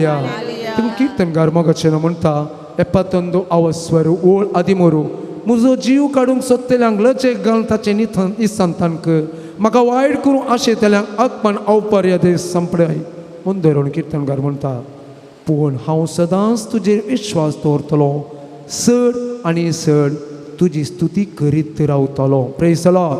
Hallelujah. तुमी कीर्तनकार मोगाचें म्हणटा 71 आवस्वर ओळ 13, म्हजो जीव काडूंक सोदतल्यांक लजेक घाल ताचें निसंतानक, म्हाका वायट करूं आशेतल्यांक आत्मान अवपर्यादे संपडाय म्हूण धरून कीर्तनकार म्हणटा, पूण हांव सदांच तुजेर विश्वास दवरतलो, चड आनी चड तुजी स्तुती करीत रावतलो. Praise the Lord.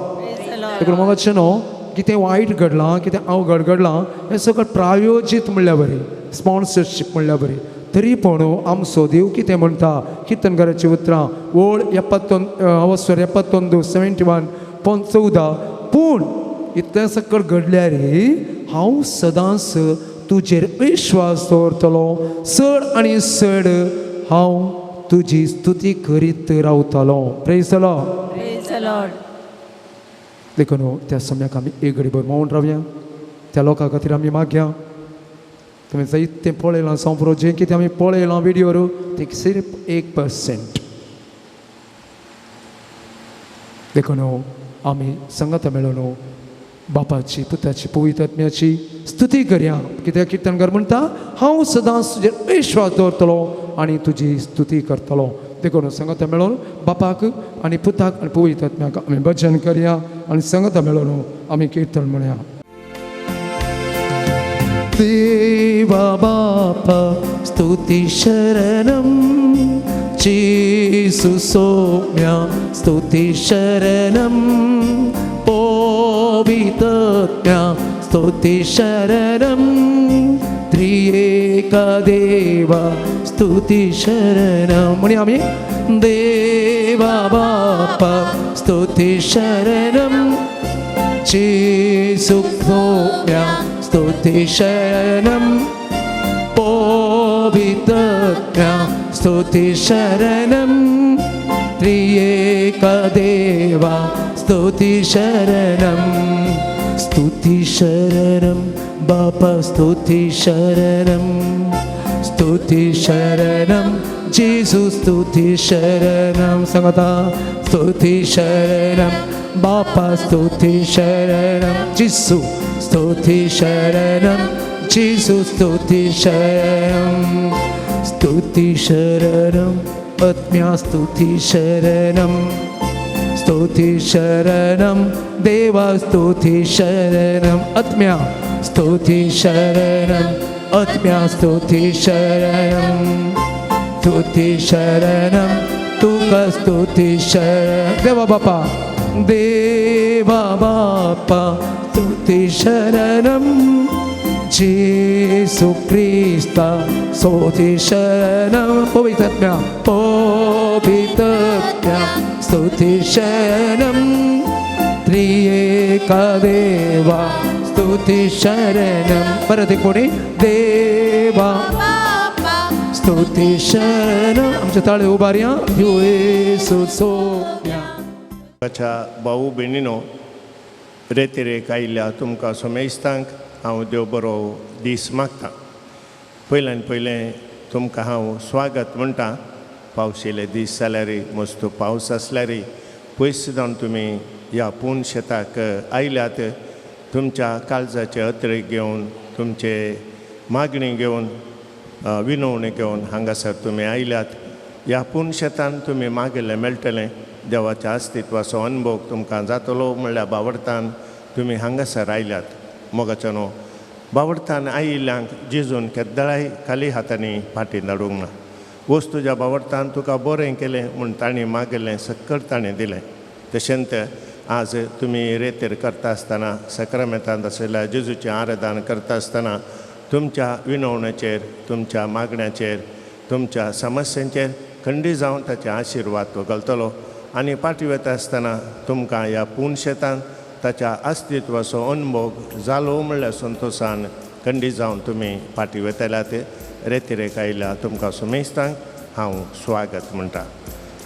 देखून मोगाचें न्हू, कितें वायट घडलां, कितें अवघड घडलां, हें सगळें प्रायोजीत म्हणल्यार बरें, स्पॉन्सरशीप म्हणल्यार बरें. तरी पूण आमचो देव कितें म्हणटा, कीर्तनकाराची उतरां ओळ 71 अवस्वर 71 71 14, पूण इतलें सकळ घडल्यार हांव सदांच तुजेर विश्वास दवरतलो, चड आनी चड हांव तुजी स्तुती करीत रावतलो. Praise the Lord. Praise the Lord. देखून त्या समयाक आमी एक घडीभर मौन रावया, त्या लोकां खातीर आमी मागया. तुमी जायतें पळयलां संप्रो, जें कितें आमी पळयलां विडियोर तें सिर्फ 1%. देखून आमी संगता मेळोन बापाची, पुताची, पवित्र आत्म्याची स्तुती करया. कित्याक कीर्तनकार म्हणटा, हांव सदांच तुजेर विश्वास दवरतलो आनी तुजी स्तुती करतलो. देखून संगता मेळोन बापाक आनी पुताक आनी पवित्र आत्म्याक आमी भजन करया आनी संगता मेळोन आमी कीर्तन म्हणया. देवा बापा स्तुती शरणम, जेसू सौम्या स्तुती शरणम, पवित्रत्म्या स्तुती शरणम, त्रिएक देवा स्तुती शरणम. म्हणी आमी देवा बापा स्तुती शरणम, जेसू सौम्या स्तुती शरणम, पवित्रत्म्या स्तुती शरणम, त्रिएक देवा स्तुती शरणम. स्तुती शरणम बापा स्तुती शरणम, स्तुती शरणम जेसू स्तुती शरणम. सांगता स्तुती शरणम बापा स्तुती शरणम, जेसू स्तुती शरणम, जेसू स्तुती शरणम, स्तुती शरणम आत्म्या स्तुती शरणम, स्तुती शरणम देवा स्तुती शरणम, आत्म्या स्तुती शरणम, आत्म्या स्तुती शरणम, स्तुती शरणम तुका स्तुती शरण. देवा बापा, देवा बापा स्तुती शरणम, जेसू क्रिस्ता स्तुती शरणम, पवित्रात्म्या, पवित्रात्म्या स्तुती शरणम, त्रिएक देवा स्तुती शरणम. परत एक कोणी देवा स्तुती शरणम. आमच्या ताळे उबारया. येसू सोम्या. ताच्या भाऊ भयणीनो, रेतिरेक आयिल्ल्या तुमकां समेस्तांक हांव देव बरो दीस मागता. पयल्यान पयलें तुमकां हांव स्वागत म्हणटा. पावशिले दीस जाल्यार, मस्त पावस आसल्यार पयस जावन तुमी ह्या पूण शेताक आयल्यात. तुमच्या काळजाचे अत्रेक घेवन, तुमचे मागणी घेवन, विनवणी घेवन हांगासर तुमी आयल्यात. ह्या पूण शेतान तुमी मागिल्लें मेळटलें. देवाच्या अस्तित्वाचो अनुभव तुमकां जातलो म्हणल्यार बावडतान तुमी हांगासर आयल्यात. मोगाचो न्हू, बावडतान आयिल्ल्यांक जेजून केद्दळाय खाली हातांनी फाटीं धाडूंक ना. वच, तुज्या बावडतान तुका बरें केलें म्हूण तांणी मागिल्लें सक्कड ताणें दिलें. तशेंच आज तुमी रेतेर करता आसतना, सक्रामेंतांत आशिल्ल्या जेजूचें आराधन करता आसतना तुमच्या विनवण्याचेर, तुमच्या मागण्याचेर, तुमच्या समस्यांचेर खंडी जावन ताचे आशिर्वाद तो घालतलो. आनी फाटीं वता आसतना तुमकां ह्या पूण शेतान ताच्या अस्तित्वाचो अनुभव जालो म्हणल्यार संतोशान खंडी जावन तुमी फाटीं वतल्यात. रेतिरेक आयल्या तुमकां सुमेस्तांक हांव स्वागत म्हणटा.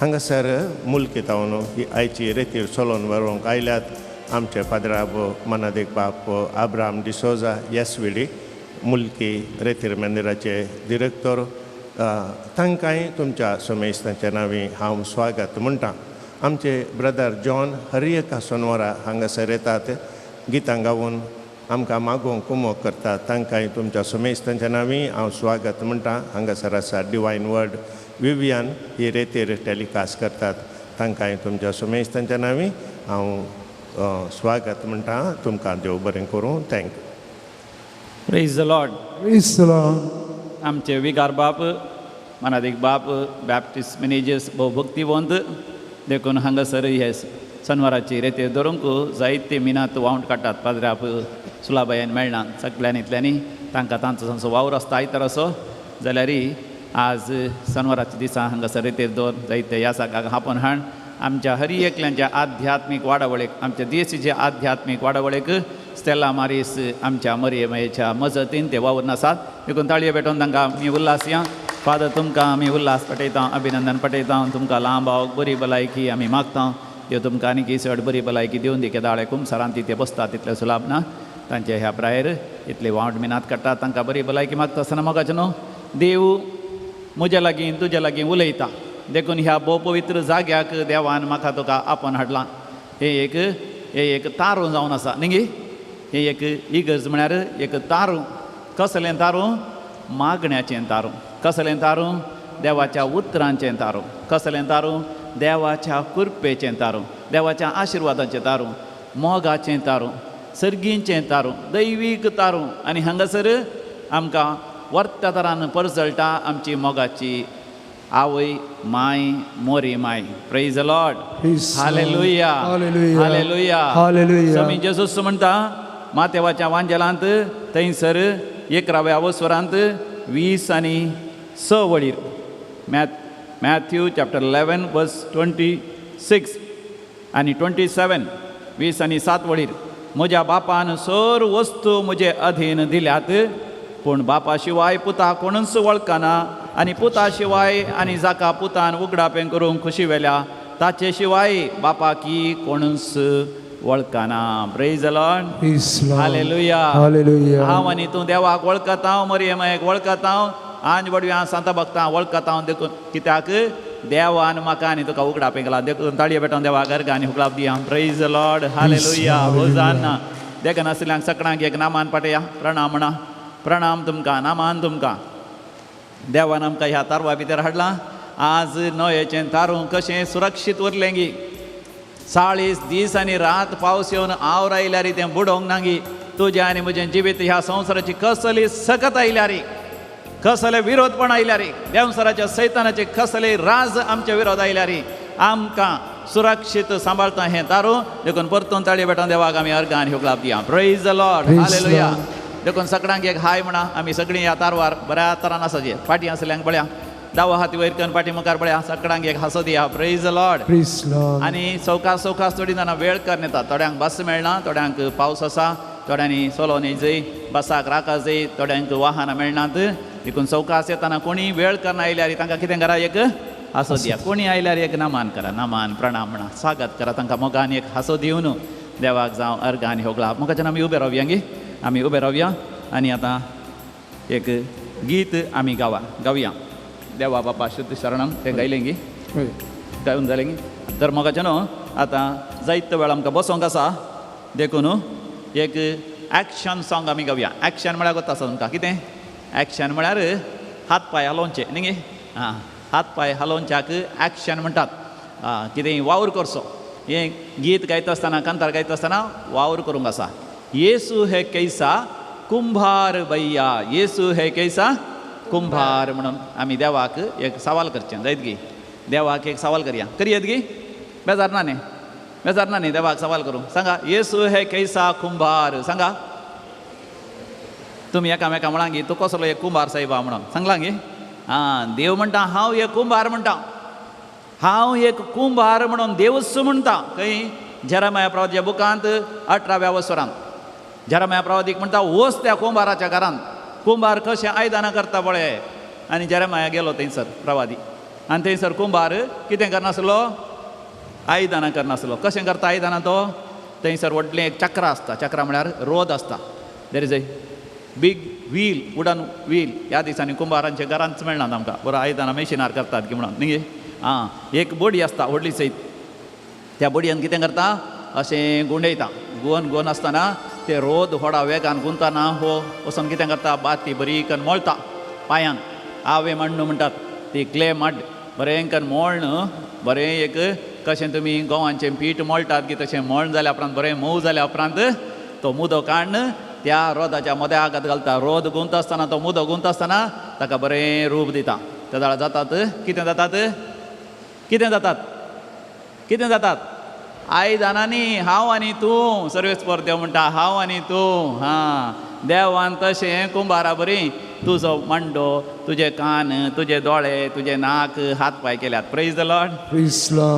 हांगासर मुलकी तावन ही आयची रेतीर चलोवन व्हरूंक आयल्यात आमचे फादराब मनादीक बाप Abram D'Souza S V D, Mulki रेतीर मंदिराचे डिरेक्टर. तांकांय तुमच्या सुमेस्तांच्या नांवी हांव स्वागत म्हणटा. आमचे ब्रदर जॉन हर एका सोनवारा हांगासर येतात, गितां गावन आमकां मागोवंक कुमोक करतात तांकांय तुमच्या सुमेस्तांच्या नांवी हांव स्वागत म्हणटा. हांगासर आसा डिवायन वर्ड विवियान ही रेतीर टेलिकास्ट करतात तांकांय तुमच्या सुमेस्तांच्या नांवी हांव स्वागत म्हणटा. तुमकां देव बरें करूं. Thank you. Praise the Lord. Praise the Lord. आमचे विगार बाप, मनादीक बाप, बॅप्टिस्ट मॅनेजर्स भोव भक्तिवंत देखून हांगासर हे सनवाराची रेतेर धरूंक जायते मिनात वावंट काडटात. पाद्र्याप सुलाबायान मेळना सगळ्यांनी इतल्यांनी तांकां तांचो तांचो वावर आसता आयतार असो जाल्यार आज सनवाराच्या दिसा हांगासर रेतेर दवर जायते ह्या साकाक आपोवन हाण आमच्या हरी एकल्यांच्या आध्यात्मीक वाडावळीक, आमच्या देशीच्या आध्यात्मीक वाडावळीक स्टेला मारीस आमच्या मरियमायेच्या मजतीन ते वावरून आसात. देखून ताळयो पेटोवन तांकां आमी उल्हास या. फादर तुमकां आमी उल्हास पठयता, अभिनंदन पठयता. तुमकां लांब बरी भलायकी आमी मागता. देव तुमकां आनीक चड बरी भलायकी दिवन दी. केदाळे कुमसारान ती ते बसता तितले सुलाभ ना तांचे ह्या प्रायर इतले वावट मिनात काडटा तांकां बरी भलायकी मागता आसतना मोगाचें न्हू देव म्हज्या लागीं तुज्या लागीं उलयता. देखून ह्या भोव पवित्र जाग्याक देवान म्हाका तुका आपोवन हाडलां. हें एक तारूं जावन आसा न्ही गे. हें एक इगर्ज म्हळ्यार एक तारूं. कसलें तारूं? मागण्याचें तारूं. कसलें तारूं? देवाच्या उतरांचें तारूं. कसलें तारूं? देवाच्या कृपेचें तारूं, देवाच्या आशिर्वादाचें तारूं, मोगाचें तारूं, सर्गींचें तारूं, दैवीक तारूं. आनी हांगासर आमकां वर्त्या तरान परजळटा आमची मोगाची आवय my Mori my. Praise the Lord. Hallelujah. Hallelujah. Hallelujah. Swami Jesus म्हणटा मातेवाच्या वांजेलांत थंयसर 11व्या अवस्वरांत 20 आनी 6 वळीर मॅथ्यू चॅप्टर 11 वर्स 26 आनी 27 20 आनी 7 वळीर म्हज्या बापान सर वस्तू म्हजे अधीन दिल्यात, पूण बापा शिवाय पुता कोणूच वळखना आनी पुता शिवाय आनी जाका पुतान उगडापें करूंक खुशी वेल्या ताचे शिवाय बापाकी कोणूच वळखना. Praise the Lord. Hallelujah. Hallelujah. हांव आनी तूं देवाक वळखता, मरियमायक वळखता, आंज बडव्या सांता भक्तां वळखता. देखून कित्याक देवान म्हाका आनी तुका उगडापें केला. देखून ताळये पेटोवन देवा गर्ग आनी हुकलाप दिया. Praise the Lord. Hallelujah. Hosanna. देखून आशिल्ल्यांक सगळ्यांक एक नामान पाटया प्रणाम म्हणा. प्रणाम तुमकां, नामान तुमकां. देवान आमकां ह्या तारवा भितर हाडलां. आज नोयेचें तारूं कशें सुरक्षीत उरलें गी. 40 दीस आनी रात पावस येवन आवर आयल्यार तें बुडोवंक नागी. तुजें आनी म्हजें जिवीत ह्या संवसाराची कसली सकत आयल्यार, कसले विरोधपण आयल्यार, देंवसराच्या सैतानाचे कसले राज आमचे विरोध आयल्यार आमकां सुरक्षीत सांबाळता हें तारूं. देखून परतून ताळये पेटोवन देवाक आमी अर्गां आनी हुकलाप दिया. Praise the Lord. Hallelujah. देखून सगळ्यांक एक हाय म्हणा. आमी सगळीं ह्या तारवार बऱ्या तरान आसा. फाटीं आसल्यांक पळया दावो हाती वयर करून फाटीं मुखार पळया सगळ्यांक एक हांसो दिया. Praise the Lord. आनी सवकास सवकास थोडीं जाणां वेळ करून येता. थोड्यांक बस मेळना, थोड्यांक पावस आसा, थोड्यांनी सोलोन जय बसाक राका जय, थोड्यांक वाहनां मेळनात. देखून सवकास येताना कोणी वेळ करून आयल्यार तांकां कितें करा, एक हांसो दिया. कोणी आयल्यार एक नामान करा, नामान प्रणाम म्हणा, स्वागत करा तांकां मोगान एक हांसो दिवन देवाक जावं अर्गां आनी होगळा. मोगाच्यान आमी उबे रावया गे, आमी उबे रावया आनी आतां एक गीत आमी गावया. देवा बापा शुद्ध शरणम तें गायलें गी, गावन जालें गी. तर मोगाचें न्हू आतां जायतो वेळ आमकां बसोंक आसा. देखून एक एक्शन सॉंग आमी गावया. एक्शन म्हळ्यार कोत्ता आसा तुमकां कितें? एक्शन म्हळ्यार हात पांय हालोवचे न्ही गे. आं, हात पांय हालोवच्याक एक्शन म्हणटात. कितें वावर करचो. हें गीत गायता आसतना, कांतार गायता आसतना वावर करूंक आसा. येसू हे कैसा कुंभार भैया, येसू हे कैसा कुंभार म्हणून आमी देवाक एक सवाल करचें जायत गी. देवाक एक सवाल करया, करयेत गी? बेजार ना न्ही, बेजार ना न्ही देवाक सवाल करूं. सांगा, येसू हे कैसा कुंभार. सांगा तुमी एकामेका म्हळां गी, तूं कसलो एक कुंभार साहेबा म्हणून सांगलां गी. आं, देव म्हणटा हांव एक कुंभार म्हणटा, हांव एक कुंभार म्हणून देवूच म्हणटा. खंय? जेरेमाया प्रवादीच्या बुकांत 18व्या वसरांत जेरेमाया प्रवादीक म्हणटा वच त्या कुंभाराच्या घरांत, कुंभार कशें आयदनां करता पळय. आनी जेरेमाया गेलो थंयसर प्रवादी, आनी थंयसर कुंभार कितें करनासलो, आयदनां करनासलो. कशें करता आयदनां तो? थंयसर व्हडलें एक चक्र आसता, चक्र म्हळ्यार रोद आसता. There is a big wheel, wooden wheel. ह्या दिसांनी कुंभारांच्या घरांत मेळनात आमकां, बरो आयदनां मेशिनार करतात की म्हणून न्ही. आं, एक बडी आसता व्हडली सयत, त्या बडयेन कितें करता, अशें गुंडयता. गुवन गुवन आसतना ते रोद व्हडा वेगान गुंतना हो वचून कितें करता, बाती बरी कन्न मोळटा पांयान. आवे मण्ण म्हणटात ती क्ले मड बरें कन्न मोळ्ण बरें एक कशें तुमी गोवांचें पीठ मोळटात की तशें मोळण जाल्या उपरांत बरें मोव जाल्या उपरांत तो मुदो काडून त्या रोदाच्या मद्या आगात घालता. रोद गुंत आसतना तो मुदो गुंत आसतना ताका बरें रूप दिता. त्या जाल्यार जातात कितें जातात, कितें जातात, कितें जातात आयदनांनी हांव आनी तूं. सर्वेस्पर देव म्हणटा हांव आनी तूं. हां, देवान तशें कुंबारा बरी तुजो मांडो, तुजे कान, तुजे दोळे, तुजे नाक, हात पांय केल्यात. Praise the Lord.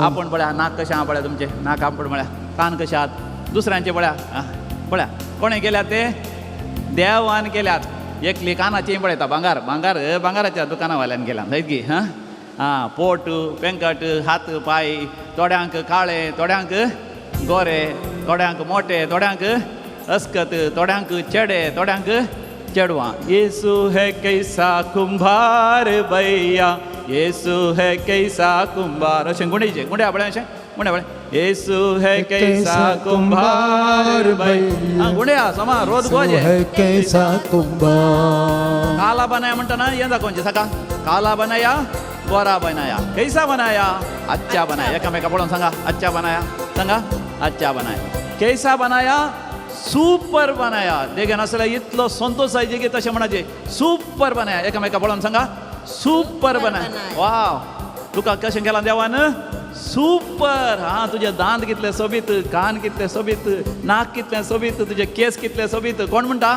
आपूण पळया नाक कशें आहा पळया, तुमचें नाक आपूण पळया, कान कशें आहात दुसऱ्यांचे पळया. पळया कोणें केल्यात ते, देवान केल्यात. एकली कानाची पळयता भांगार, भांगार भांगाराच्या दुकानावाल्यान केल्या जायत की. हां आं, पोट, पेंकट, हात पांय, थोड्यांक काळे, थोड्यांक गोरे, थोड्यांक मोटे, थोड्यांक अस्कत, थोड्यांक चेडे, थोड्यांक चेडवां. येसू है कैसा कुंभार भैया, येसू है कैसा कुंभार. अशें गुंडेचे गुंड्या पळय, अशें गुंड्या पळय. येसू है कैसा कुंभार भैया. गुंड्या समा रोज गोजे कैसा कुंभार. काला बनाया म्हणटा ना हें दाखोवचें सका. काला बनाया, गोरा बनाया, कैसा बनाया, अच्छा बनाया. एकामेका पळोवन सांगा अच्छा बनाया, सांगा अच्छा बनाया. कैसा बनाया, सुपर बनाया. देगे नासल्यार इतलो संतोष जायचे की तशें म्हणाचे सुपर बनाया. एकामेका पळोवन सांगा सुपर बनाया. वाव, तुका कशें केलां देवान, सुपर. हां, तुजे दांत कितले सोबीत, कान कितले सोबीत, नाक कितलें सोबीत, तुजे केस कितले सोबीत. कोण म्हणटा?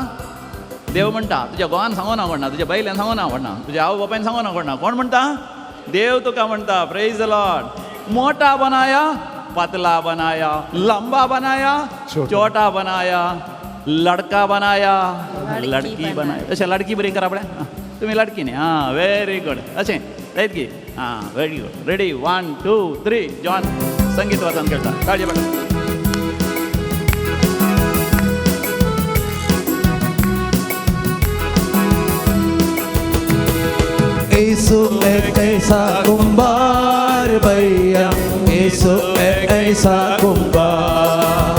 देव म्हणटा. तुज्या घोवान सांगो ना कोणा, तुज्या बायलेन सांगो ना कोणा, तुज्या आवय बापायन सांगो ना कोणा. कोण म्हणटा? देव तुका म्हणटा. Praise the Lord. मोठा बनाया, पतला बनाया, लंबा बनाया, छोटा बनाया, लडका बनाया, लडकी बनाया. अशें लडकी बरी करा पळय तुमी, लडकी न्ही. हां, व्हेरी गुड. अशें रायट की. हां, very good. Ready, 1 2 3. John संगीत वादन खेळटा. ताळये पडटा. यीशु एक ऐसा कुंभार भैया, यीशु एक ऐसा कुंभार,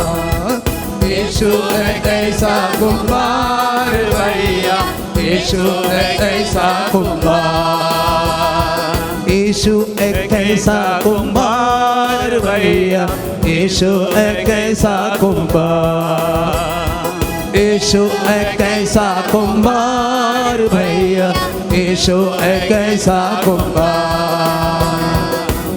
यीशु एक ऐसा कुंभार भैया, यीशु एक ऐसा कुंभार, यीशु एक ऐसा कुंभार भैया, यीशु एक ऐसा कुंभार, यीशु एक ऐसा कुंभार भैया, यीशु एक ऐसा कुंभार.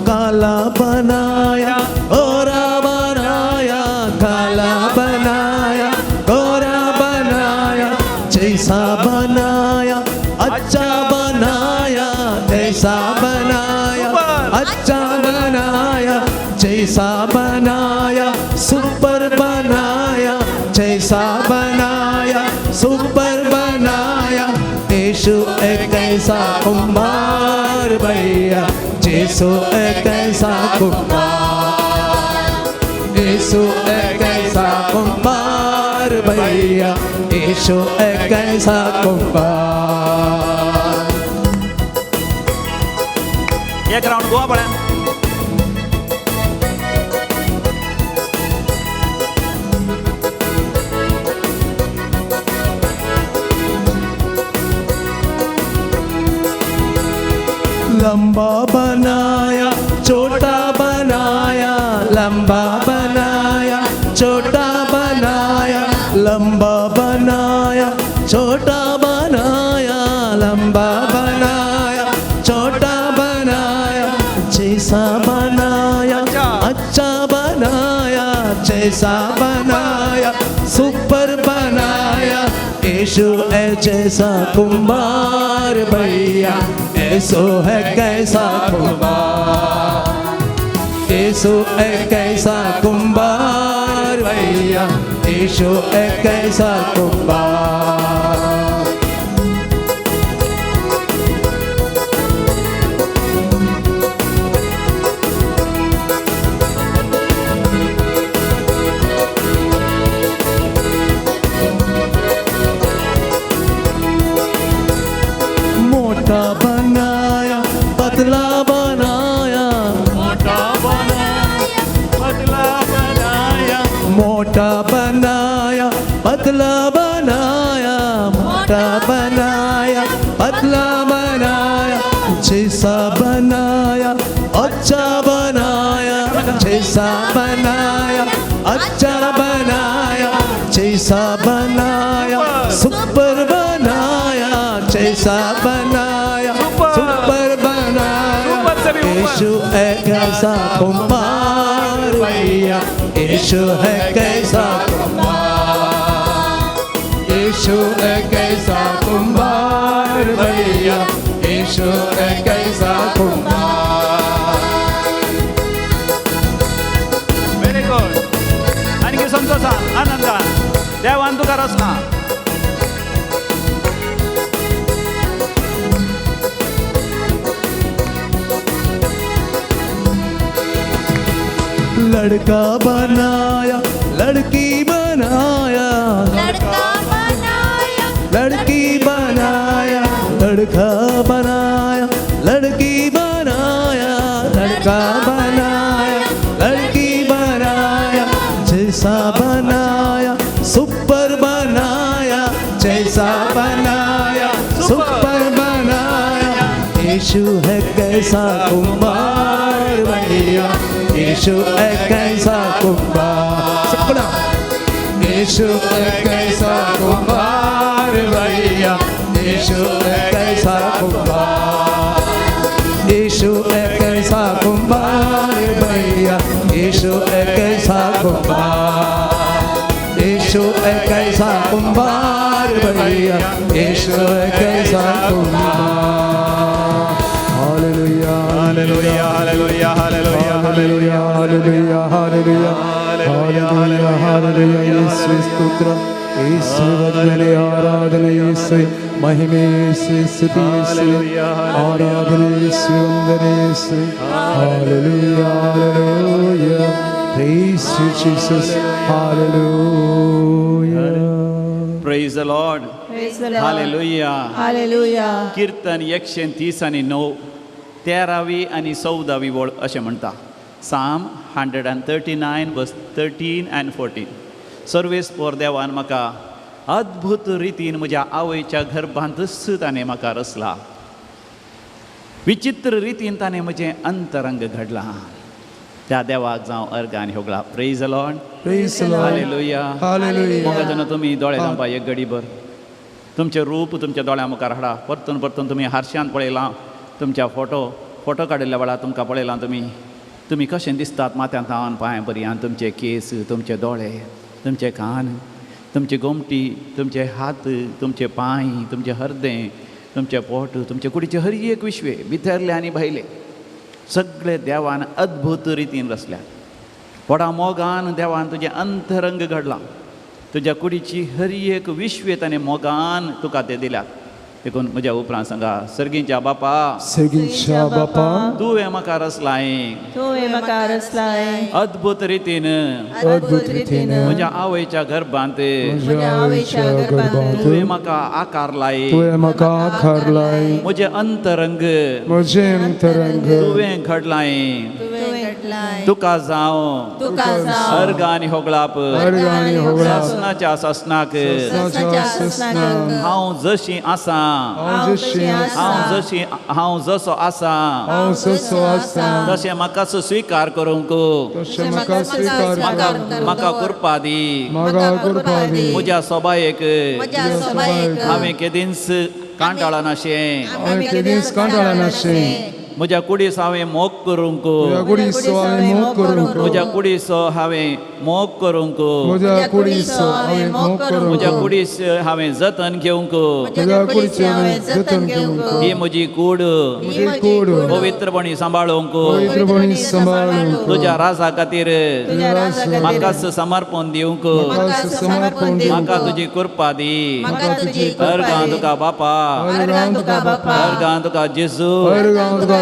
काला बनाया, गोरा बनाया, काला बनाया, गोरा बनाया, जैसा बनाया अच्छा बनाया, जैसा बनाया अच्छा बनाया, जैसा बनाया सुपर बनाया, जैसा बनाया सुपर बनाया. यीशु एक ऐसा कुंभार भैया, यीशु एक ऐसा कुंभार, यीशु एक ऐसा कुंभार भैया, यीशु एक ऐसा कुंभार. एक राउंड गोवा पड़े. लंबा बनाया, छोटा बनाया, लंबा बनाया, छोटा बनाया, लंबा बनाया, छोटा बनाया, लंबा बनाया, छोटा बनाया, जैसा बनाया अच्छा बनाया, जैसा बनाया सुपर बनाया. यीशु है जैसा कुंभार भैया, यीशु है कैसा कुंभार, यीशु है कैसा कुंभार भैया, यीशु है कैसा कुंभार. मोटा बनाया, पतला बनाया, मोटा बनाया, पतला बनाया, मोटा बनाया, पतला पतला बनाया, मोटा बनाया, पतला बनाया, जैसा बनाया अच्छा बनाया, जैसा बनाया अच्छा बनाया, जैसा बनाया सुपर बनाया, जैसा बनाया सुपर बनाया। यीशु है कैसा कुम्हार भैया, यीशु है कैसा कुम्हार, यीशु है कैसा कुम्हार भैया, यीशु है कैसा कुम्हार। Very good. आनी संतोषान आनंदान देवान तुका रचला। लड़का बनाया लड़की बनाया, लड़का बनाया लड़की बनाया, लड़का बनाया लड़की बनाया, लड़का बनाया लड़की बनाया, जैसा बनाया सुपर बनाया, जैसा बनाया सुपर बनाया। यीशु है कैसा कुम्हार भैया, यीशु है कैसा कुम्हार, सपना यीशु है कैसा कुम्हार भैया, यीशु है कैसा कुम्हार, यीशु है कैसा कुम्हार भैया, यीशु है कैसा कुम्हार, यीशु है कैसा कुम्हार भैया, यीशु है कैसा कुम्हार। Hallelujah hallelujah hallelujah hallelujah hallelujah hallelujah hallelujah hallelujah hallelujah. यीशु स्तोत्र, यीशु वंदने आराधना, यीशु महिमे, यीशु स्तुति, यीशु आराधना, यीशु वंदने, यीशु hallelujah hallelujah. Praise you Jesus, hallelujah. Praise the Lord. Praise the Lord. Hallelujah hallelujah. कीर्तन 139 13वी आनी 14वी वळ अशें म्हणटा। Psalm 139 verse 13 and 14। सर्वेस्पोर देवान म्हाका अद्भुत रितीन म्हज्या आवयच्या गर्भांतच ताणें म्हाका रचला, विचित्र रितीन ताणें म्हजें अंतरंग घडलां। त्या देवाक जावं अर्गान होगळा। Praise the Lord. Praise the Lord. Hallelujah hallelujah. मोगाजन तुमी दोळे धांपा एक घडीभर, तुमचें रूप तुमच्या दोळ्यां मुखार हाडा। परतून परतून तुमी हारशान पळयलां, तुमच्या फोटो फोटो काडिल्ल्या वेळार तुमकां पळयलां तुमी तुमी कशें दिसतात माथ्यान थावन पांय पर्यंत, तुमचे केस, तुमचे दोळे, तुमचे कान, तुमची गोमटी, तुमचे हात, तुमचे पांय, तुमचें हरदें, तुमचें पोट, तुमचे कुडीचे हर एक विश्वे भितरले आनी भायले सगळे देवान अद्भुत रितीन रचल्यात। व्हडा मोगान देवान तुजें अंतरंग घडलां, तुज्या कुडीची हर एक विश्वे ताणें मोगान तुका ते दिल्यात। देखून म्हज्या उपरांत सांगा, सर्गीच्या बापा, सर्गीच्या बापा, तुवें म्हाका रचलाय, तुवें म्हाका रचलाय अद्भुत रितीन, अद्भुत रितीन म्हज्या आवयच्या गर्भांत, म्हज्या आवयच्या गर्भांत तुवें म्हाका आकार लाय, तुवें म्हाका आकार लाय, म्हजें अंतरंग, म्हजें अंतरंग तुवें घडलाय, तुका जावं अर्घ आनी होगळाप, सासणाच्या सासणाक हांव जशी आसा, हांव जसो आसा तशें म्हाकाच स्विकार करूंक म्हाका कृपा दी। म्हज्या सोबायेक हांवें केदींच कांटाळनाशें, म्हज्या कुडीस हांवें मोग करूंक, म्हज्या कुडीस हांवें मोग करूंक, म्हज्या कुडीस हांवें जतन घेवंक, ही म्हजी कूड पवित्रपणी सांबाळूंक, तुज्या राजा खातीर म्हाकाच समर्पण दिवंक, म्हाका तुजी कृपा दी। अर्गां तुका बापा, अर्गां तुका जेजू,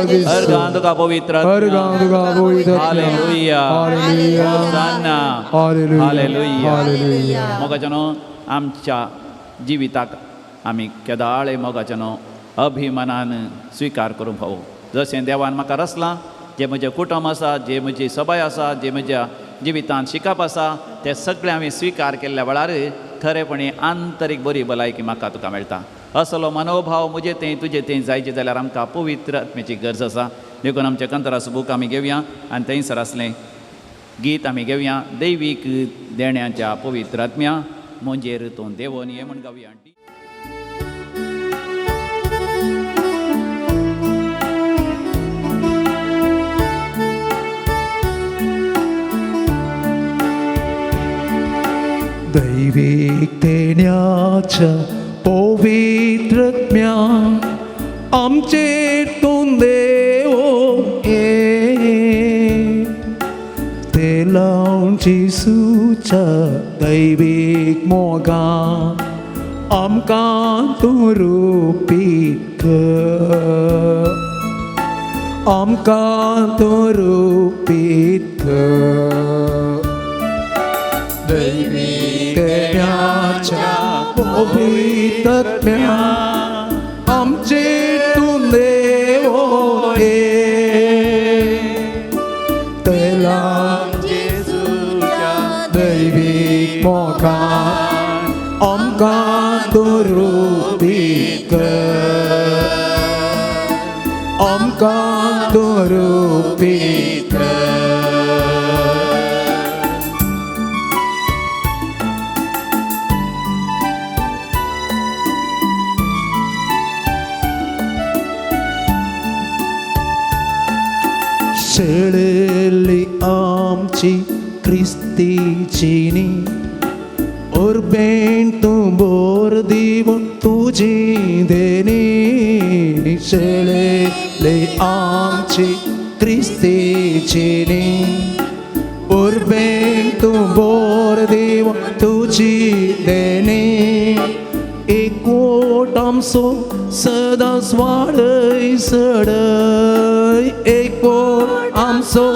अर्गां तुका पवित्र। Hallelujah होसाना hallelujah. मोगाच्यानो आमच्या जिविताक आमी केदाळे मोगाच्यानो अभिमानान स्विकार करूंक फावो। जशें देवान म्हाका रचलां, जें म्हजें कुटुंब आसा, जें म्हजी सबाय आसा, जें म्हज्या जिवितांत शिकप आसा, तें सगळें हांवें स्विकार केल्ल्या वेळार खरेपणी आंतरीक बरी भलायकी म्हाका तुका मेळटा. असलो मनोभाव म्हजे थंय तुजे थंय जायचे जाल्यार आमकां पवित्र आत्म्याची गरज आसा. देखून आमच्या कंतराचो बूक आमी घेवया आनी थंयसर आसलें गीत आमी घेवया, दैवीक देण्याच्या पवित्र आत्म्या म्हजेर तूं देवोन ये म्हण गावया. दैवीक देण्याच्या पवित्र आत्म्या आमचेर तूं देवोन ये, ते लावन जेजूच्या दैवीक मोगान आमकां तूं रुपीत कर, आमकां तूं रुपीत कर. दैवीक देण्याच्या पवित्र आत्म्या आमचेर तूं देवोन ये, ते लावन जेजूच्या दैवीक मोगान आमकां तूं रुपीत कर, आमकां तूं रुपीत कर. शेळेल्ली आमची क्रिस्तीची उर्बेन तूं बोर दिवन तुजी देणी, शेळेल्ली आमची क्रिस्तीची उर्बेन तूं बोर दिवन तुजी देणी, एकवट आमचो सदांच वाडय चडय, एकवट आमचो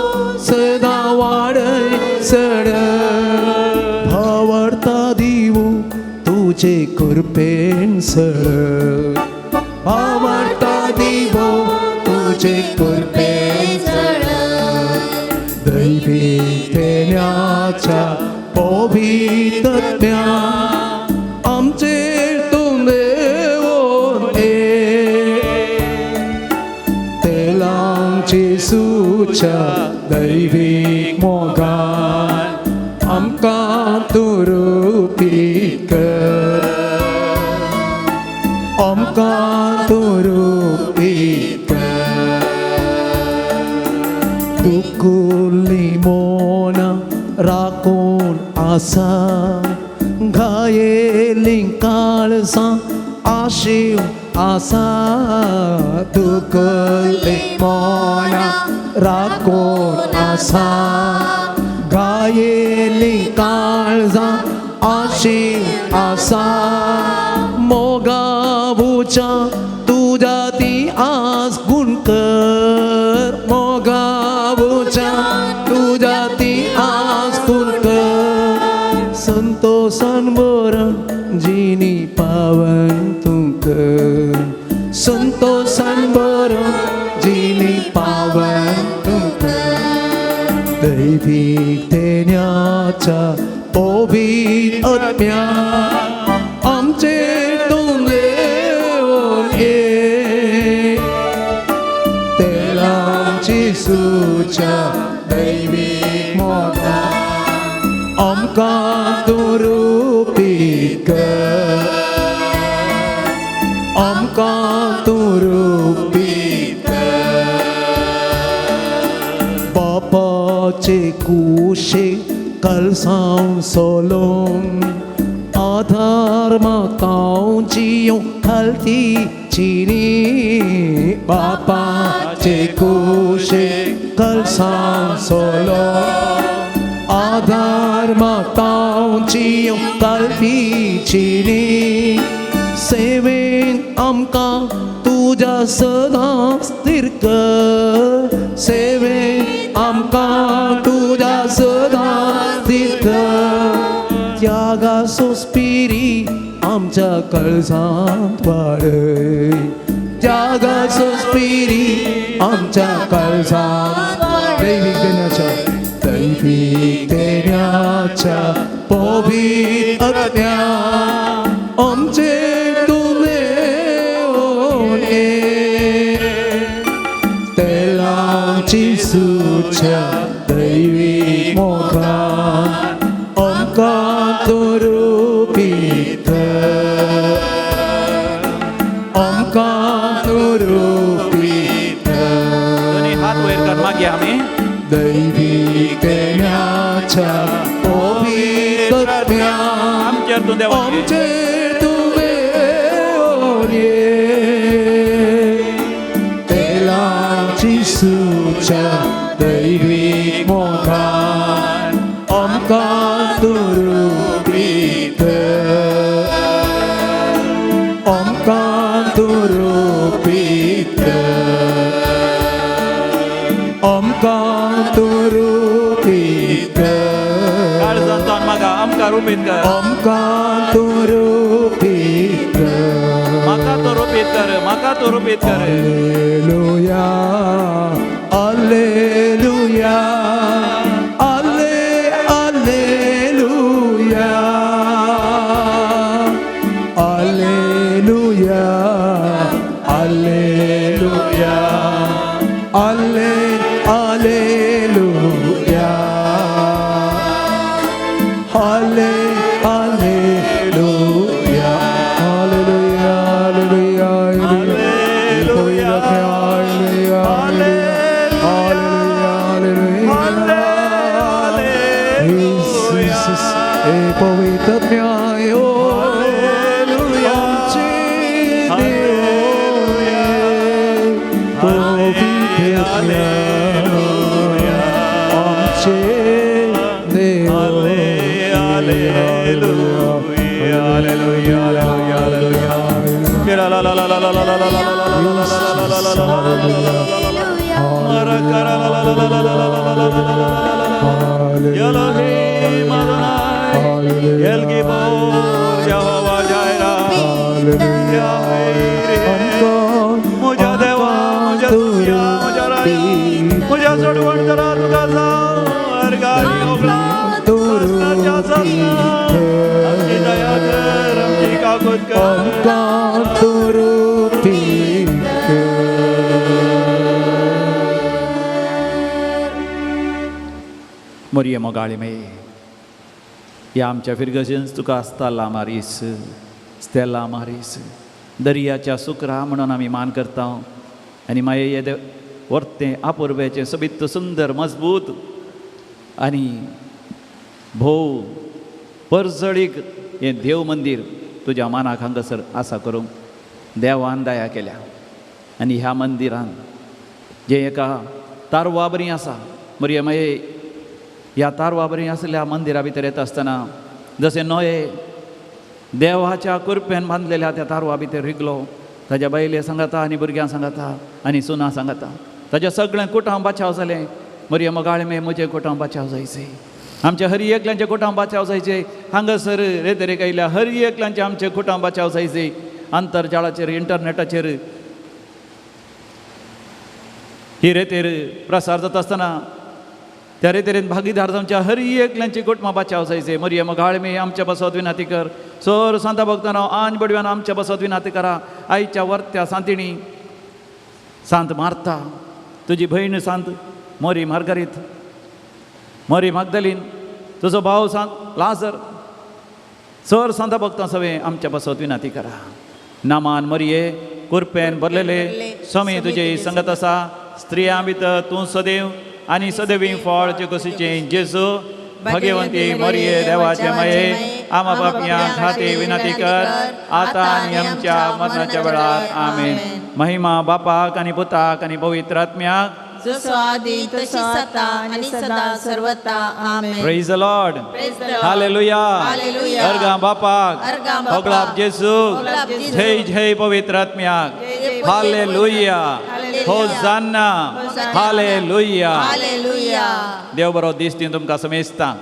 सदां वाडय चडय, भावार्ता दिवूं तुजे कृपेन सळय, भावार्ता दिवूं तुजे कृपेन सळय. दैवीक देण्याच्या पवित्र आत्म्या आमचेर तूं देवोन ये, ते लावन जेजूच्या दैवीक मोगान आमकां तूं रुपीत कर, आमकां तूं रुपीत कर. दुकुल्ली मोनां राखून आसा, घायेलीं काळजां आशीव आसा, दुकुल्ली मोनां राखून आसा, घायेलीं काळजां आशीव आसा, मोगावुच्या तुज्या ती आस गुण कर, मोगावुच्या तुज्या ती आस गुण कर, संतोषान भरून जिनी पावन तूं कर, संतोषान भरून जिनी पावन तूं कर. दैवीक देण्याच्या पवित्र आत्म्या आमचेर तूं देवोन ये, ते लावन जेजूच्या दैवीक मोगान आमकां तूं रुपीत कर, आमकां तूं रुपीत कर. बापाचे कुशीक कलसांव सोलोन आधार मागतांव जियों खालती चिनी, बापाचे कुशीक कलसांव सोलोन आधार मागतांव जियों खालती चिनी, सेवेन आमकां तुज्या सदां स्थिर कर, सेवेन आमकां तुज्या सदां स्थिर कर, त्यागाचो स्पिरी आमच्या काळजांत वाडय, त्यागाचो स्पिरी आमच्या काळजांत. दैवीक देण्याच्या दैवीक देण्याच्या पवित्र आत्म्या जेजूच्या दैवी मोगान आमकां तूं रुपीत आमकां तूं रुपीत दोनी हात वयर कर मागीर आमी दैवी देण्याच्या पवित्रत्यान आमचेर तूं देवाचे आमचेर तुवें ओरये तेला जेजूच्या दैवी मोगान आमकां तूं रुपीत आमकां तूं रुपीत आमकां तूं रुपीत काळजान तोंड मागा आमकां रुपीत कर आमकां तूं रुपीत म्हाका तूं रुपीत कर म्हाका तूं रुपीत कर Alleluia, Alleluia, Alle, Alleluia, Alleluia, Alleluia, Alle, Alleluia, Alle, Alleluia, Alleluia, Alleluia, Alleluia, Alleluia, Alleluia, Jesus, e पवित्र Alleluia. आमचे देव Alleluia, Alleluia, Alleluia, Alleluia. La la la la la la la la la la la la la la la Hallelujah. Elohim Adonai, El Gibor, Jehovah Jireh, Yahweh, म्हज्या देवा, म्हज्या सुर्या, म्हज्या राया, म्हज्या सोडवण करा तुका जावं, अर्गारी होगळा, सासणाच्या सासणा, आमची दया कर, आमची काकूत कर. आमकां तूं रुपीत मोरये मोगाळी मे ह्या आमच्या फिरगजेन तुका स्तेला मारीस स्तेला मारीस दर्याच्या सुकरा म्हणून आमी मान करता आनी मागीर येदे वर्तें आपुरब्याचें सोबीत सुंदर मजबूत आनी भोव परजळीक हें देव मंदीर तुज्या मानाक हांगासर आसा करूंक देवान दया केल्या आनी ह्या मंदिरान जें एका तारवा बरी आसा मोरये माये ह्या तारवा बरी आसल्या मंदिरा भितर येता आसतना जशें नोये देवाच्या कुरपेन बांदलेल्या त्या तारवा भितर रिगलो ताज्या बायले सांगाता आनी भुरग्यां सांगाता आनी सुना सांगाता ताज्या सगळें कुटां बाचाव जालें मोरये मोगाळे मे म्हजें कुटां बाचाव जायचे आमच्या हरी एकल्यांचे कुटां बाचाव जायचे हांगासर रेतरेक आयल्या हरी एकल्यांचे आमचे कुटां बाचाव जायचे आंतरजाळाचेर इंटरनेटाचेर ही रेतेर प्रसार जाता आसतना त्या रेतेरेन भागीदार जावच्या हरी एकल्यांची कुटुंबां बाचाव जायचे मोरये मोगाळे मे आमच्या बसत विनाती कर सोर सांता भक्तानो आंज बडव्यान आमच्या बसत विनाती करा आईच्या वर्त्या सांतिणी सांत मारता तुजी भयण सांत मोरी मार्गारीत मोरी मागदलीन तुजो भाव सांत लाजर सर सांता भक्तां सगळें आमच्या बसत विनाती करा नामान मरये कुरपेन भरलेले स्वामी तुजे संगत आसा स्त्रियां भितर तूं सदैव आनी सदैवी फळ जे कशीचें जेजू भगवंती मरये देवाचे माये आमा बापयां खाती विनंती कर आतां आनी आमच्या मरणाच्या वेळार आमेन. महिमा बापाक आनी पुताक आनी पवित्र आत्म्याक जसो आदी तशी सता आणि सदा सर्वता. आमेन. Praise the Lord. Praise the Lord. Hallelujah. Hallelujah. अर्गां बापाक. अर्गां बापाक. होगळाप जेजू. होगळाप जेजू. जय जय पवित्र आत्म्याक. जय जय हालेलुया. हालेलुया. होजान्ना. होजान्ना. हालेलुया. हालेलुया. देव बरो दीस दी तुमकां समेस्ता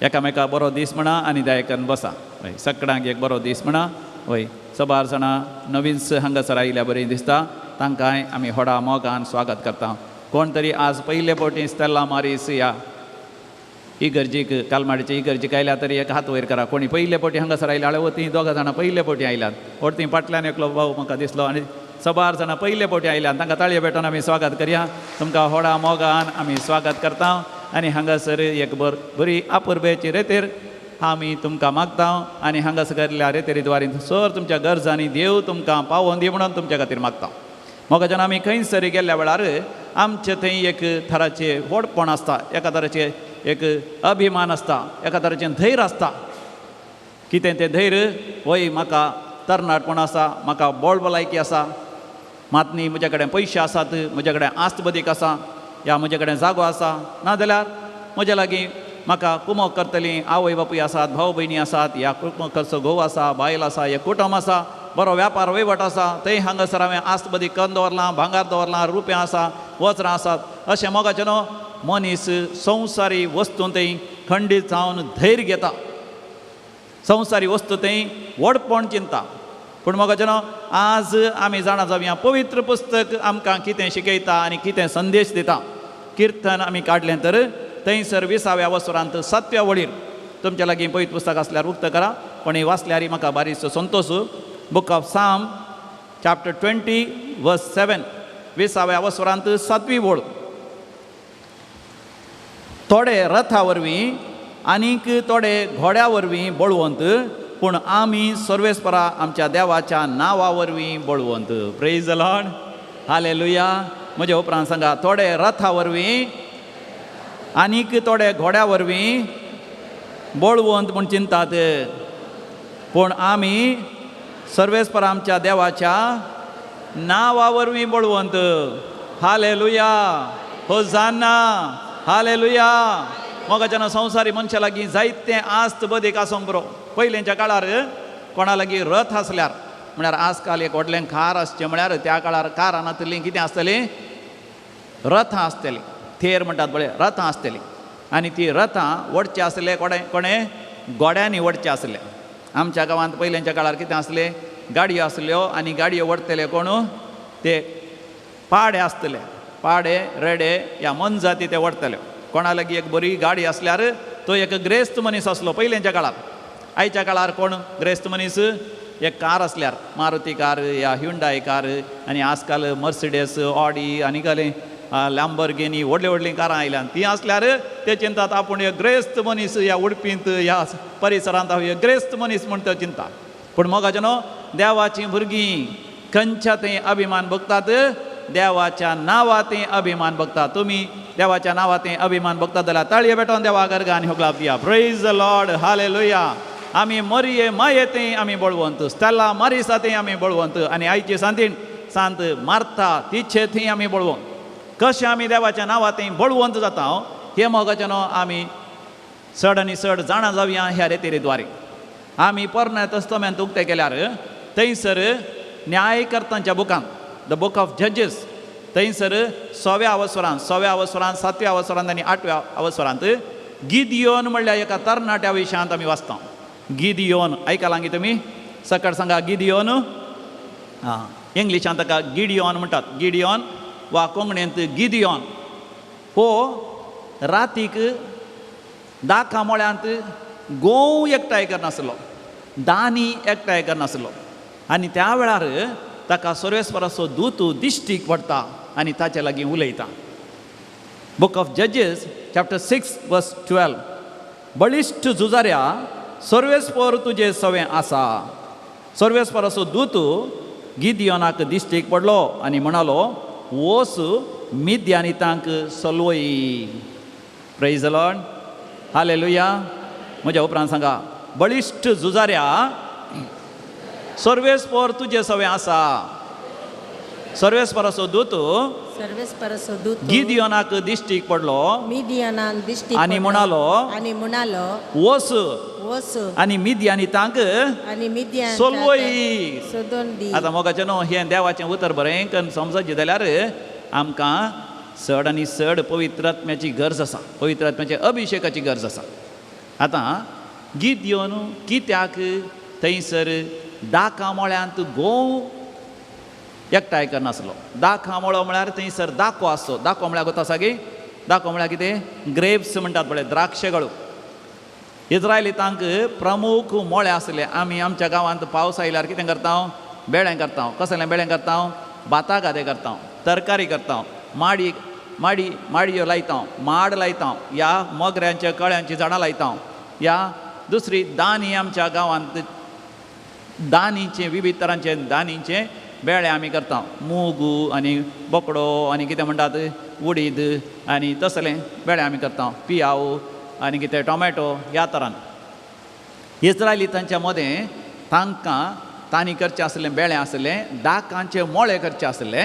एकामेका बरो दीस म्हणा आनी दयाकन बसा. हय सगळ्यांक एक बरो दीस म्हणा. हय सबार जाणां नवीन हांगासर आयिल्ल्या बरीं दिसता तांकांय आमी व्हडा मोगान स्वागत करता. कोण तरी आज पयले फावटी स्तेला मारीस ह्या इगर्जीक कालमाडीचे इगर्जीक आयल्या तरी एक हात वयर करा. कोणी पयले फावटी हांगासर आयल्या जाल्यार ती दोगां जाणां पयले फावटी आयल्यात. ओर ती फाटल्यान एकलो भाव म्हाका दिसलो आनी सबार जाणां पयले फावटी आयल्यान तांकां ताळये भेटोवन आमी स्वागत करया. तुमकां व्हडा मोगान आमी स्वागत करता आनी हांगासर एक बरी आपुरबेची रेतेर आमी तुमकां मागता आनी हांगासर केल्ल्या रेतेरी द्वारीन सर तुमच्या गरजांनी देव तुमकां पावोवन दी म्हणून तुमच्या खातीर मागता. मोगाच्यान आमी खंयसर गेल्ल्या वेळार आमचे थंय एक थराचें व्हडपण आसता, एका तराचें एक अभिमान आसता, एका तराचें धैर्य आसता. कितें तें धैर्य? वय म्हाका तरणाटपण आसा, म्हाका बोळ भलायकी आसा, मात न्ही म्हज्या कडेन पयशे आसात, म्हज्या कडेन आस्त बदीक आसा, या म्हज्या कडेन जागो आसा, नाजाल्यार म्हज्या लागीं म्हाका कुमोक करतलीं आवय बापूय आसात, भाव भयणी आसात, ह्या कुमोक करचो घोव आसा, बायल आसा, हे कुटुंब आसा, बरो व्यापार वयवट आसा, थंय हांगासर हांवें आस्त बदीक कन्न दवरलां, भांगार दवरलां, रुप्यां आसा, वज्रां आसात. अशें मोगाचें न्हू मनीस संवसारी वस्तूं थंय खंडीत जावन धैर्य घेता, संवसारी वस्तू थंय व्हडपण चिंता. पूण मोगाचें न्हू आज आमी जाणा जावया पवित्र पुस्तक आमकां कितें शिकयता आनी कितें संदेश दिता. किर्तन आमी काडलें तर थंयसर 20व्या वसरांत 7व्या वळीर, तुमच्या लागीं पवित्र पुस्तक आसल्यार उक्त करा, कोणी वाचल्यार म्हाका बारीचो Santosh. Book of Psalm chapter 20 verse 7, 20व्या वसरांत 7वी वळ. थोडे रथा वरवीं आनीक थोडे घोड्या वरवीं बळवंत, पूण आमी सर्वेस्परा आमच्या देवाच्या नांवा वरवीं बळवंत. Praise the Lord, hallelujah. म्हज्या उपरांत सांगा, थोडे रथा वरवीं आनीक थोडे घोड्या वरवीं बळवंत म्हूण चिंतात, पूण आमी सर्वेस्परा आमच्या देवाच्या नांवा वरवीं बळवंत. Hallelujah, होजाना, hallelujah. मोगाच्यान संवसारी मनशा लागीं जायते आस्त बदीक आसूंक बरो. पयलींच्या काळार कोणा लागीं रथ आसल्यार, म्हळ्यार आजकाल एक व्हडलें कार आसचें म्हळ्यार त्या काळार कारां नातलीं, कितें आसतलीं? रथां आसतलीं, थेर म्हणटात पळय, रथां आसतलीं. आनी ती रथां ओडचे आसले कोणे कोणें? गोड्यांनी ओडचे आसले. आमच्या गांवांत पयलींच्या काळार कितें आसलें? गाडयो आसल्यो आनी गाडयो ओडटले कोण? ते पाडे आसतले, पाडे रेडे ह्या मोनजाती ते ओडटले. कोणा लागीं एक बरी गाडी आसल्यार तो एक ग्रेस्त मनीस आसलो पयलींच्या काळार. आयच्या काळार कोण ग्रेस्त मनीस? एक कार आसल्यार, मारुती कार या ह्युंडाय कार, आनी आजकाल मर्सिडीस, ऑडी आनी कसलें लॅम्बोर्गिनी, व्हडलीं व्हडलीं कारां आयल्यान, ती आसल्यार ते चिंतात आपूण एक ग्रेस्त मनीस, ह्या उडपींत ह्या परिसरांत हांव एक ग्रेस्त मनीस म्हूण ते चिंता. पूण मोगाचें न्हू देवाचीं भुरगीं खंयच्या थंय अभिमान भोगतात? देवाच्या नांवा थंय अभिमान भोगतात. तुमी देवाच्या नांवा थंय अभिमान भोगतात जाल्यार ताळये भेटोवन देवा गर्गा आनी होगलाप दिया. Praise the Lord, hallelujah. आमी मरिये माये थंय आमी बळवंत, स्टेला मारिसा थंय आमी बळवंत, आनी आयची सांतीण सांत मार्था तिचे थंय आमी बळवंत. कशें आमी देवाच्या नांवा थंय बळवंत जाता हे मोगाचें न्हू आमी चड आनी चड जाणा जावया ह्या रेतेरी द्वारे. आमी पोरण्या तस्तमेंत उक्तें केल्यार थंयसर न्यायकर्तांच्या बुकांत, the book of जजीस, थंयसर 6व्या अवसरांत, 6व्या अवसरांत, 7व्या अवसरांत आनी 8व्या अवसरांत गिदियोन म्हणल्यार एका तरणाट्या विशयांत आमी वाचता. गिदियोन आयकलां गी तुमी? सकट सांगा, गिदियोन. आं, इंग्लिशांत ताका गिडियोन म्हणटात, गिडियोन वा कोंकणींत गिदियोन. हो रातीक दाका मोळ्यांत गोंव एकठांय करनासलो, दानी एकठांय करनासलो, आनी त्या वेळार ताका सर्वेस्पराचो दूत दिश्टीक पडटा आनी ताचे लागीं उलयता. Book of Judges chapter 6 verse 12. बळिश्ट झुजाऱ्या, सर्वेस्पर तुजे सवें आसा. सर्वेस्पराचो दूत गिदियोनाक दिश्टीक पडलो आनी म्हणालो, वोस मिद्यानितांक सलवय. Praise the Lord, hallelujah. म्हज्या उपरांत सांगा, बळिश्ट झुजाऱ्या, सर्वेस्पर तुजे सवें आसा. सर्वेस्पराचो दूत सर्वेस्पराचो दूत गिदियोनाक दिश्टीक पडलो मिदियानाक दिश्टीक आनी पडलो म्हणालो, आनी म्हणालो, वोस वस आनी मिद्यानितांक आनी मिद्यान सोलवय. सोदून दी. आतां मोगाचें न्हू हें देवाचें उतर बरें करून समजचें जाल्यार आमकां चड आनी चड पवित्र आत्म्याची गरज आसा, पवित्र आत्म्याच्या अभिशेकाची गरज आसा. आतां गिदियोन कित्याक थंयसर दाका मोळ्यांत गोंव एकठांय करनासलो? दाका मोळो म्हळ्यार थंयसर दाको आसचो. दाको म्हळ्यार गोता आसा गी? दाको म्हळ्यार कितें? ग्रेप्स म्हणटात पळय, द्राक्षे गळू. इज्रायलितांक प्रमुख मोळे आसले. आमी आमच्या गांवांत पावस आयल्यार कितें करता? बेळें करता. कसलें बेळें करता? भाता गादे करता, तरकारी करता, माडी माडी माडयो लायता, माड लायता, ह्या मोगऱ्यांच्या कळ्यांची झाडां लायता, ह्या दुसरी दानी आमच्या गांवांत दानीचे विविध तरांचे दानीचे बेळे आमी करता, मूग आनी बोकडो आनी कितें म्हणटात उडीद आनी तसलें बेळे आमी करता, पियाव आनी कितें टोमॅटो ह्या तरान. इस्रायली तांच्या मदें तांकां तांणी करचें आसलें बेळें आसलें दाकांचे मोळे करचे आसले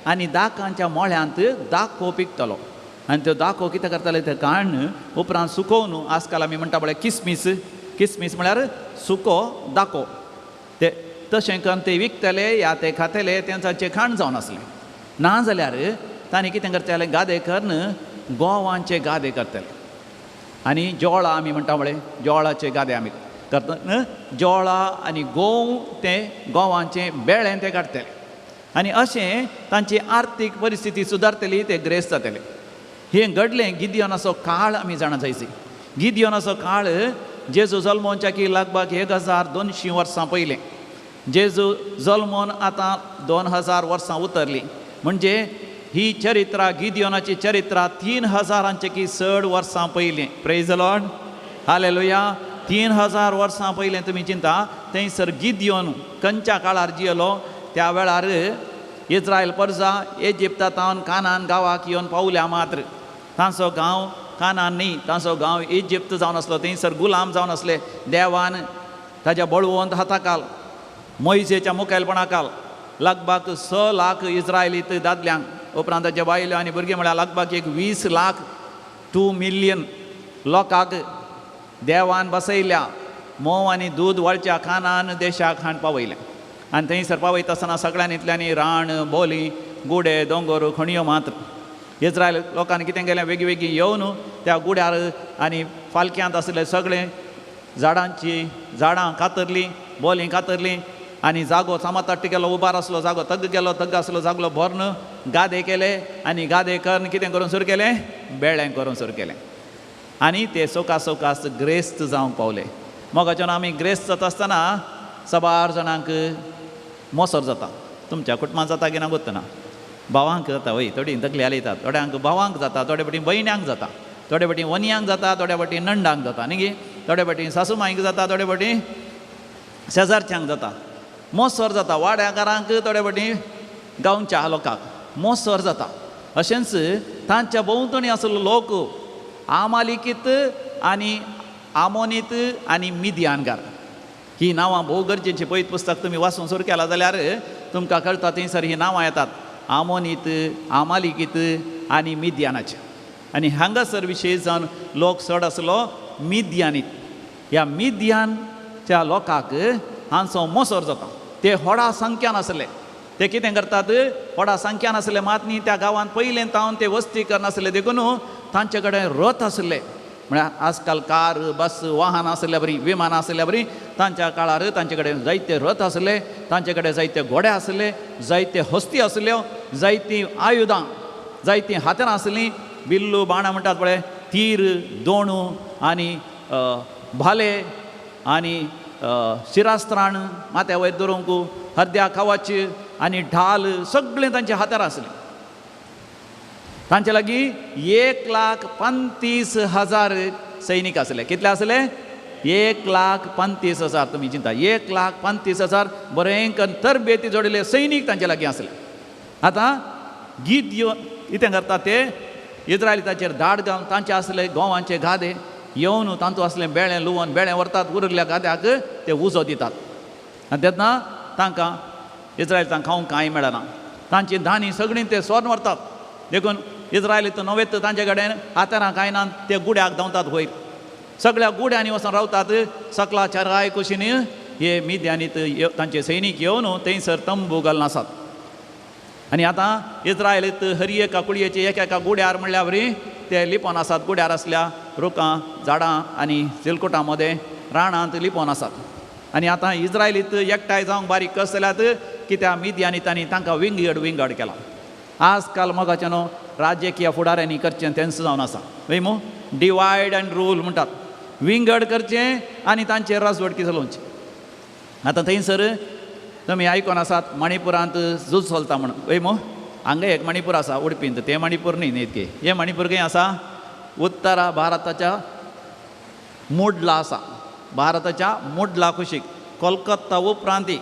आनी दाकांच्या मोळ्यांत दाखो पिकतलो आनी त्यो दाखो कितें करताले ते काडून उपरांत सुकोवन आजकाल आमी म्हणटा पळय किसमीस, किसमीस म्हळ्यार सुको दाखो, ते तशें करून ते विकतले या ते खातले तेंचे खाण जावन आसलें. ना जाल्यार तांणी कितें करताले गादे करून गोवांचे गादे करतले आनी जोळां आमी म्हणटा पळय जोळाचे गादे आमी करता, जोळां आनी गोंव ते गोवांचे बेळें ते काडटले आनी अशें तांची आर्थीक परिस्थिती सुदारतली, ते ग्रेस जातले. हें घडलें गिदियोनाचो काळ आमी जाणा जायची. गिदियोनाचो काळ जेजू जल्मोनच्या की लगभग 1200 वर्सां पयलें. जेजू जल्मोन आतां 2000 वर्सां उतरलीं, म्हणजे ही चरित्रा गिदियोनाची चरित्रा 3000 की चड वर्सां पयलीं. प्रेज the Lord, hallelujah. 3000 वर्सां पयलें तुमी चिंता थंयसर गिदियोन खंयच्या काळार जियेलो त्या वेळार इस्रायल परजा इजिप्तांत कानान गांवाक येवन पावल्या मात्र. तांचो गांव कानान न्ही, तांचो गांव इजिप्त जावन आसलो, थंयसर गुलाम जावन आसले. देवान ताज्या बळवंत हाताकाल मोयजेच्या मुखेलपणाकाल लगभग 6 लाख इस्रायलीत दादल्यांक, उपरांत ताच्या बायल्यो आनी भुरगीं म्हळ्यार लगभग एक 20 लाख 2 मिलियन लोकांक देवान बसयल्या म्होंव आनी दूद वळच्या कानान देशाक हाण पावयलें. आनी थंयसर पावयता आसतना सगळ्यांनी रान बोली गुडे दोंगर खणयो मात्र इस्रायल लोकांनी कितें केलें वेगळी वेगळी येवन त्या गुड्यार आनी फालक्यांत आसले सगळें झाडांची झाडां कातरलीं, बोलीं कातरलीं आनी जागो सामाताट्ट केलो, उबार आसलो जागो तग्ग केलो, तग्ग आसलो जागलो भरून गादे केले आनी गादे करून कितें करून सुरू केलें बेळें करून सुरू केलें आनी ते सोकास सोकास ग्रेस्त जावंक पावले. मोगाच्यान आमी ग्रेस्त जाता आसतना साबार जाणांक मोसर जाता. तुमच्या कुटुंबांत जाता की ना गोत्तना भावांक जाता वय, थोडीं तकली हालयतात, थोड्यांक भावांक जाता, थोडे फावटी भयण्यांक जाता, थोडे फावटी वनयांक जाता, थोड्या फावटी नंडांक जाता न्ही गे, थोडे फावटी सासू मांयक जाता, थोडे फावटी शेजारच्यांक जाता, मोसर जाता वाड्याकारांक, थोडे फावटी गांवच्या लोकांक मोसर जाता. अशेंच तांच्या भोंवतणी आसलो लोक आमालिकीत आनी आमोनीत आनी मिदियानगार. ही नांवां भोव गरजेची. पयत पुस्तक तुमी वाचूंक सुरू केलां जाल्यार तुमकां कळटा थंयसर ही नांवां येतात, आमोनीत, आमालिकीत आनी मिदियानाचे. आनी हांगासर विशेश जावन लोक चड आसलो मिदियानीत. ह्या मिदियानच्या लोकांक हांचो मोसर जाता. ते व्हडा संख्यान आसले. ते कितें करतात व्हडा संख्यान आसले मात न्ही, त्या गांवांत पयलें तावन ते वस्ती करनासले देखून तांचे कडेन रथ आसले. म्हळ्यार आजकाल कार बस वाहन आसल्या बरी विमान आसल्या बरी तांच्या काळार तांचे कडेन जायते रथ आसले, तांचे कडेन जायते घोडे आसले, जायते हस्ती आसल्यो, जायतीं आयुधां, जायतीं हातेरां आसलीं, बिल्लू बाणां म्हणटात पळय, तीर दोणू आनी भाले आनी शिरास्त्राण माथ्या वयर दवरूंक, हरद्या कवच आनी ढाल सगळें तांचे हातार आसलें. तांचे लागीं 1,35,000 सैनीक आसले. कितले आसले? 1,35,000. तुमी चिंता, 1,35,000 बरें करून तरबेती जोडिल्ले सैनीक तांचे लागीं आसले. आतां गिदियोन कितें करता ते इस्रायलिताचेर धाड घालून तांचे आसले गोवांचे गादे येवन तांतू आसले बेळें लुवोन बेळें व्हरतात, उरिल्ल्या गाद्याक ते उजो दितात आनी तेन्ना तांकां इस्रायलितांक खावंक कांय मेळना. तांची धानी सगळीं ते सोर्ण व्हरतात. देखून इस्रायलीत नवेत तांचे कडेन हातेरां कांय ना, ते गुड्याक धांवतात वयर, सगळ्या गुड्यांनी वचून रावतात. सकला चाराय कुशीन हे मिद्यानीत तांचे सैनीक येवन थंयसर तंबू घालून आसात. आनी आतां इस्रायलीत हर एका कुळयेचे एका एका गुड्यार म्हणल्यार बरी ते लिपोन आसात. गुड्यार आसल्या रुखां झाडां आनी चिलकुटां मदें रानांत लिपोन आसात. आनी आतां इस्रायलीत एकठांय जावंक बारीक कस जाल्यात कित्याक मिद्यानीतांनी तांकां विंगड विंगड केला. आजकाल मोगाचें न्हू राजकीय फुडाऱ्यांनी करचें तेंच जावन आसा न्हय मू, डिवायड अँड रूल म्हणटात, विंगड करचें आनी तांचेर राजवटकी चलोवची. आतां थंयसर तुमी आयकोन आसात मणिपुरांत झूज चलता म्हणून वय मो हांगा एक मणिपूर आसा उडपींत, तें मणिपूर न्ही न्ही इतके, हें मणिपूर खंय आसा? उत्तरा भारताच्या मुडला आसा, भारताच्या मुडला कुशीक कोलकत्ता उपरांती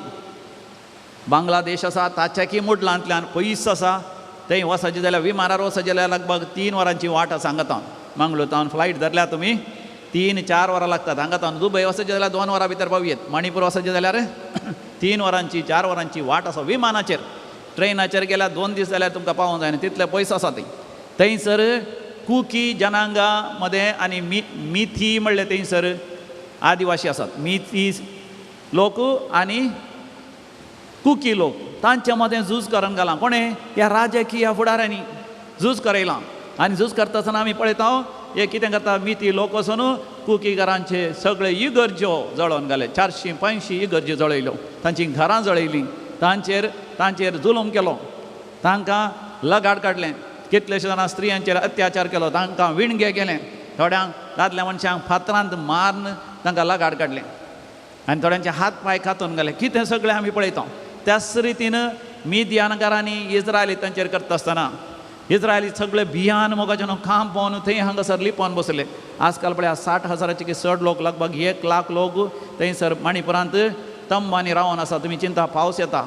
बांगलादेश आसा ताच्याकी मुडलांतल्यान पयस आसा. थंय वचपाचें जाल्यार विमानार वचपाचें जाल्यार लगभग 3 वरांची वाट आसा. हांगा तावन मंगळूर तावन फ्लायट धरल्या तुमी 3-4 वरां लागतात. हांगा तावन दुबय वचपाचें जाल्यार 2 वरां भितर पावयेत. मणिपूर वचपाचें जाल्यार 3 वरांची 4 वरांची वाट आसा विमानाचेर. ट्रेनाचेर गेल्यार 2 दीस जाल्यार तुमकां पावोंक जायना तितले पयस आसा थंय. थंयसर कुकी जनांगा मदें आनी मिथी म्हणलें थंयसर आदिवासी आसात, मिथी लोक आनी कुकी लोक, तांच्या मदें झूज करून घालां कोणें? ह्या राजकीय फुडाऱ्यांनी झूज करयलां. आनी झूज करता आसतना आमी पळयता हे कितें करता, मिथी लोक वचून कुकीकारांचे सगळे इगर्ज्यो जळोवन घाले, 400-500 इगर्ज्यो जळयल्यो, तांचीं घरां जळयलीं, तांचेर जुलूम केलो, तांकां लगाड काडलें, कितलेशे जाणां स्त्रियांचेर अत्याचार केलो, तांकां विणगे केलें, थोड्यांक दादल्या मनशांक फातरांत मारून तांकां लगाड काडलें आनी थोड्यांचे हात पांय कातून घाले. कितें सगळें आमी पळयता. त्याच रितीन मिदियानकारांनी इस्रायली तांचेर करता आसतना इस्रायली सगळे भियान मोगाचें खांब पोवन थंय हांगासर लिपोवन बसले. आजकाल पळया 60,000 की चड लोक, लगभग 1 लाख लोक थंयसर मणिपुरांत तंबांनी रावन आसा. तुमी चिंता, पावस येता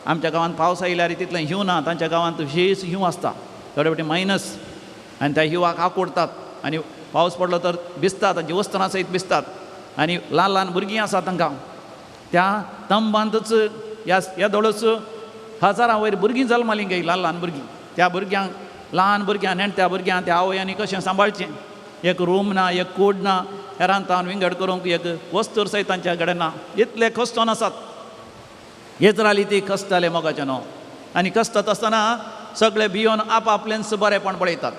आमच्या गांवांत, पावस आयल्यार तितलें ह्यू ना, तांच्या गांवांत विशेश ह्यू आसता, थोडे फावटी मायनस, आनी त्या हिवाक आकुडतात आनी पावस पडलो तर भिजतात, तांची वस्त्रां सयत भिजतात आनी ल्हान ल्हान भुरगीं आसात तांकां. त्या तंबांतच ह्या दोळच हजारां वयर भुरगीं जल्मालीं गे, ल्हान ल्हान भुरगीं. त्या भुरग्यांक, ल्हान भुरग्यां, नेणट्या भुरग्यांक त्या आवयांनी कशें सांबाळचें? एक रूम ना, एक कूड ना, हेरान तावन विंगड करूंक एक वस्तूर सयत तांच्या कडेन ना, इतले कश्टोन आसात. इस्रायली ती कश्टाले मोगाचें न्हू, आनी कश्टत आसतना सगळे भियोन आपआपलेंच बरेंपण पळयतात.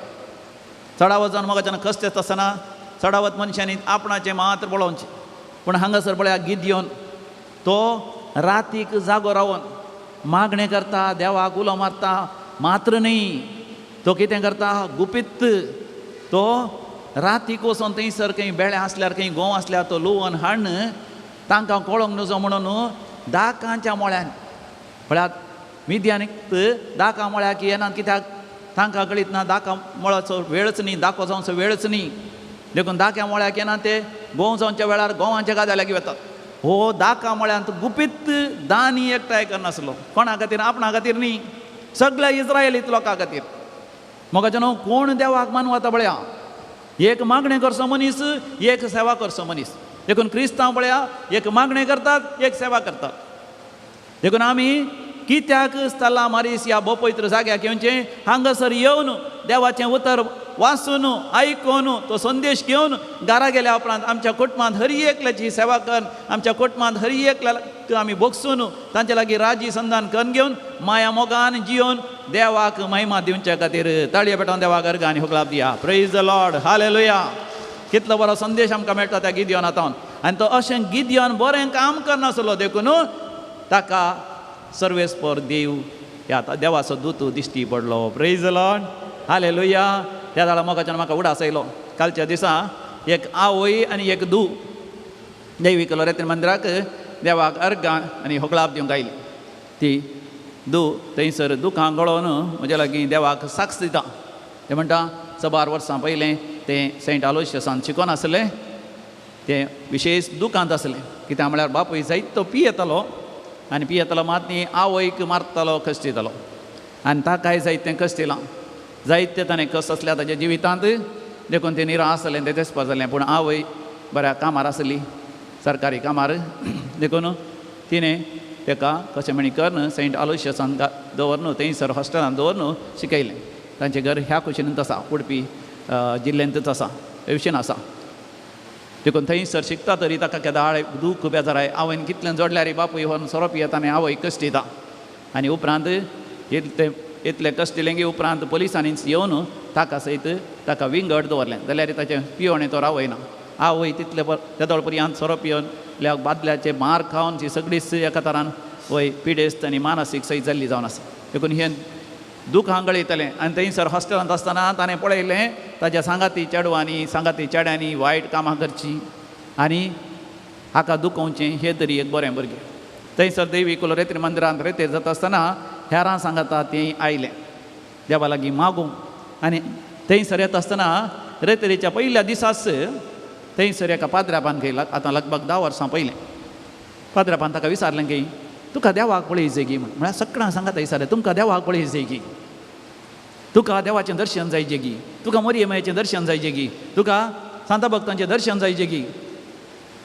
चडावत जावन मोगाच्यान कश्ट आसतना चडावत मनशांनी आपणाचें मात्र पळोवचें. पूण हांगासर पळया गिदयोन तो रातीक जागो रावन मागणें करता, देवाक उलो मारता, मात्र न्ही तो कितें करता, गुपीत तो रातीक वचोन थंयसर खंय बेळे आसल्यार खंय गोंव आसल्यार तो लुवन हाडून तांकां कळोंक नजो म्हणून दाकांच्या मळ्यान पळयात मिद्यानीक दाकां मळ्याक येनात, कित्याक तांकां कळीत ना दाकां मळाचो वेळच न्ही, दाको जावचो वेळच न्ही, देखून दाक्या मळ्याक येना, ते गोंव जावच्या वेळार गोंवांच्या गाद्या लागीं वतात. हो दाका मळ्यांत गुपीत दानी एकठांय करनासलो, कोणा खातीर? आपणा खातीर न्ही, सगळ्या इस्रायलीत लोकां खातीर. मोगाचें न्हू कोण देवाक मानवता पळया, एक मागणें करचो मनीस, एक सेवा करचो मनीस. देखून क्रिस्तांव पळया एक मागणें करतात, एक सेवा करतात. देखून आमी कित्याक स्थलां मारीस ह्या भोपवित्र जाग्याक येवचें? हांगासर येवन देवाचें उतर वाचून आयकून तो संदेश घेवन घरा गेल्या उपरांत आमच्या कुटुंबांत हर एकल्याची सेवा कर, आमच्या कुटुंबांत हर एकल्याक आमी भोगसून तांचे लागीं राजी संधान करून घेवन माया मोगान जियोन देवाक महिमा दिवच्या खातीर ताळये पेटोवन देवाक अर्घ आनी हुकलाप दिया. Praise the Lord, hallelujah. कितलो बरो संदेश आमकां मेळटा त्या गिदयोनांत. आनी तो अशें गिदयोन बरें काम करनासलो, देखून ताका सर्वेस्पर देव ह्या देवाचो दूत दिश्टी पडलो. Praise the Lord, hallelujah. त्या जाल्यार मोगाच्यान म्हाका उडास आयलो. कालच्या दिसा एक आवय आनी एक धूव देवीक लोरेतीन मंदिराक देवाक अर्घां आनी होगळाप दिवंक आयली. ती धूव थंयसर दुखां गळोवन म्हज्या लागीं देवाक साक्ष दिता. ते म्हणटा सबार वर्सां पयलें तें सेंट आलोशियसान शिकोन आसलें, तें विशेश दुखांत आसलें. कित्याक म्हळ्यार बापूय जायत तो पियेतालो आनी पियेतालो मात न्ही आवयक मारतालो, कश्टितालो आनी ताकाय जायत तें कश्टिलां, जायते ताणें कश्ट आसल्या ताच्या जिवितांत, देखून तें निराश जालें, तें तेसपा जालें. पूण आवय बऱ्या कामार आसली, सरकारी कामार, देखून तिणें ताका कशें म्हणी करून सेंट आलोशियसान दवरून थंयसर हॉस्टेलान दवरून शिकयलें. तांचें घर ह्या कुशीनूच आसा, उडपी जिल्ल्यांतूच आसा, विशीन आसा. देखून थंयसर शिकता तरी ताका केदाळ दूख बेजाराय, आवयन कितलें जोडल्यार बापूय व्हरून सोरो पियेता आनी आवय कश्टिता. आनी उपरांत इतलें कश्टिलें की उपरांत पोलिसांनी येवन ताका सयत ताका विंगड दवरलें, जाल्यार ताचें पियोणें तो रावयना. आवय तितले तेदोळ पर्यंत सोरो पिवन बादल्याचे मार खावन ती सगळीच एका तरान वय पिडेस्त आनी मानसीक सयत जाल्ली जावन आसा. देखून हें दुखां गळयतलें. आनी थंयसर हॉस्टेलांत आसतना ताणें पळयलें ताच्या सांगाती चेडवांनी सांगाती चेड्यांनी वायट कामां करचीं आनी हाका दुखोवचें, हें तरी एक बरें भुरगें. थंयसर देवी कुलोरेत्री मंदिरांत रेतेर जाता आसतना हेरां सांगता तीं आयलें देवा लागीं मागूंक. आनी थंयसर येता आसतना रेतेरीच्या पयल्या दिसाच थंयसर एका पाद्रापान घेयला, आतां लगभग 10 वर्सां पयलें. पाद्रापान ताका विचारलें की तुका देवाक पळयजे गी म्हण. म्हळ्यार सगळ्यां सांगता विचारलें, तुमकां देवाक पळयजे गी, तुका देवाचें दर्शन जायजे गी, तुका मरियमायेचें दर्शन जायजे गी, तुका सांता भक्तांचें दर्शन जायजे गी.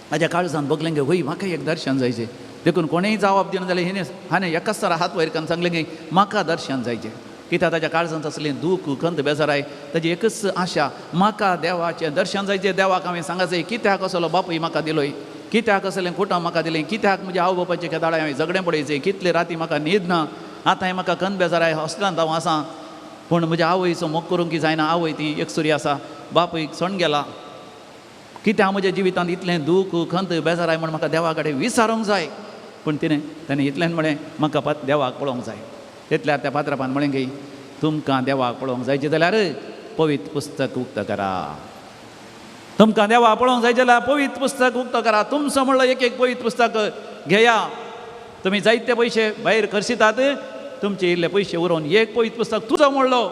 म्हाज्या काळजान बगलें गे, वय म्हाका एक दर्शन जायजे. देखून कोणेय जवाब दिना जाल्यार हिणें हाणें एकाच सरा हात वयर करून सांगलें की म्हाका दर्शन जायजें. कित्याक ताज्या काळजांत आसलें दूख खंत बेजाराय, ताजी एकच आशा, म्हाका देवाचें दर्शन जायजें. देवाक हांवें सांगाचें कित्याक असलो बापूय म्हाका दिलोय, कित्याक असलें कुटुंब म्हाका दिलें, कित्याक म्हज्या आवय बापायचें केदाळाय हांवें झगडें पळयचें, कितले राती म्हाका न्हीद ना, आतांय म्हाका खंत बेजाराय हॉस्टेलांत हांव आसा, पूण म्हज्या आवयचो मोग करूंक की जायना, आवय ती एकसुरी आसा, बापूय सण गेला, कित्याक म्हज्या जिवितांत इतलें दूख खंत बेजाराय म्हूण म्हाका देवा कडेन विचारूंक जाय. पूण तिणें ताणें इतलेंच म्हळें, म्हाका देवाक पळोवंक जाय. तितल्यार त्या पात्रापान म्हळें की तुमकां देवाक पळोवंक जायचें जाल्यार पवित्र पुस्तक उक्तो करा. तुमकां देवाक पळोवंक जाय जाल्यार पवित्र पुस्तक उक्तो करा. तुमचो म्हणलो एक एक पवित्र पुस्तक घेया, तुमी जायते पयशे भायर खर्चितात, तुमचे इल्ले पयशे उरोवन एक पवित्र पुस्तक तुजो म्हणलो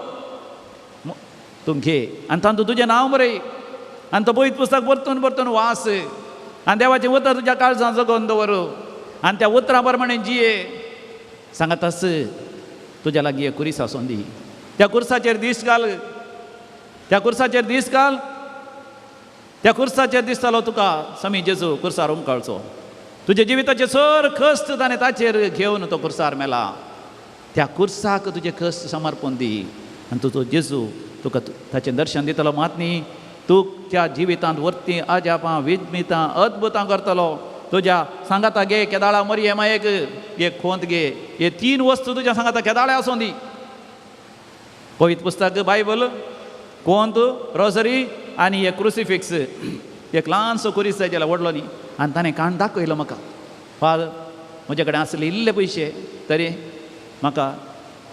तूं घे आनी तातूंत तुजें नांव बरय आनी तो पवित्र पुस्तक परतून परतून वाच आनी देवाचें उतर तुज्या काळजांत जगोवन दवर आनी त्या उतरां प्रमाणे जिये. सांगातास तुज्या लागीं एक कुरीस आसूं दी, त्या कुर्साचेर दीस घाल, त्या कुर्साचेर दीस घाल, त्या कुर्साचेर दिसतालो तुका समी जेजू कुर्सार उमकाळचो, तुज्या जिविताचें सर कश्ट ताणें ताचेर घेवन तो कुर्सार मेला. त्या कुर्साक तुजें कश्ट समर्पण दी आनी तुजो जेजू तुका ताचें दर्शन दितलो. मात न्ही तूं त्या जिवितांत वरतीं अजापां विज्मितां अद्भुतां करतलो. तुज्या सांगाता गे केदाळा मरये मायेक एक खोंत गे, हे 3 वस्तू तुज्या सांगाता केदाळे आसूं दी, पवित्र पुस्तक बायबल, कोंत रोजरी आनी एक क्रुसिफिक्स, एक ल्हानसो कुरीस जाय जाल्यार व्हडलो न्ही. आनी ताणें काण दाखयलो म्हाका, फादर म्हजे कडेन आसले इल्ले पयशे तरी म्हाका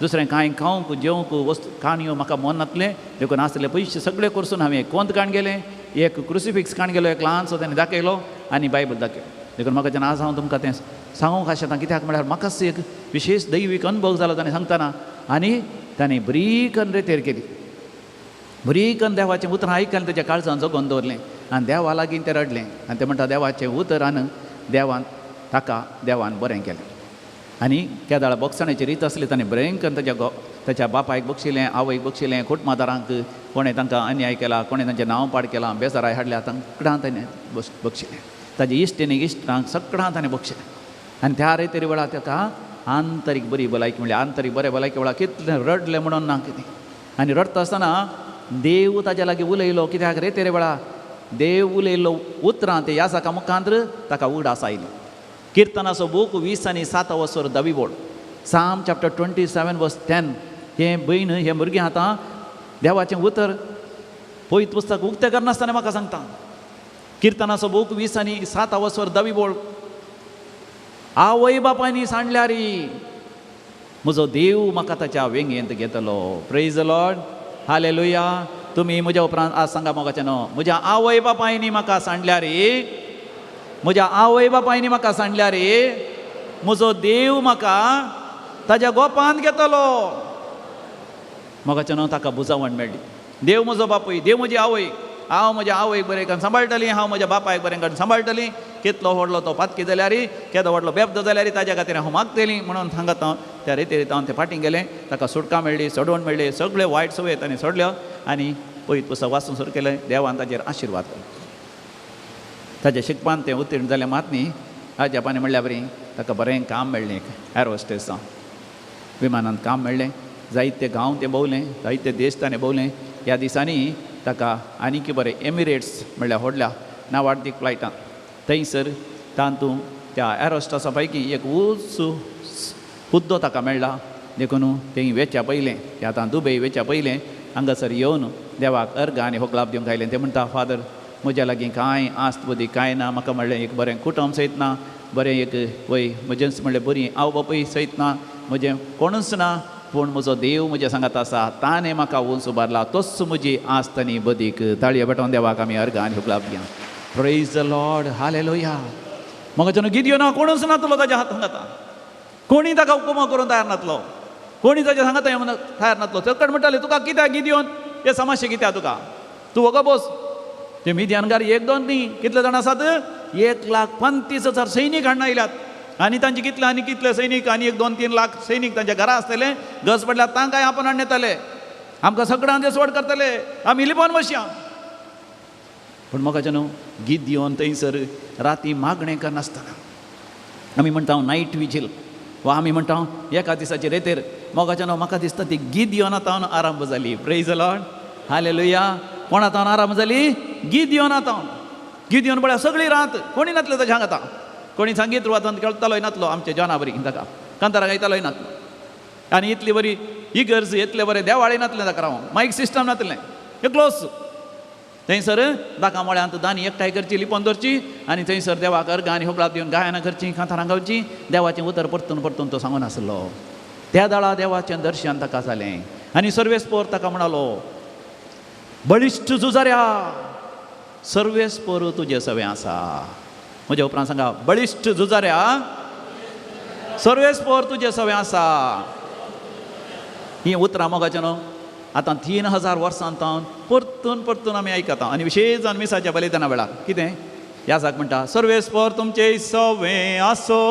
दुसरें कांय खावंक जेवंक वस्तू काणयो म्हाका मन नासलें, देखून आसले पयशे सगळे करसून हांवें एक कोंत काण गेलें, एक क्रुसिफिक्स काण गेलो, एक ल्हानसो ताणें दाखयलो आनी बायबल दाखयलो. देखून म्हाका जेन्ना आज हांव तुमकां तें सांगूंक आशेता, कित्याक म्हळ्यार म्हाकाच एक विशेश दैवीक अनुभव जालो ताणें सांगतना. आनी ताणें बरी कन्न रेतेर केली, बरी कन्न देवाचें उतरां आयकलें, ताच्या काळजान जगोवन दवरलें आनी देवा लागीं तें रडलें आनी तें म्हणटा देवाचें उतरान देवान ताका देवान बरें केलें. आनी केदाळ बक्षणाची रीत आसली, ताणें बरें करून ताच्या ताच्या बापायक बक्षिलें, आवयक बक्षिलें, कुटुंबादारांक कोणें तांकां अन्याय केला, कोणें तांचें नांव पाड केलां, बेजाराय हाडल्या, तांकां ताणें बक्षिलें. ताजे इश्टिणी इश्टांक सगळ्यांक ताणें बक्षिलें. आनी त्या रेतरी वेळार ताका आंतरीक बरी भलायकी म्हणल्यार आंतरीक बरें भलायकी वेळार कितलें रडलें म्हणून ना कितें. आनी रडटा आसतना देव ताज्या लागीं उलयलो, कित्याक रेतेरे वेळार देव उलयलो उतरां ते याजाका मुखांत्र ताका उगडास आयली. किर्तनाचो बूक 20 आनी 7 वसर धवी बोड, Psalm chapter 27 verse 10. हें भयण हें भुरगें आतां देवाचें उतर पवित्र पुस्तक उक्तें करनासतना म्हाका सांगता, किर्तनाचो बूक 20 आनी 7 वसर धवी बोड, आवय बापायनी सांडल्यार म्हजो देव म्हाका ताच्या वेंगेंत घेतलो. Praise the Lord, hallelujah. तुमी म्हज्या उपरांत आज सांगा मोगाचें न्हू, म्हज्या आवय बापायनी म्हाका सांडल्यार, म्हज्या आवय बापायनी म्हाका सांडल्यार म्हजो देव म्हाका ताज्या गोपांत घेतलो. मोगाचें न्हू ताका बुजावण मेळ्ळी, देव म्हजो बापूय, देव म्हजी आवय, हांव म्हज्या आवयक बरें करून सांबाळटली, हांव म्हज्या बापायक बरें करून सांबाळटली, कितलो व्हडलो तो पातकी जाल्यार, केदो व्हडलो बेबदो जाल्यार ताज्या खातीर हांव मागतली म्हणून सांगत हांव त्या रेती हांव ते फाटीं गेलें. ताका सुटका मेळ्ळी, सोडवण मेळ्ळी, सगळे वायट सवय ताणें सोडल्यो आनी पवित्र पुस्तक वाचून सुरू केलें. देवान ताजेर आशिर्वाद केलो. ताज्या शिकपान तें उत्तीर्ण जालें मात न्ही, आज्यापानी म्हणल्या बरी ताका बरें काम मेळ्ळें, एक एरोस्टेसां विमानांत काम मेळ्ळें. जायते गांव तें भोंवलें, जायते देश ताणें भोंवलें. ह्या दिसांनी ताका आनीक बरें एमिरेट्स म्हणल्यार व्हडल्या नावाडदीक फ्लायटान थंयसर तातूंत त्या एरोस्टासा पैकी एक उंच हुद्दो ताका मेळ्ळा. देखून थंय वेच्या पयलें, ते आतां दुबय वेच्या पयलें हांगासर येवन देवाक अर्घ आनी होगलाप दिवंक आयलें. ते म्हणटा, फादर म्हज्या लागीं कांय आस्त बुद्दी कांय ना, म्हाका म्हणलें एक बरें कुटुंब सयत ना, बरें एक वय म्हजेंच म्हणलें बरी आवय बापूय सयत ना, म्हजें कोणूच ना, पूण म्हजो देव म्हज्या सांगात आसा, ताणें म्हाका उंच उबारला, तोच म्हजी आस्त आनी बदीक. ताळये पेटोवन देवाक आमी अर्घ आनी हुगलाप दिया. Praise the Lord, hallelujah. मोगाच्यानो गिदयोना कोणूच नातलो ताच्या हातांत आतां, कोणी ताका उपमा करून तयार नातलो, कोणी ताच्या सांगात तयार नातलो. चकट म्हणटाले तुका कित्याक गिदयोन हे समस्या कित्याक तुका, तूं वगो बोस. ते मिद्यानगार एक दोन न्ही कितले जाण आसात, 1,35,000 सैनीक हाडून आयल्यात. आनी तांचे कितले आनी कितले सैनीक, आनी 1 2 3 लाख सैनीक तांच्या घरा आसतले. गरज पडल्यार तांकांय आपण हाडून येतले, आमकां सगळ्यां ते सोड करतले, आमी लिपोवन बसया. पूण मोगाच्या न्हू गिदयोन थंयसर राती मागणें करनासतना, आमी म्हणटा नायट विजील वा आमी म्हणटा एका दिसाचे रेतेर, मोगाच्या न्हू म्हाका दिसता ती गिदयोना तावन आरंभ जाली. Praise the Lord, hallelujah. कोणा तावन आरंभ जाली? गिदयोना तावन. गिदयोन पळया सगळी रात कोणी नातले ताच्या हांगा, कोणी संगीत वाजोवन खेळतालोय नातलो, आमच्या जॉना बरी ताका कांतारा गायतालोय नातलो. आनी इतली बरी इगर्ज, इतले बरें देवाळे नातलें ताका रावूंक, मायक सिस्टम नातलें, एकलोच थंयसर दाका मळ्यांत दानी एकठांय करची, लिपोवन दवरची आनी थंयसर देवाक अर्गां आनी होगळाप दिवन गायनां करचीं, कांतारां गावचीं, देवाचें उतर परतून परतून तो सांगून आसलो. त्या दाळा देवाचें दर्शन ताका जालें आनी सर्वेस्पोर ताका म्हणालो, बळिश्ट झुजाऱ्या, सर्वेस्पोर तुजें सवें आसा. म्हज्या उपरांत सांगा, बळिश्ट झुजाऱ्या, सर्वेस्पोर तुजें सवें आसा. हीं उतरां मोगाचें न्हू आतां 3000 वर्सां तावन परतून परतून आमी आयकता, आनी विशेश जावन मिसाच्या बलिदाना वेळार. कितें याजाक म्हणटा, सर्वेस्पोर तुमचें सवें आसो,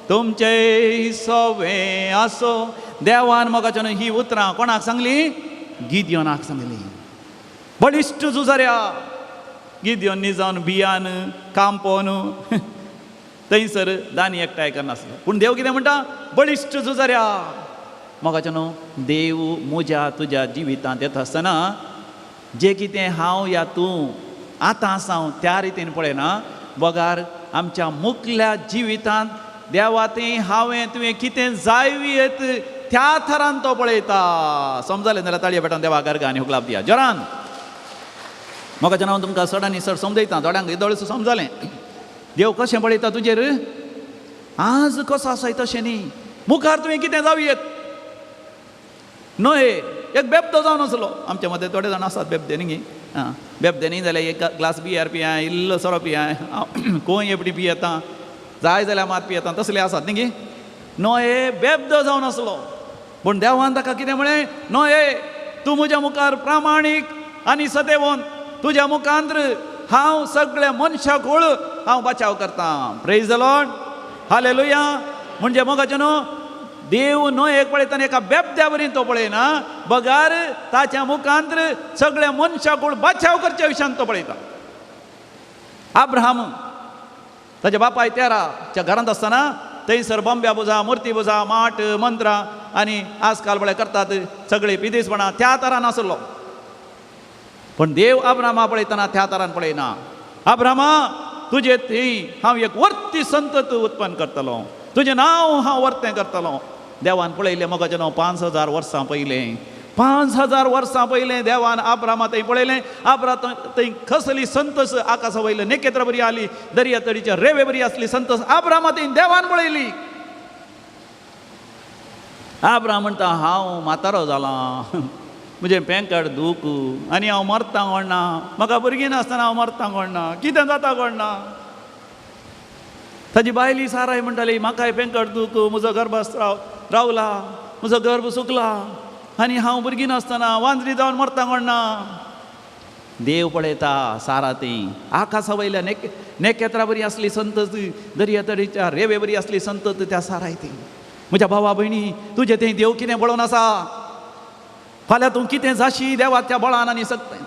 तुमचें सवें आसो. देवान मोगाचें न्हू ही उतरां कोणाक सांगली? गिदयोनाक सांगली. बळिश्ट झुजाऱ्या. गिदयोन निजावन बियान कांपोन थंयसर दानी एकठांय करनासलो, पूण देव कितें म्हणटा? बळिश्ट झुजाऱ्या. मोगाचें न्हू देव म्हज्या तुज्या जिवितांत येता आसतना जें कितें हांव या तूं आतां आसा हांव त्या रितीन पळयना, बगार आमच्या मुखल्या जिवितांत देवा थंय हांवें तुवें कितें जायत त्या थरान तो पळयता. समजलें जाल्यार ताळये पेटोवन देवा गर्गा आनी हुकलाप दिया जोरान. मोगाचें हांव तुमकां चड आनी चड समजयता, थोड्यांक येदोळच समजलें. देव कशें पळयता तुजेर, आज कसो आसाय तशें न्ही, मुखार तुवें कितें जावं येत. न्हय एक बेबदो जावन आसलो, आमच्या मदें थोडे जाण आसात बेबदे न्ही, आं बेबदे न्ही जाल्यार एक ग्लास बियर पियाय, इल्लो सोरो पियाय, कोय एपडी पियेता, जाय जाल्यार मात पियेता, तसले आसात न्ही. न्हय बेबदो जावन आसलो, पूण देवान ताका कितें म्हळें? न्हय तूं म्हज्या मुखार प्रामाणीक आनी सतेवन, तुज्या मुखांत हांव सगळ्या मनशाक हांव बचाव करतां. प्रेज the Lord, hallelujah. म्हणजे मोगाचें न्हू देव न्हय एक पळयतना एका बेबद्या वरी तो पळयना, बगार ताच्या मुखांत सगळ्या मनशाक बचाव करच्या विशयान तो पळयता. अब्राहम ताच्या बापाय तेराच्या घरांत आसतना थंयसर बॉम्ब्या बुजा, मुर्ती बुजा, माट मंत्रां आनी आजकाल पळय करतात सगळे पिदेसपणां त्या तरान आसलो, पूण देव अब्राहमा पळयतना त्या तरान पळयना. अब्राहमा तुजे थंय हांव एक वर्ती संतत उत्पन्न करतलो, तुजें नांव हांव वर्तें करतलो. देवान पळयलें मोगाचें नांव 5000 वर्सां पयलें, 5000 वर्सां पयलें देवान अब्राहमा थंय पळयलें. अब्राहम थंय कसली संतस आकाशा वयले नखेत्रां बरी आली, दर्या तडीच्या रेवे बरी आसली संतस अब्राहमा थंय देवान पळयली. अब्राहम म्हणटा हांव म्हातारो जालां, म्हजें पेंकट दूख आनी हांव मरतां कोण ना, म्हाका भुरगीं नासतना हांव मरतां कोण ना, कितें जाता कोण ना. ताजी बायली साराय म्हणटाली म्हाकाय पेंकट दूख, म्हजो गर्भस्राव रावला, म्हजो गर्भ सुकला आनी हांव भुरगीं नासतना वांजरी जावन मरतां कोण ना. देव पळयता सारा ती आकाशा वयल्या नखेत्रां बरी आसली संतत, दर्या तडीच्या रेवे बरी आसली संतत त्या साराय ती. म्हज्या भावा भयणी तुजें थंय देव कितें पळोवन आसा, फाल्यां तूं कितें जाशी देवाच्या बळान आनी सकतें.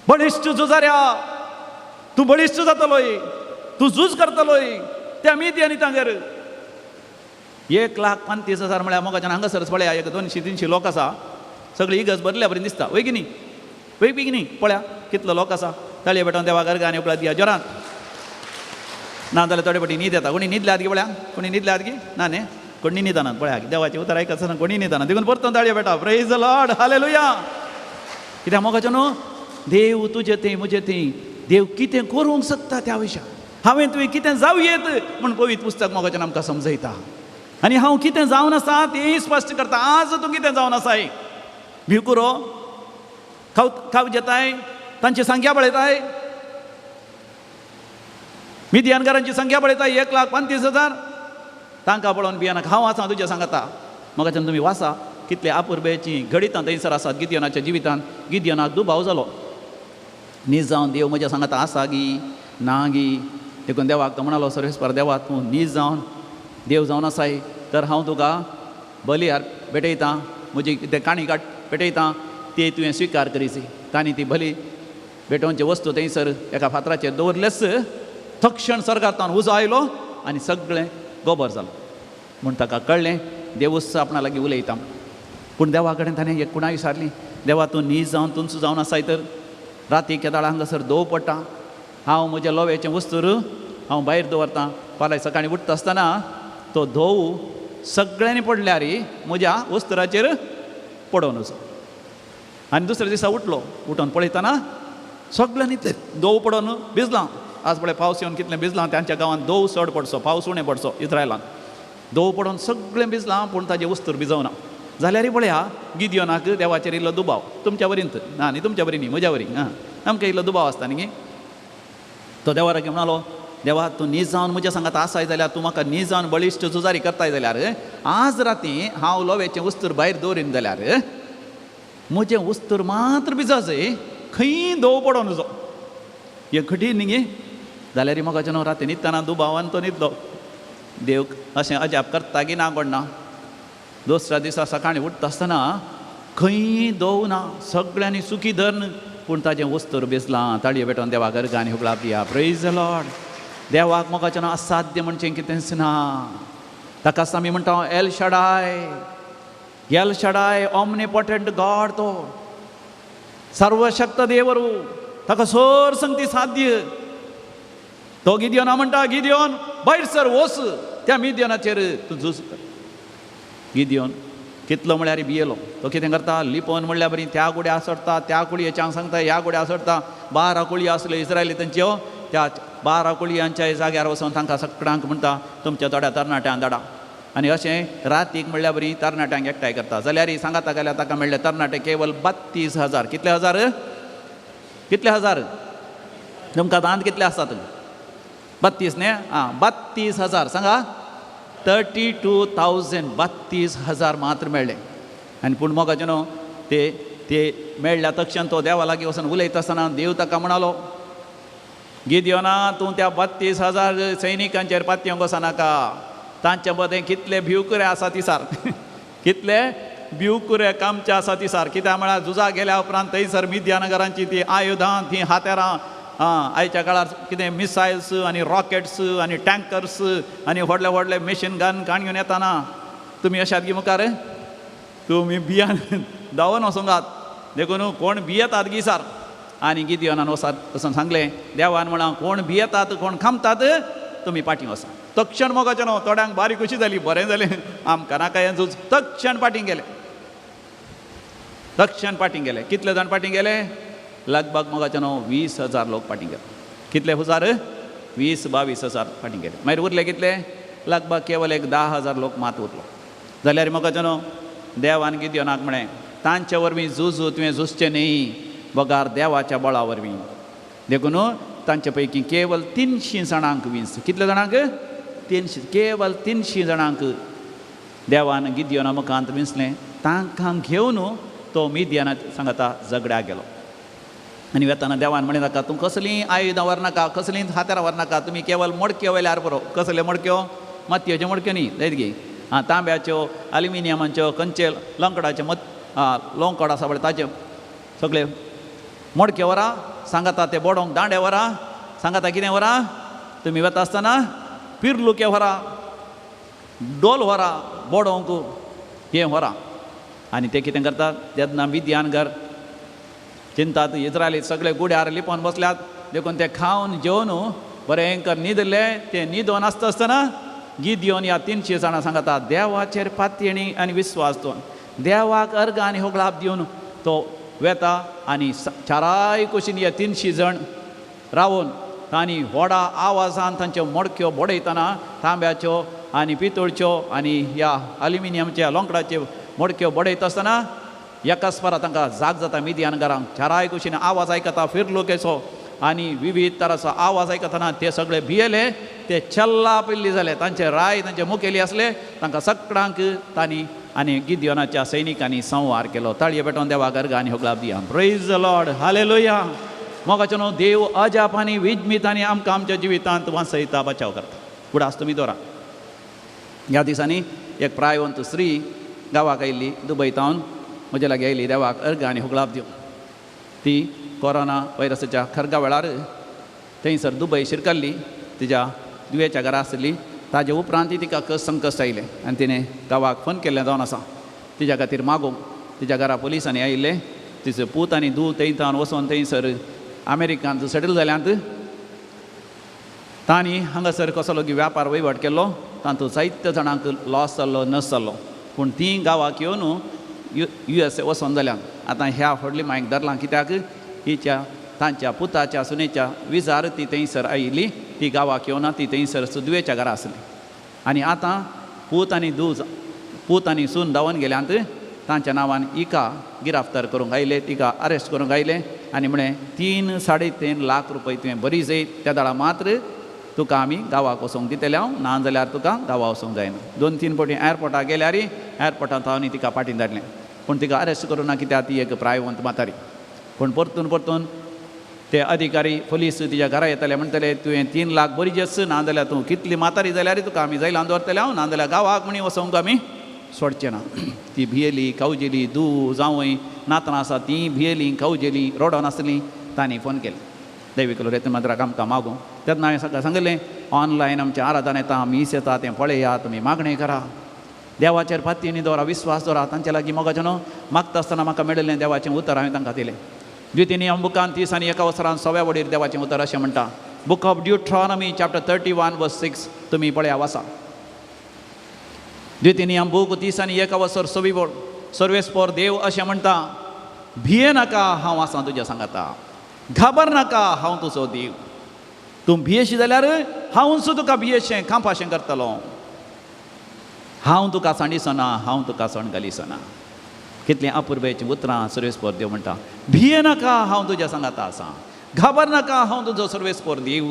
बळिश्ट झुजाऱ्या, तूं बळिश्ट जातलोय, तूं झूज करतलोय त्या मिदी आनी तांगेर. 1,35,000 म्हळ्यार मोगाच्यान हांगासरच पळया एक 200-300 लोक आसा, सगळी इगर्ज भरल्या बरी दिसता, वय की न्ही, वय की न्ही? पळया कितलो लोक आसा. ताळये पेटोवन देवा गर्गा आनी उपरांत दिया जोरान. ना जाल्यार थोडे फावटी न्हीद येता. कोणी न्हिदल्यात गी पळया, कोणी न्हिदल्यात गी ना न्ही, कोणी न्हिदनात पळया, देवाचें उतर आयकत आसतना कोणी न्हिदना, देखून परतून ताळये PETA. Praise the Lord, hallelujah. कित्याक मोगाचें न्हू देव तुजें थंय म्हजें थंय देव कितें करूंक शकता त्या विशयान हांवें तुवें कितें जावं येत म्हूण पवित्र पुस्तक मोगाचें आमकां समजयता. आनी हांव कितें जावन आसा तेंय स्पश्ट करता. आज तूं कितें जावन आसाय, भिवकुरो खाव खाव जेताय, तांची संख्या पळयताय. मिदियानकारांची संख्या पळयता 1,35,000. तांकां पळोवन भियेनाका, हांव आसा तुज्या सांगता. म्हाका तुमी वाचा कितले अपुरबेची घडितां थंयसर आसात गिदियोनाच्या जिवितांत. गिदियोनाक दुबाव जालो, नीज जावन देव म्हज्या सांगाता आसा गी ना गी. देखून देवाक तो म्हणालो, सर्वेस्पर देवा, तूं नीज जावन देव जावन आसाय तर हांव तुका बलियार भेटयतां, म्हजी कितें काणी काट भेटयतां ती तुवें स्विकार करीची. तांणी ती बली भेटोवचे वस्तू थंयसर एका फातराचेर दवरलेच, तक्षण स्वर्गांतल्यान उजो आयलो आनी सगळें गोबर जालो. म्हूण ताका कळ्ळें देवूच आपणा लागीं उलयता. पूण देवा कडेन ताणें एक कुणाय विचारली, देवा तूं नीज जावन तुमचो जावन आसाय तर राती केदाळ हांगासर दोव पडटा, हांव म्हज्या लोव्याचें वस्तूर हांव भायर दवरतां, फाल्यां सकाळीं उठता आसतना तो धोव सगळ्यांनी पडल्यार म्हज्या वस्तुराचेर पडोवन वचो. आनी दुसऱ्या दिसा उठलो, उठोन पळयतना सगळ्यांनी ते दोव पडोवन भिजलां. आज पळय पावस येवन कितलें भिजलां, तांच्या गांवांत दोव चड पडचो, पावस उणें पडचो इस्रायलान. दोव पडोवन सगळें भिजलां पूण ताजें वस्तूर भिजवना. जाल्यार पळया गिदियोनाक देवाचेर इल्लो दुबाव, तुमच्या वरींत ना न्ही, तुमच्या वरी न्ही, म्हज्या वरी आं, आमकां इल्लो दुबाव आसता न्ही. तो देवा लागीं म्हणालो, देवा तूं नीज जावन म्हज्या सांगात आसाय जाल्यार, तूं म्हाका नीज जावन बळिश्ट झुजारी करताय जाल्यार आज राती हांव लोव्याचें वस्तूर भायर दवरीन जाल्यार म्हजें वस्तूर मात्र भिजाजय, खंय दोव पडोवन वचो, हें कठीण न्ही गे. जाल्यार म्हाका न्हू राती न्हिदतना दुबावान तो न्हिदलो, देव अशें अजाप करता की ना कोण ना. दुसऱ्या दिसा सकाळीं उठता आसतना खंय दोव ना, सगळ्यांनी सुखी धरून, पूण ताजें वस्तूर भिजलां. ताळयो पेटोवन देवाक अर्गां आनी हुकलाप दिया. Praise the Lord. देवाक मोगाचें ना असाध्य म्हणचें कितेंच ना. ताकाच आमी म्हणटा El Shaddai, El Shaddai, omnipotent God, तो सर्वशक्त देवरू, ताका सोर संगती साध्य. तो गिदियोना म्हणटा, गिदियोन भायर सर वच, त्या मिदियोनाचेर तूं झूज कर. गिदियोन कितलो म्हळ्यार भियेलो. तो कितें करता, लिपोवन म्हणल्यार बरी त्या गुड्या आसडटा, त्या कुळयेच्या हांग सांगता, ह्या गुड्या आसडटा. 12 कुळयो आसल्यो इस्रायली तेंच्यो, त्या 12 कुळयांच्या जाग्यार वचून तांकां सगळ्यांक म्हणटा तुमच्या थोड्या तरणाट्यांक धाडा. आनी अशें रातीक म्हणल्यार बरी तरणाट्यांक एकठांय करता. जाल्यार सांगाता गेल्यार ताका मेळ्ळे तरणाटे केवल 32,000. कितले हजार? कितले हजार? तुमकां दांत कितले आसात? 32 न्ही? आं, 32,000. सांगा, 32,000, 32,000 मात्र मेळ्ळे. आनी पूण मोगाचें न्हू ते ते मेळ्ळ्या तक्षण तो देवा लागीं वचून उलयता आसतना देव ताका म्हणालो, गिदियोना तूं त्या 32,000 सैनिकांचेर पातयेवंक वचनाका, तांचे मदें कितले भिवकुरे आसा तिसार, कितले भिवकुरे कामचे आसा तिसार. कित्याक म्हळ्यार झुजा गेल्या उपरांत थंयसर मिद्यानगरांची ती आयुधां, ती हातेरां, आं, आयच्या काळार कितें मिसायल्स आनी रॉकेट्स आनी टँकर्स आनी व्हडले व्हडले मशीन गन काण घेवन येताना तुमी अशात गी मुखार तुमी भियान धांवन वचोंगात. देखून कोण भियेतात गिसार. आनी गिदियोनान वसात वचून सांगलें, देवान म्हळां कोण भियेतात कोण खामतात तुमी पाटीं वसा. तक्षण मोगाचें न्हू थोड्यांक बारीक खुशी जाली, बरें जालें आमकां नाका हें झूज. तक्षण पाटीं गेले, तक्षण पाटीं गेले. कितले जाण पाटीं गेले? लगभग मोगाचें न्हू 20,000 लोक पाटीं गेले. कितले हजार? 20-22,000 फाटीं गेले. मागीर उरले कितले? लगभग केवल एक 10,000 लोक मात उरलो. जाल्यार मोगाचें न्हू देवान गिदियोनाक म्हळें, तांचे वरवीं झुजू तुवें झुजचें न्ही, बगार देवाच्या बळा वरवीं. देखून तांचे पैकी केवल 300 जाणांक वीस. कितले जाणांक? 300. केवल 300 जाणांक देवान गिदियोना मुखांत विंचलें. तांकां घेवन तो मिदियाना सांगता झगड्याक गेलो. आनी वेताना देवान म्हणलें ताका, तूं कसलीं आयुधां व्हरनाका, कसलीं हातेरां व्हरनाका, तुमी केवल मडक्यो वयल्यार पुरो. कसल्यो मडक्यो? मातयेच्यो मडक्यो न्ही, जायत गी, आं, तांब्याच्यो, एल्युमिनियमाच्यो, खंयचे लोंकडाचे मत लोंकड आसा पळय ताचे सगळे मडक्यो व्हरा. सांगाता ते बोडोंक दांडे व्हरा. सांगाता कितें व्हरा? तुमी वता आसतना पिर्लुके व्हरा, डोल व्हरा, बोडोंक हें व्हरा. आनी ते कितें करतात तेन्ना मिद्यानगर चिंतात इस्रायली सगळे गुड्यार लिपोवन बसल्यात. देखून ते खावन जेवन बरें कर न्हिदले. ते न्हिदोन आसता आसतना गिदियोन ह्या 300 जाणां सांगता देवाचेर पातयेणी आनी विस्वास दवरून, देवाक अर्गां आनी होगळाप दिवन तो वेता. आनी चाराय कुशीन हे 300 जाण रावून तांणी व्हडा आवाजान तांच्यो मडक्यो बडयतना तांब्याच्यो आनी पितूळच्यो आनी ह्या एल्युमिनियमच्या लोंकडाच्यो मडक्यो बडयता आसतना एकाच फारा तांकां जाग जाता. मिदियानगरांक चाराय कुशीन आवाज आयकता फिरलो केसो. आनी विविध तराचो आवाज आयकतना ते सगळे भियेले, ते चल्ला पिल्ली जाले. तांचे राय तांचे मुखेली आसले, तांकां सगळ्यांक तांणी आनी गिदियोनाच्या सैनिकांनी संवार केलो. ताळये पेटोवन देवा गर्गा आनी होगलाप दिया. Praise the Lord, hallelujah. मोगाचो न्हू देव अजाप आनी विजमीत आनी आमकां आमच्या जिवितांत वांचयता, बचाव करता. उडास तुमी दवरा. ह्या दिसांनी एक प्रायवंत स्त्री गांवाक आयिल्ली, दुबय तावन म्हजे लागीं आयली देवाक अर्घ आनी हुगळाप दिवंक. ती कोरोना व्हायरसाच्या खरगा वेळार थंयसर दुबय शिरकल्ली, तिज्या दुयेच्या घरा आसली. ताजे उपरांत तिका संकश्ट आयलें आनी तिणें गांवाक फोन केल्लें जावन आसा तिज्या खातीर मागूंक. तिज्या घरा पुलिसांनी आयिल्ले, तिचो पूत आनी धूव थंय तावन वचोन थंयसर अमेरिकांत सेटल जाल्यांत. तांणी हांगासर कसो लोगी व्यापार वहिवट केल्लो, तातूंत जायत्या जाणांक लॉस जाल्लो, नस जाल्लो. पूण तीं गांवाक येवन यू एस ए वचोन जाल्यान. आतां ह्या व्हडली मायक धरलां कित्याक हिच्या तांच्या पुताच्या सुनेच्या विजार ती थंयसर आयिल्ली, ती गांवाक येवना, ती थंयसर सुदवेच्या घरा आसली. आनी आतां पूत आनी धूव, पूत आनी सून धांवन गेल्यांत. तांच्या नांवान हिका गिरफ्तार करूंक आयले, तिका अरेस्ट करूंक आयले आनी म्हळें 3 3.5 लाख रुपये तुवें बरी जय त्या दळा मात्र तुका आमी गांवाक वचोंक दितले हांव, ना जाल्यार तुका गांवा वचोंक जायना. 2-3 फावटी एअरपोर्टाक गेल्यार एअरपोर्टांत हांव तिका फाटीं धाडलें, पूण तिका अरेस्ट करूं ना कित्याक ती एक प्रायवंत म्हातारी. पूण परतून परतून ते अधिकारी पोलीस तिज्या घरा येताले, म्हणटले तुवें 3 लाख बरी जेस, ना जाल्यार तूं कितली म्हातारी जाल्यार तुका आमी जैलान दवरतले हांव, ना जाल्यार गांवाक म्हणी वचोंक आमी सोडचें ना. ती भियेली, कावजेली, धूव जावंय नातरां आसा तीं भियेलीं, कावजेलीं, रोडोन आसलीं. तांणी फोन केलें देवी कलो रेत मात्राक आमकां मागूं. तेन्ना हांवें सगळें सांगलें ऑनलायन आमचें आराधन येता, मीस येता, तें पळया, तुमी मागणें करा, देवाचेर फातीनी दवरा, विस्वास दवरा. तांचे लागीं मोगाचें न्हू मागता आसतना म्हाका मेळिल्लें देवाचें उतर हांवें तांकां दिलें. द्वितीय बुकान 30 आनी 1 वसरान 100व्या वडीर देवाचें उतर अशें म्हणटा, book of Deuteronomy chapter 31 verse 6 तुमी पळया वाचा. द्वितीय बूक 30 आनी 1 वसर 100वी वड, सर्वेस्पोर देव अशें म्हणटा, भिये नाका हांव आसां तुज्या सांगाता, घाबर नाका हांव तुजो देव, तूं भियेशी जाल्यार हांवूच तुका भियेशें खांपाशें करतलो, हांव तुका सांडिसना, हांव तुका सण घालिसना. कितलीं अपुरबायेचीं उतरां सर्वेस्पोर देव म्हणटा, भिये नाका हांव तुज्या सांगाता आसां, घाबर नाका हांव तुजो सर्वेस्पोर देव,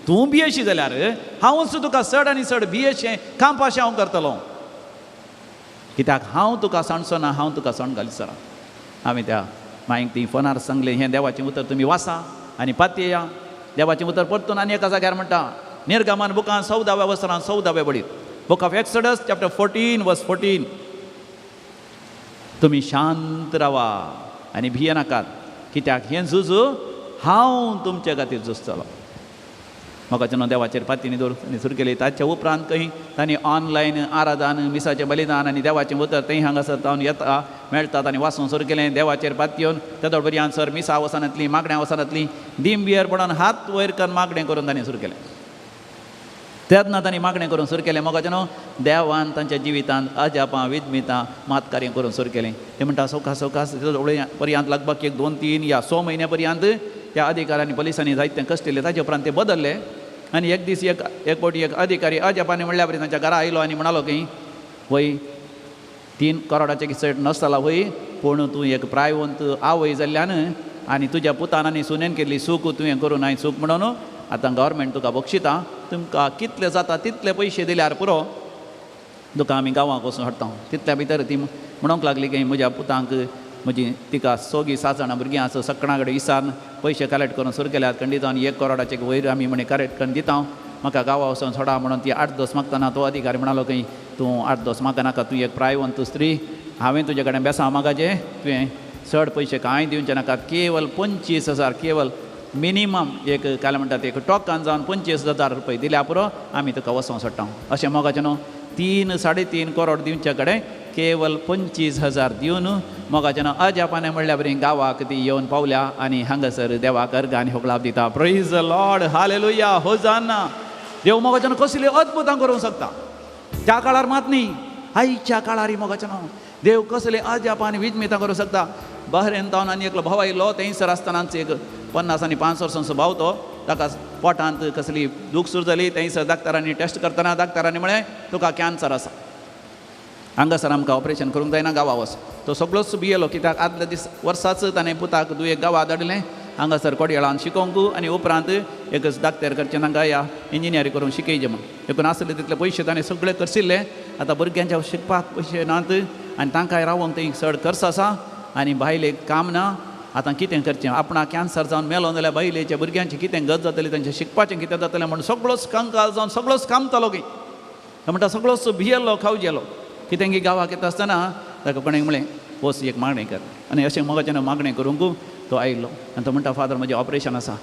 तूं भियेशी जाल्यार हांवूच तुका चड आनी चड भियेशें खांपाशें हांव करतलो, कित्याक हांव तुका सांडचो ना, हांव तुका सण घालिसना. हांवें त्या मागीर ती फोनार सांगलें हें देवाचें उतर तुमी वाचा आनी पातयेया. देवाचें उतर परतून आनी एका जाग्यार म्हणटा, निर्गमन बुकान 14व्या वसरान 14व्या वडीर, book of Exodus chapter 14 verse 14, तुमी शांत रावा आनी भिये नाकात, कित्याक हें झूज हांव तुमचे खातीर झुजतलो. म्हाका न्हू देवाचेर फातीनी दवरून सुरू केली. ताच्या उपरांत खंय तांणी ऑनलायन आराधन, मिसाचें बलिदान आनी देवाचें उतर थंय हांगासर तावन येता मेळटात आनी वाचूंक सुरू केलें. देवाचेर फात येवन तेदोळ पर्यंत सर मिसा वचनातली, मागण्या वचनातली, दिंबियर पडून हात वयर करून मागणें करून तांणी सुरू केलें. तेन्ना तांणी मागणें करून सुरू केलें. मोगाचें न्हू देवान तांच्या जिवितांत अजापां विदमितां मातकार्यां करून सुरू केलें. ते म्हणटा सवकास सवकास पर्यंत लगभग 1 2 3 या 6 म्हयन्या पर्यंत त्या अधिकाऱ्यांनी पोलिसांनी जायते कश्ट केले. ताचे उपरांत ते बदलले आनी एक दीस एक फावटी एक अधिकारी अजापांनी म्हणल्या बरी तांच्या घरा आयलो आनी म्हणालो की वय 3 करोडाचें चड नसताला वय, पूण तूं एक प्रायवंत आवय जाल्ल्यान आनी तुज्या पुतान आनी सुनेन केल्ली चूक तुवें करूं नाय चूक म्हणून आतां गव्हर्मेंट तुका बक्षिता, तुमकां कितले जाता तितले पयशे दिल्यार पुरो, तुका आमी गांवाक वचून हाडटा. तितल्या भितर ती म्हणूंक लागली की म्हज्या पुतांक म्हजी तिका सोगी 7 जाणां भुरगीं आसा, सगळ्यां कडेन विचारून पयशे कलेक्ट करून सुरू केल्यात, खंडीत जावन 1 करोडाचे वयर आमी म्हणे कलेक्ट करून दिता, म्हाका गांवा वचून सोडा म्हणून ती 8 दोस मागतना तो अधिकारी म्हणालो की तूं 8 दोस मागता नाका, तूं एक प्रायवंत स्त्री, हांवें तुजे कडेन बेसांव मागाचें, तुवें चड पयशे कांय दिवचे नाका, केवल 25,000 केवल मिनिमम एक काय म्हणटा एक टोकन जावन 25,000 रुपये दिल्या पुरो आमी तुका वचोंक सोडटा. अशें मोगाचें न्हू 3 3.5 करोड दिवचे कडेन केवल 25,000 दिवन मोगाचें न्हू अजापाने म्हणल्या बरी गांवाक ती येवन पावल्या आनी हांगासर देवाक अर्घ आनी होगळाप दिता. Praise the Lord, hallelujah, hosanna. देव मोगाचें न्हू कसली अद्भुतां करूंक शकता. त्या काळार मात न्ही, आयच्या काळार मोगाचें न्हू देव कसले अजाप आनी विजमितां करूंक शकता. बहरेन तावन आनी एकलो भाव आयलो, थंयसर आसतनाच एक 50 आनी 5 वर्सांचो भाव तो, ताका पोटांत कसली दूख सुरू जाली. थंयसर डाक्टरांनी टेस्ट करतना डाक्टरांनी म्हळें तुका कॅन्सर आसा, हांगासर आमकां ऑपरेशन करूंक जायना, गांवा वच. तो सगळोच भियेलो कित्याक आदल्या दीस वर्साच ताणें पुताक दुयेक गांवा धाडलें हांगासर कोडयाळान शिकोवंक आनी उपरांत एकच डाक्टर करचें तांकां या इंजिनियरींग करूंक शिकयचें म्हूण. देखून आसले तितले पयशे ताणें सगळे खर्चिल्ले. आतां भुरग्यांच्या शिकपाक पयशे नात आनी तांकांय रावंक थंय चड खर्च आसा आनी बायलेक काम ना. आतां कितें करचें, आपणाक कॅन्सर जावन मेलो जाल्यार बायलेच्या भुरग्यांचें कितें गत जातलें, तांचें शिकपाचें कितें जातलें म्हूण सगळोच कंकाल जावन सगळोच कामतालो की म्हणटा सगळोच भियेल्लो खावजेलो. कितें की गांवाक येता आसतना ताका कोणें म्हणलें वच एक मागणें कर आनी अशें मोगाच्यान मागणें करूंक तो आयलो आनी तो म्हणटा फादर म्हजें ऑपरेशन आसा,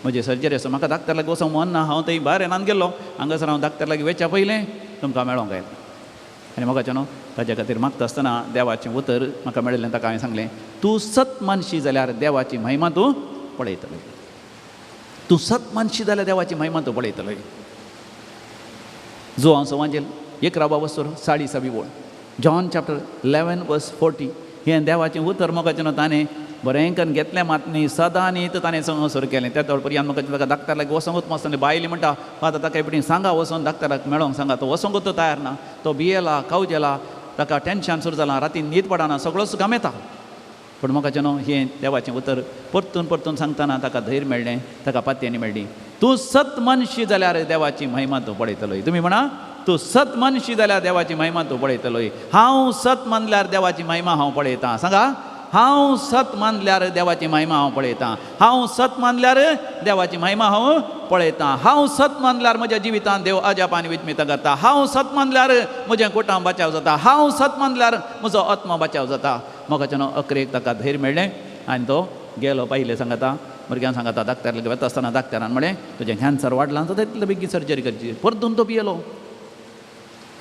म्हजें सर्जरी आसा, म्हाका डाक्टर लागीं वचोंक मन ना, हांव थंय भायर येनान गेल्लो, हांगासर हांव डाक्टर लागीं वेच्या पयलें तुमकां मेळोंक आयलो. आनी मोगाच्यान ताच्या खातीर मागता आसतना देवाचें उतर म्हाका मेळिल्लें. ताका हांवें सांगलें तूं सत मानशी जाल्यार देवाची महिमा तूं पळयतलो, तूं सत मानशी जाल्यार देवाची महिमा तूं पळयतलो. जो हांव सवांजेल 11 वस्तूर 40 वळ, जॉन चॅप्टर 11 वर्स 40 हें देवाचें उतर मोगाचें ताणें बरें करून घेतलें मात न्ही सदां न्ही तर ताणें संग सुरू केलें. त्या पर्यंत म्हाका ताका डाक्टर लागीं वचोंकूच मस्त बायली म्हणटा आतां ताका एकटी सांगा वचोन डाक्टराक मेळोंक सांगा, तो वचोंकूच तो तयार ना, तो भियेला कावजेला, ताका टेंशन सुरू जालां, रातीन न्हीद पडना, सगळोच गमेता. पूण म्हाका न्हू हें देवाचें उतर परतून परतून सांगतना ताका धैर्य मेळ्ळें, ताका पातयेनी मेळ्ळी. तूं सत मानशी जाल्यार देवाची महिमा तूं पळयतलो. तुमी म्हणा तूं सत मानशी जाल्यार देवाची महिमा तूं पळयतलो. हांव सत मानल्यार देवाची महिमा हांव पळयतां. सांगा हांव सत मानल्यार देवाची महिमा हांव पळयतां. हांव सत मानल्यार देवाची महिमा हांव पळयतां. हांव सत मानल्यार म्हज्या जिवितांत देव अजाप आनी विस्मितां करता. हांव सत मानल्यार म्हजें कुटुंब बचाव जाता. हांव सत मानल्यार म्हजो आत्मा बचाव जाता. मोगाचें अकरेक ताका धैर्य मेळ्ळें आनी तो गेलो पयलें सांगता भुरग्यांक सांगता डाक्टर लागीं वता आसतना डाक्टरान म्हणलें तुजें कॅन्सर वाडलां जाता तितले बेगीन सर्जरी करची. परतून तो भियेलो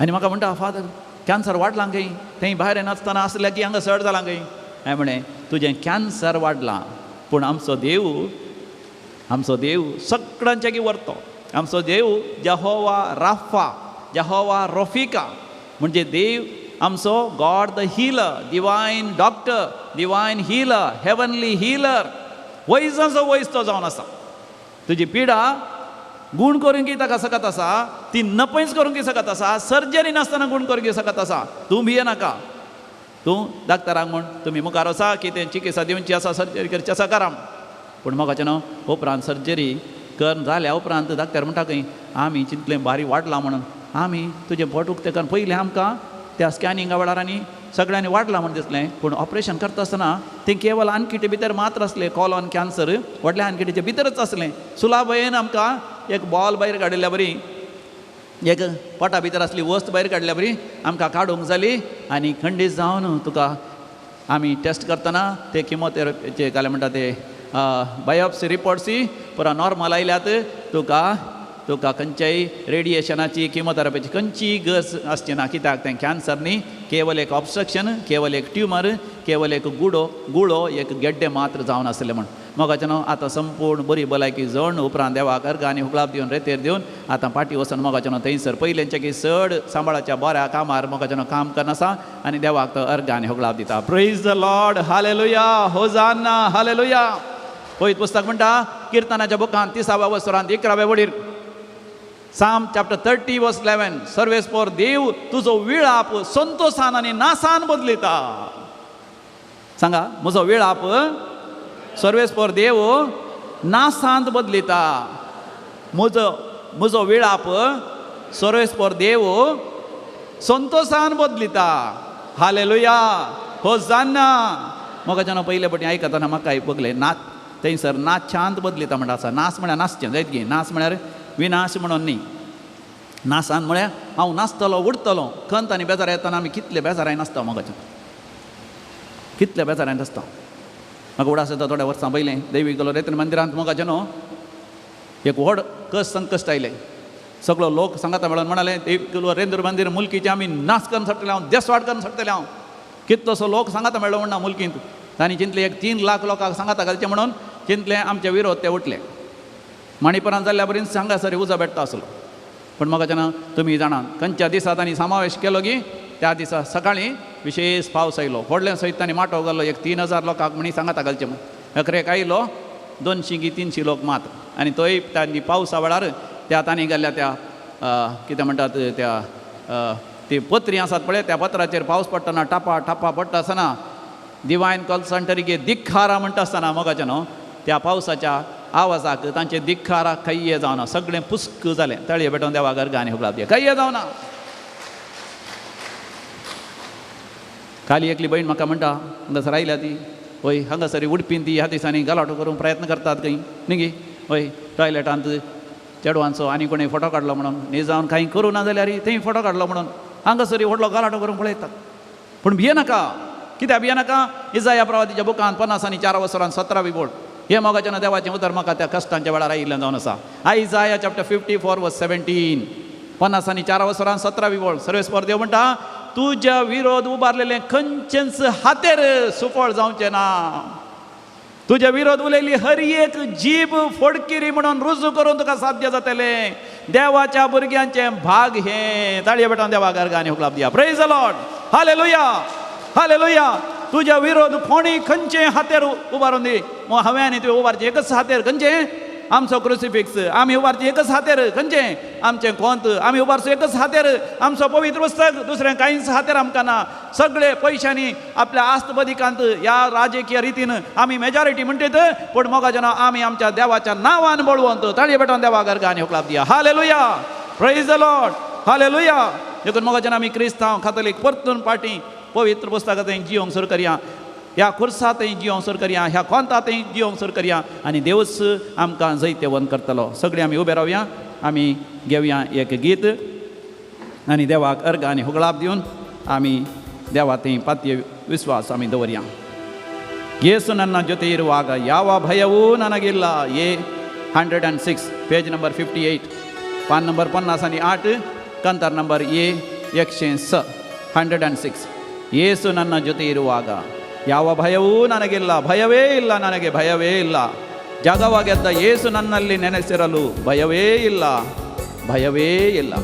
आनी म्हाका म्हणटा फादर कॅन्सर वाडलां खंय, थंय भायर येनासतना आसल्या की हांगा सड जालां खंय. हांवें म्हणलें तुजें कॅन्सर वाडलां पूण आमचो देव, आमचो देव सगळ्यांच्या व्हरतो. आमचो देव जहोवा राफा, जहोवा रोफिका, म्हणजे देव आमचो God the healer, divine doctor, divine healer, heavenly healer, वैजाचो वैज तो जावन आसा. तुजी पिडा गूण करूंक ताका सकत आसा, ती नपयच करूंक सकत आसा, सर्जरी नासतना गूण करूंक सकत आसा. तूं भिये नाका, तूं डाक्टरांक म्हूण तुमी मुखार वचा कितें चिकित्सा दिवची आसा, सर्जरी करची आसा करा. पूण मोगाचें न्हू उपरांत सर्जरी कर जाल्या उपरांत डाक्टर म्हणटा खंय आमी चिंतलें भारी वाडलां म्हणून, आमी तुजें पोट उक्तें करून पयलें आमकां त्या स्कॅनिंगा वेळार आनी सगळ्यांनी वाडलां म्हूण दिसलें, पूण ऑपरेशन करता आसतना तें केवल आनकिटे भितर मात्र आसलें, कॉलॉन कॅन्सर व्हडल्या आनकिटेच्या भितरच आसलें. सुलाभयेन आमकां एक बॉल भायर काडिल्ल्या बरी, एक पोटा भितर आसली वस्त भायर काडल्या बरी आमकां काडूंक जाली आनी खंडीत जावन तुका आमी टेस्ट करतना ते किमोथेरपीचे काय म्हणटा ते बायोप्सी रिपोर्ट्सी पुरा नॉर्मल आयल्यात, तुका तुका खंयच्याय रेडिएशनाची किमोथेरपीची खंयचीय गरज आसची ना. कित्याक तें कॅन्सर न्ही, केवल एक ऑब्स्ट्रक्शन, केवल एक ट्युमर, केवल एक गुडो गुळो, एक गेड्डे मात्र जावन आसलें म्हूण. मोगाचें न्हू आतां संपूर्ण बरी भलायकी जण उपरांत देवाक अर्घ आनी हुकलाप दिवन रेतेर दिवन आतां पाटी वचून मोगाचें न्हू थंयसर पयलेंचे की चड सांबाळाच्या बऱ्या कामार मोगाचें न्हू काम करनासा आनी देवाक तो अर्घ आनी हुकलाप दिता. Praise the Lord, hallelujah, hosanna, hallelujah. पवित्र पुस्तक म्हणटा किर्तनाच्या बुकांत 30व्या वसरांत 11व्या वडीर, साम चॅप्टर 30 वर्स 11, सर्वेस्पोर देव तुजो विळाप संतोषान आनी नासान बदलिता. सांगा म्हजो विळाप सर्वेस्पोर देव नासांत बदलिता. म्हजो म्हजो विळाप सर्वेस्पोर देव संतोषान बदलिता. हालेलुया, होजान्ना. मोगाच्यान पयले पटी आयकतना म्हाका बगलें नाच थंयसर नाचांत बदलिता म्हणटा आसा. नाच म्हळ्यार नाचचें जायत गी, नाच म्हळ्यार विनाश म्हणून न्ही. नासान म्हळ्यार हांव नाचतलो उडतलो. खंत आनी बेजाराय येतना आमी कितले बेजाराय नाचता मोगाच्यान, कितले बेजाराय नाचता. म्हाका उडास येता थोड्या वर्सां पयलें देवी गेलो रेतन मंदिरांत मोगाचें न्हू एक व्हड कस संकश्ट आयलें. सगळो लोक सांगाता मेळोन म्हणाले देवी गेलो रेंद्र मंदीर मुलकीचें आमी नाच करून सोडटले हांव, देसवाट करून सोडटले हांव. कितलोसो लोक सांगाता मेळ्ळो म्हणना मुलकींत. तांणी चिंतलें एक 3 लाख लोकांक सांगाता घालचें म्हणून चिंतलें आमचे विरोध ते उठले. मणिपुरान जाल्ल्या बरीन हांगासर उजो भेटता आसलो. पूण म्हाका ना तुमी जाणा खंयच्या दिसा तांणी समावेश केलो की त्या दिसा सकाळीं विशेष पावस आयलो. व्हडलें सयत तांणी माटो घालो एक 3000 लोकांक म्हणी सांगाता घालचें म्हूण. अकरेक आयलो 200 की 300 लोक मात. आनी तोय तांणी पावसा वेळार त्या तांणी घाल्ल्या त्या कितें म्हणटात त्या ती पत्री आसात पळय त्या पत्राचेर पावस पडटना टापा टापा पडटा आसतना डिवायन कॉल सेंटर गे दिखारा म्हणटा आसतना मोगाचें न्हू त्या पावसाच्या आवाजाक तांचे धिक्काराक खय्ये जावना, सगळें पुस्क जालें. तळये पेटोवन देवा गर्गांनी हुकलाप दिया, खय्ये जावना. काली एकली भयण म्हाका म्हणटा, हांगासर आयल्या ती, हय हांगासर उडपीन ती ह्या दिसांनी गलाटो करूंक प्रयत्न करतात खंय न्ही, हय टॉयलेटांत चेडवांचो आनी कोणें फोटो काडलो म्हणून, न्ही जावन कांय करूं ना जाल्यार थंय फोटो काडलो म्हणून हांगासर व्हडलो गलाटो करूंक पळयतात. पूण भियेनाका. कित्याक भियेनाका? इजाया प्रवादीच्या बुकांत 54 वसरान 17वी बोर्ड हे मोगाच्या देवाचें उतर म्हाका त्या कश्टांच्या वेळार आयिल्लें जावन आसा. आयजाया चॅप्टर 54 वर्स 17, 54 वसरान 17वी बोर्ड. सर्वेस्पर देव म्हणटा, तुज्या विरोध उबारलेलें खंयचेंच हातेर सुफळ जावचें ना. तुज्या विरोध उलयली हर एक जीब फोडकिरी म्हणून रुजू करून तुका साध्य जातलें. देवाच्या भुरग्यांचें भाग हें. ताळये बेटान देवा गर्गांनी हुकलाप दिया. Praise the Lord, hallelujah, hallelujah. तुज्या विरोध कोणी खंयचें हातेर उबारून दी, हांवें आनी तुवें उबारचें एकच हातेर खंयचें? आमचो क्रुसिफिक्स. आमी उबारचें एकच हातेर खंयचें? आमचें कोंत. आमी उबारचो एकच हातेर आमचो पवित्र पुस्तक. दुसरें कांयच हातेर आमकां ना. सगळे पयशांनी आपल्या आस्त बदिकांत ह्या राजकीय रितीन आमी मेजॉरिटी म्हणटात, पूण मोगाच्या आमी आमच्या देवाच्या नांवान बळवंत. ताळये पेटोवन देवा गर्गांनी हुकलाप दिया. Hallelujah, praise the Lord, hallelujah. देखून मोगाच्यान आमी क्रिस्तांव कातोलीक परतून पाटी पवित्र पुस्तकां थंय जियोंक सुरू करया, ह्या खुर्सा थंय जियोंक सुरू करया, ह्या कोंता थंय जियोंक सुरू करया आनी देवच आमकां जैतेवंत करतलो. सगळीं आमी उबे रावया, आमी घेवया एक गीत आनी देवाक अर्घ आनी हुगळाप दिवन आमी देवा थंय पातये विस्वास आमी दवरया. ಯೇಸು ನನ್ನ ಜೊತೆ ಇರುವಾಗ ಯಾವ ಭಯವೂ ನನಗಿಲ್ಲ. ಎ 106 पेज नंबर 58, पान नंबर 58, ಕಂತರ್ ನಂಬರ್ ಎ 106, 106. ಯೇಸು ನನ್ನ ಜೊತೆ ಇರುವಾಗ ಯಾವ ಭಯವೂ ನನಗಿಲ್ಲ, ಭಯವೇ ಇಲ್ಲ, ನನಗೆ ಭಯವೇ ಇಲ್ಲ. ಜಗವ ಗೆದ್ದ ಯೇಸು ನನ್ನಲ್ಲಿ ನೆನೆಸಿರಲು ಭಯವೇ ಇಲ್ಲ, ಭಯವೇ ಇಲ್ಲ.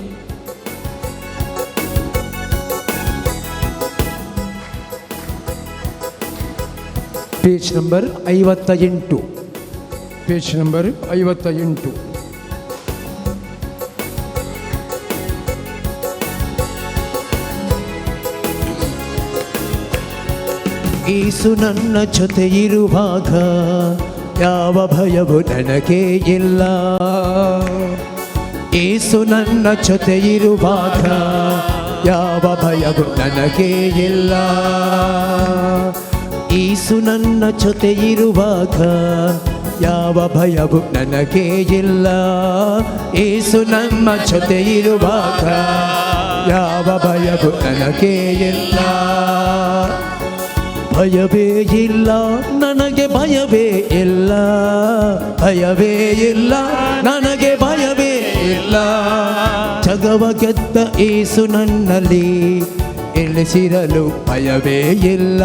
Page number 58, page number 58. ಯೇಸು ನನ್ನ ಜೊತೆ ಇರುವಾಗ ಯಾವ ಭಯವು ನನಗೆ ಇಲ್ಲ. ಯೇಸು ನನ್ನ ಜೊತೆ ಇರುವಾಗ ಯಾವ ಭಯವು ನನಗೆ ಇಲ್ಲ. ಯೇಸು ನನ್ನ ಜೊತೆ ಇರುವಾಗ ಯಾವ ಭಯವು ನನಗೆ ಇಲ್ಲ. ಯೇಸು ನಮ್ಮ ಜೊತೆ ಇರುವಾಗ ಯಾವ ಭಯವು ನನಗೆ ಇಲ್ಲ. ಭಯವೇ ಇಲ್ಲ ನನಗೆ, ಭಯವೇ ಇಲ್ಲ, ಭಯವೇ ಇಲ್ಲ ನನಗೆ, ಭಯವೇ ಇಲ್ಲ. ಜಗವ ಗೆದ್ದ ಯೇಸು ನನ್ನಲ್ಲಿ ಇಳಿಸಿರಲು ಭಯವೇ ಇಲ್ಲ.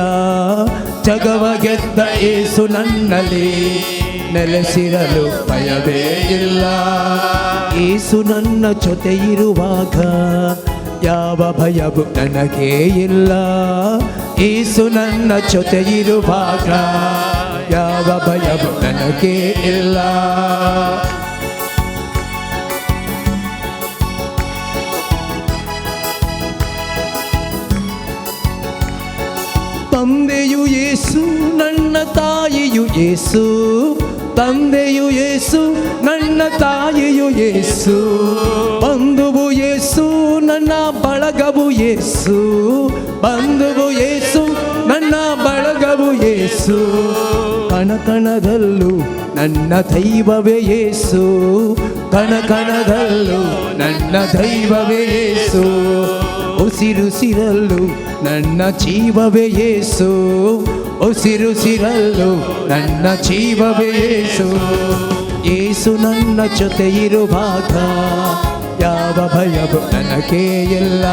ಜಗವ ಗೆದ್ದ ಯೇಸು ನನ್ನಲ್ಲಿ ನೆಲೆಸಿರಲು ಭಯವೇ ಇಲ್ಲ. ಯೇಸು ನನ್ನ ಜೊತೆ ಇರುವಾಗ ಯಾವ ಭಯವು ನನಗೆ ಇಲ್ಲ. ಯೇಸು ನನ್ನ ಜೊತೆ ಇರುವಾಗ ಯಾವ ಭಯವು ನನಗೆ ಇಲ್ಲ. ತಂದೆಯು ಯೇಸು ನನ್ನ ತಾಯಿಯು ಯೇಸು, ತಂದೆಯು ಯೇಸು ನನ್ನ ತಾಯಿಯು ಯೇಸು, ಬಂಧುವು ಯೇಸು ನನ್ನ ಬಳಗವು ಯೇಸು, ಬಂಧುವು ಯೇಸು ನನ್ನ ಬಳಗವು ಯೇಸು, ಕಣಕಣದಲ್ಲೂ ನನ್ನ ದೈವವೇ ಯೇಸು, ಕಣಕಣದಲ್ಲೂ ನನ್ನ ದೈವವೇ ಯೇಸು, ಉಸಿರುಸಿರಲ್ಲೂ ನನ್ನ ಜೀವವೇ ಯೇಸು, ಉಸಿರುಸಿರಲ್ಲೂ ನನ್ನ ಜೀವವೇ ಯೇಸು. ಯೇಸು ನನ್ನ ಜೊತೆ ಇರುವಾಗ ಯಾವ ಭಯವು ನನಗೆ ಇಲ್ಲ.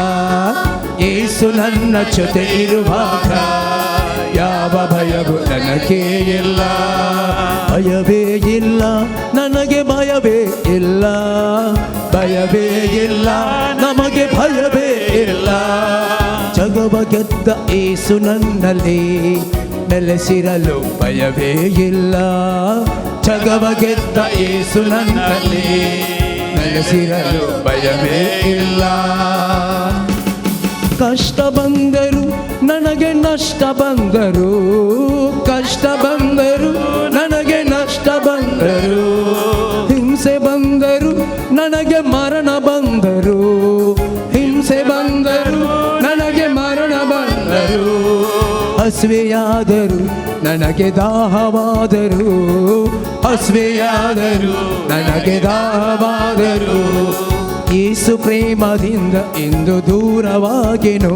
ಯೇಸು ನನ್ನ ಜೊತೆ ಇರುವಾಗ ಯಾವ ಭಯವು ನನಗೆ ಇಲ್ಲ. ಭಯವೇ ಇಲ್ಲ ನನಗೆ, ಭಯವೇ ಇಲ್ಲ, ಭಯವೇ ಇಲ್ಲ ನಮಗೆ, ಭಯವೇ ಇಲ್ಲ. ಜಗವ ಗೆದ್ದ ಯೇಸು ನನ್ನಲ್ಲಿ ನೆಲೆಸಿರಲು ಭಯವೇ ಇಲ್ಲ. ಜಗವ ಗೆದ್ದ ಯೇಸು ನನ್ನಲ್ಲಿ ನೆಲೆಸಿರಲು ಭಯವೇ ಇಲ್ಲ. ಕಷ್ಟ ಬಂದರು ನನಗೆ ನಷ್ಟ ಬಂದರು, ಕಷ್ಟ ಬಂದರು ನನಗೆ ನಷ್ಟ ಹಸುವೆಯಾದರೂ ನನಗೆ ದಾಹವಾದರೂ, ಹಸುವೆಯಾದರೂ ನನಗೆ ದಾಹವಾದರೂ, ಯೇಸು ಪ್ರೇಮದಿಂದ ಇಂದು ದೂರವಾಗೆನು,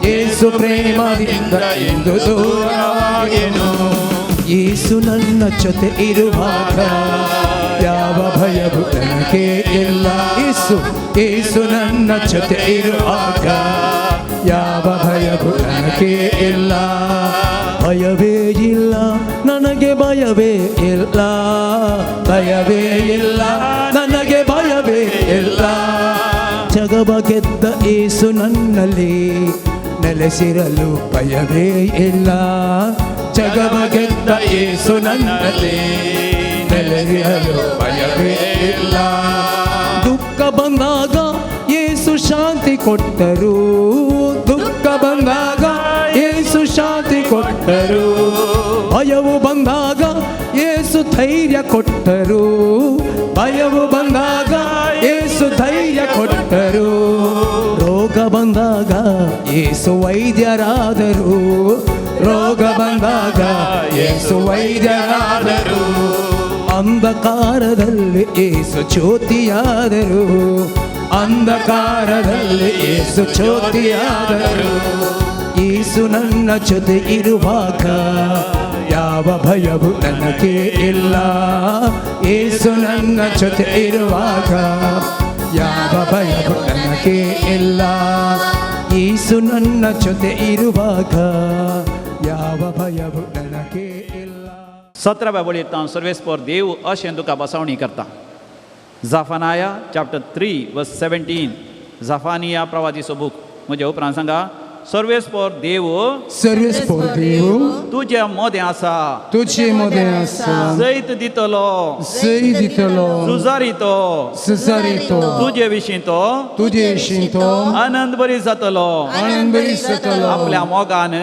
ಯೇಸು ಪ್ರೇಮದಿಂದ ಇಂದು ದೂರವಾಗೆನು. ಯೇಸು ನನ್ನ ಜೊತೆ ಇರುವಾಗ ಯಾವ ಭಯವು ನನಗೆ ಇಲ್ಲ. ಯೇಸು ಯೇಸು ನನ್ನ ಜೊತೆ ಇರುವಾಗ ಯಾವ ಭಯವು ನನಗೆ ಇಲ್ಲ. ಭಯವೇ ಇಲ್ಲ ನನಗೆ, ಭಯವೇ ಇಲ್ಲ, ಭಯವೇ ಇಲ್ಲ ನನಗೆ, ಭಯವೇ ಇಲ್ಲ. ಜಗವ ಗೆದ್ದ ಯೇಸು ನನ್ನಲ್ಲಿ ನೆಲೆಸಿರಲು ಭಯವೇ ಇಲ್ಲ. ಜಗವ ಗೆದ್ದ ಯೇಸು ನನ್ನಲ್ಲಿ ನೆಲೆಸಿರಲು ಭಯವೇ ಇಲ್ಲ. ದುಃಖ ಬಂದಾಗ ಯೇಸು ಶಾಂತಿ ಕೊಟ್ಟರು, ದುಃಖ ಬಂದಾಗ ಯೇಸು ಶಾಂತಿ ಕೊಟ್ಟರು. ಭಯವು ಬಂದಾಗ ಯೇಸು ಧೈರ್ಯ ಕೊಟ್ಟರು, ಭಯವು ಬಂದಾಗ ಯೇಸು ಧೈರ್ಯ ಕೊಟ್ಟರು. ರೋಗ ಬಂದಾಗ ಯೇಸು ವೈದ್ಯರಾದರು, ರೋಗ ಬಂದಾಗ ಯೇಸು ವೈದ್ಯರಾದರು. ಅಂಧಕಾರದಲ್ಲಿ ಯೇಸು ಜ್ಯೋತಿಯಾದರು, ಅಂಧಕಾರದಲ್ಲಿ ಯೇಸು ಜ್ಯೋತಿಯಾದರು. ಯೇಸು ನನ್ನ ಜೊತೆ ಇರುವಾಗ ಯಾವ ಭಯವು ನನಗೆ ಇಲ್ಲ. ಯೇಸು ನನ್ನ ಜೊತೆ ಇರುವಾಗ ಯಾವ ಭಯವು ನನಗೆ ಇಲ್ಲ. ಯೇಸು ನನ್ನ ಜೊತೆ ಇರುವಾಗ ಯಾವ ಭಯವು ನನಗೆ ಇಲ್ಲ. 17व्या वळींत हांव सर्वेस्पर देव अशें तुका बसवणी करता. Zephaniah chapter 3 verse 17, Zephaniah प्रवादीचो book. म्हज्या उपरांत सांगा, सर्वेस्पर देव, सर्वेस्पर देव तुजे मोदें आसा, तुजे मोदें आसा, जैत दितलो, जैत दितलो, झुजारी तो, झुजारी तो, तुजे विशीं तो, तुजे विशीं तो आनंद बरी जातलो, आनंद बरी जातलो, आपल्या मोगान,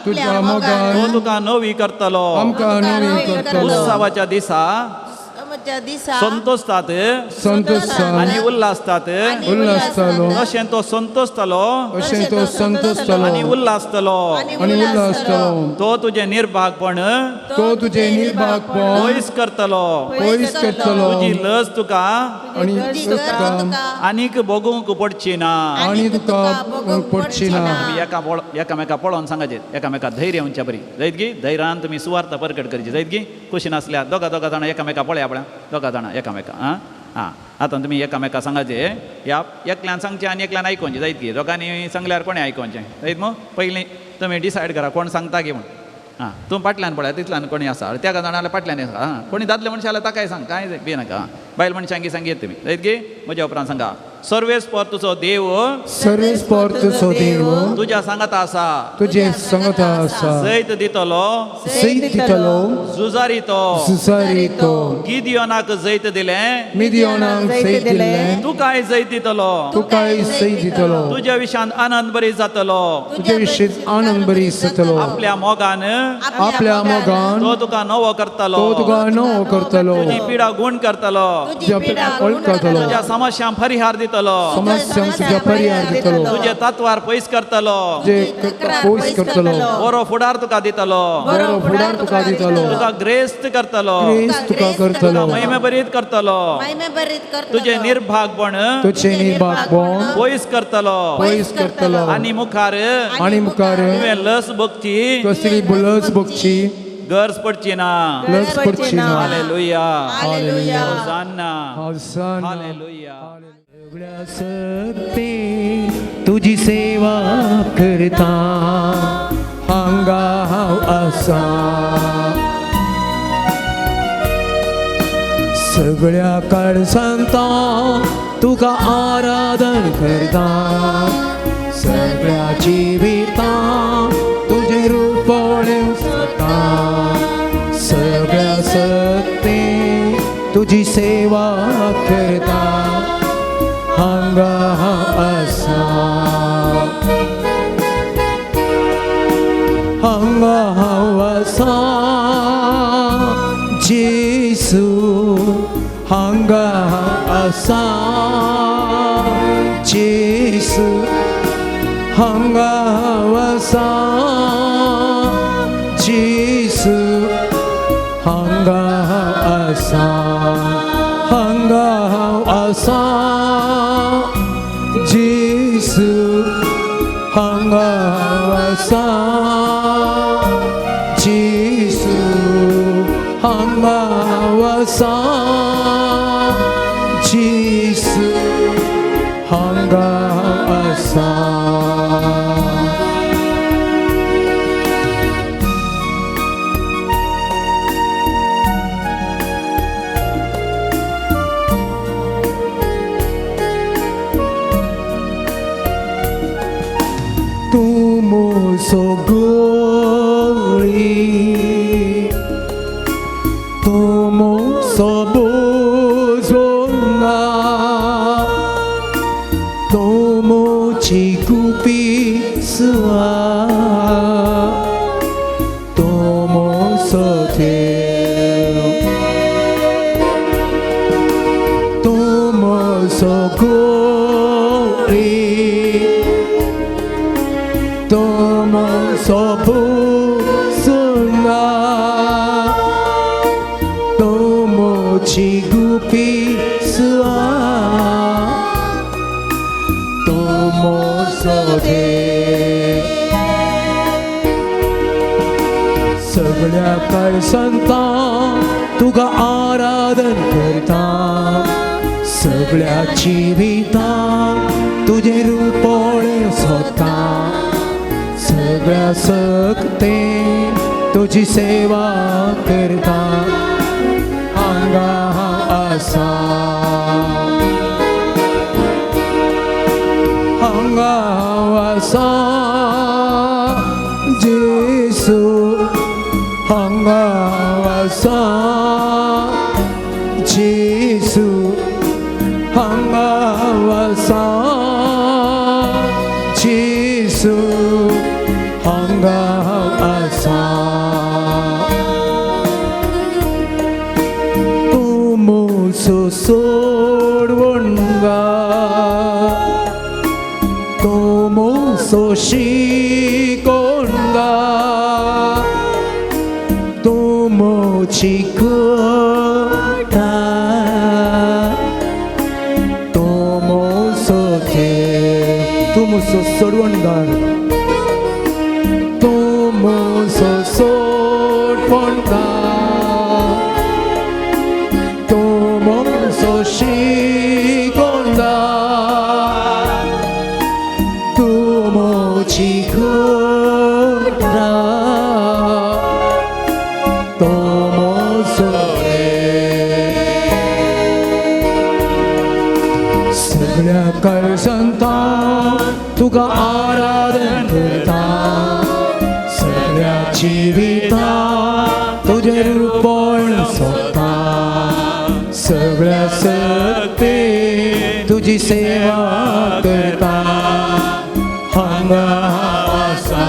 तुज्या मोगान तो तुका नवी करतलो, आमकां नवी करतलो, उत्सवाच्या दिसा संतोषतात, संतोषतात आनी उल्हासतात, उल्हासतलो, अशें तो संतोषतलो, अशें तो संतोषतलो आनी उल्हासतलो, आनी उल्हासतलो, तो तुजें निर्भागपण, तो तुजें निर्भागपण पयस करतलो, पयस करतलो, तुजी लज तुका आनी तुका आनीक भोगूंक पडची ना, आनी तुका भोगूंक पडची ना. एकामेका पळोवन सांगाचें, एकामेका धैर्य उंच्या बरी जायत गी, धैर्यान तुमी सुवार्थ परगट करची जायत गी. खुशी नासल्यार दोगा दोगा जाणां एकामेका पळया पळया, दोगा जाणां एकामेका. आं आं आतां तुमी एकामेका सांगाचें, ह्या एकल्यान सांगचें आनी एकल्यान आयकोवचें जायत गी. दोगांनी सांगल्यार कोणें आयकोवचें जायत मू. पयलीं तुमी डिसायड करा कोण सांगता की म्हूण. आं तूं फाटल्यान पळया, तितल्यान कोणी आसा त्या जाणां जाल्यार फाटल्यान आसा. आं कोणी दादले मनशां जाल्यार ताकाय सांग, कांय बी नाका. बायल मनशांकी सांगयत तुमी जायत गी. म्हज्या उपरांत सांगा, सर्वेस्पर तुजो देव, सर्वेस्पर तुजो देव तुज्या सांगाता आसा, तुजे सांगाता आसा, जैत दितलो, जैत दितलो, झुजारी तो, झुजारी तो, गिदियोनाक जैत दिलें, मिदियोनाक जैत दिलें, तुकाय जैत दितलो, तुकाय जैत दितलो, तुज्या विशांत आनंद बरी जातलो, तुज्या विशीं आनंद बरी जातलो, आपल्या मोगान, आपल्या मोगान तो तुका नवो करतलो, तो तुका नवो करतलो, तुजी पिडा गुण करतलो, तुज्या पिडा गुण करतलो, तुज्या समस्यांक परिहार दितलो, समस्यांक तुज्या परिहार दितलो, तुजे तत्वार पयस करतलो, तुजे पयस करतलो, बरो फुडार तुका दितलो, बरो फुडार तुका दितलो, तुका ग्रेस्त करतलो, ग्रेस्त तुका करतलो, महिमे बरीत करतलो, तुजे निर्भागपण, तुजे निर्भागपण पयस करतलो, पयस करतलो, आनी मुखार, आनी मुखार तुवें लस भोगची, कसली लस भोगची गरज पडची ना, लस पडची ना. Hallelujah, hallelujah, hosanna, hosanna, hallelujah. सगळ्या सत्ते तुजी सेवा करता, हांगा हांव आसा, सगळ्या काळजांत तुका आराधन करता, सगळ्या जिवितांत तुजें रूप पळोवंक सोदता, सगळ्या सत्ते तुजी सेवा करता, हांगा हांव आसा, हांगा हांव आसा, जेसू हांगा हांव आसा, जेसू हांगा हांव आसा, जेजू हांगा आसा हांगा आसा जेजू हांगा आसा जेजू हांगा आसा जेजू हांगा आसा. तूं म्हजो गोळी तूं म्हजो बोजोना तूं म्हजी गुपी सुवा तूं म्हजो देव तूं म्हजो गोळी तूं म्हजो बोजोना तूं म्हजी गुपी सुवा तूं म्हजो देव. सगळ्या काय संतां तुका आराधन करता सगळ्या जिवितांत तुजें रूप पळोवंक सोदता सगळ्या सक्तेन तुजी सेवा करता हांगा आसा हांगा आसा जेजू हांगा आसा जेजू हांगा आसा जेजू हांगा आसा. तूं म्हजो सोडवणगा तूं म्हजो शिकोणगा तूं म्हजी कळटा तूं म्हजो देव तूं म्हजो सोडवणगार तूं म्हजो सोडवणगार तूं म्हजो शिकोणगार तूं म्हजी कळटा तूं म्हजो देव. सगळ्या काय संतां तुका आराधन करता सगळ्या जिवितांत तुजें रूप पळोवंक सोदता सगळ्या सक्तेन तुजी सेवा करता हांगा आसा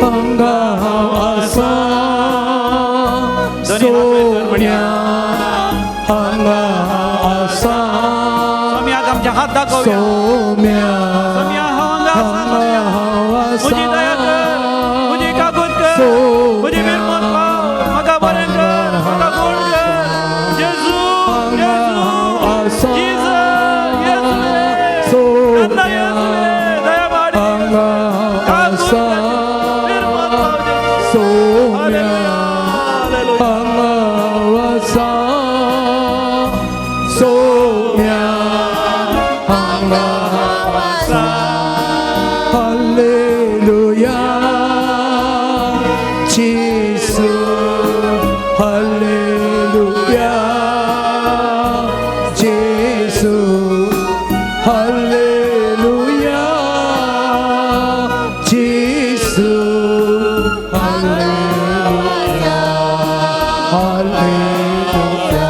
हांगा आसा सोम्या हांगा आसा सोम्याक आमचे हात दाखोवया. सोम्या सोम्या हांगा आसा सोम्या. हांगा म्हजी दया कर, म्हजी काकूत कर, म्हजी मिरमत पाव, म्हाका बरें कर, म्हाका गोड कर. जेजू, जेजू, जीजस, येसुवे, नन्ना येसुवे, दया माडी, हांगा काकूत आसा कर, मिरमत पाव जेजू. सोम्या हालेलुया, हालेलुया. हांगा आसा सोम्या हांगा आसा. हालेलुया जेजू हालेलुया जेजू हालेलुया जेजू हालेलुया हालेलुया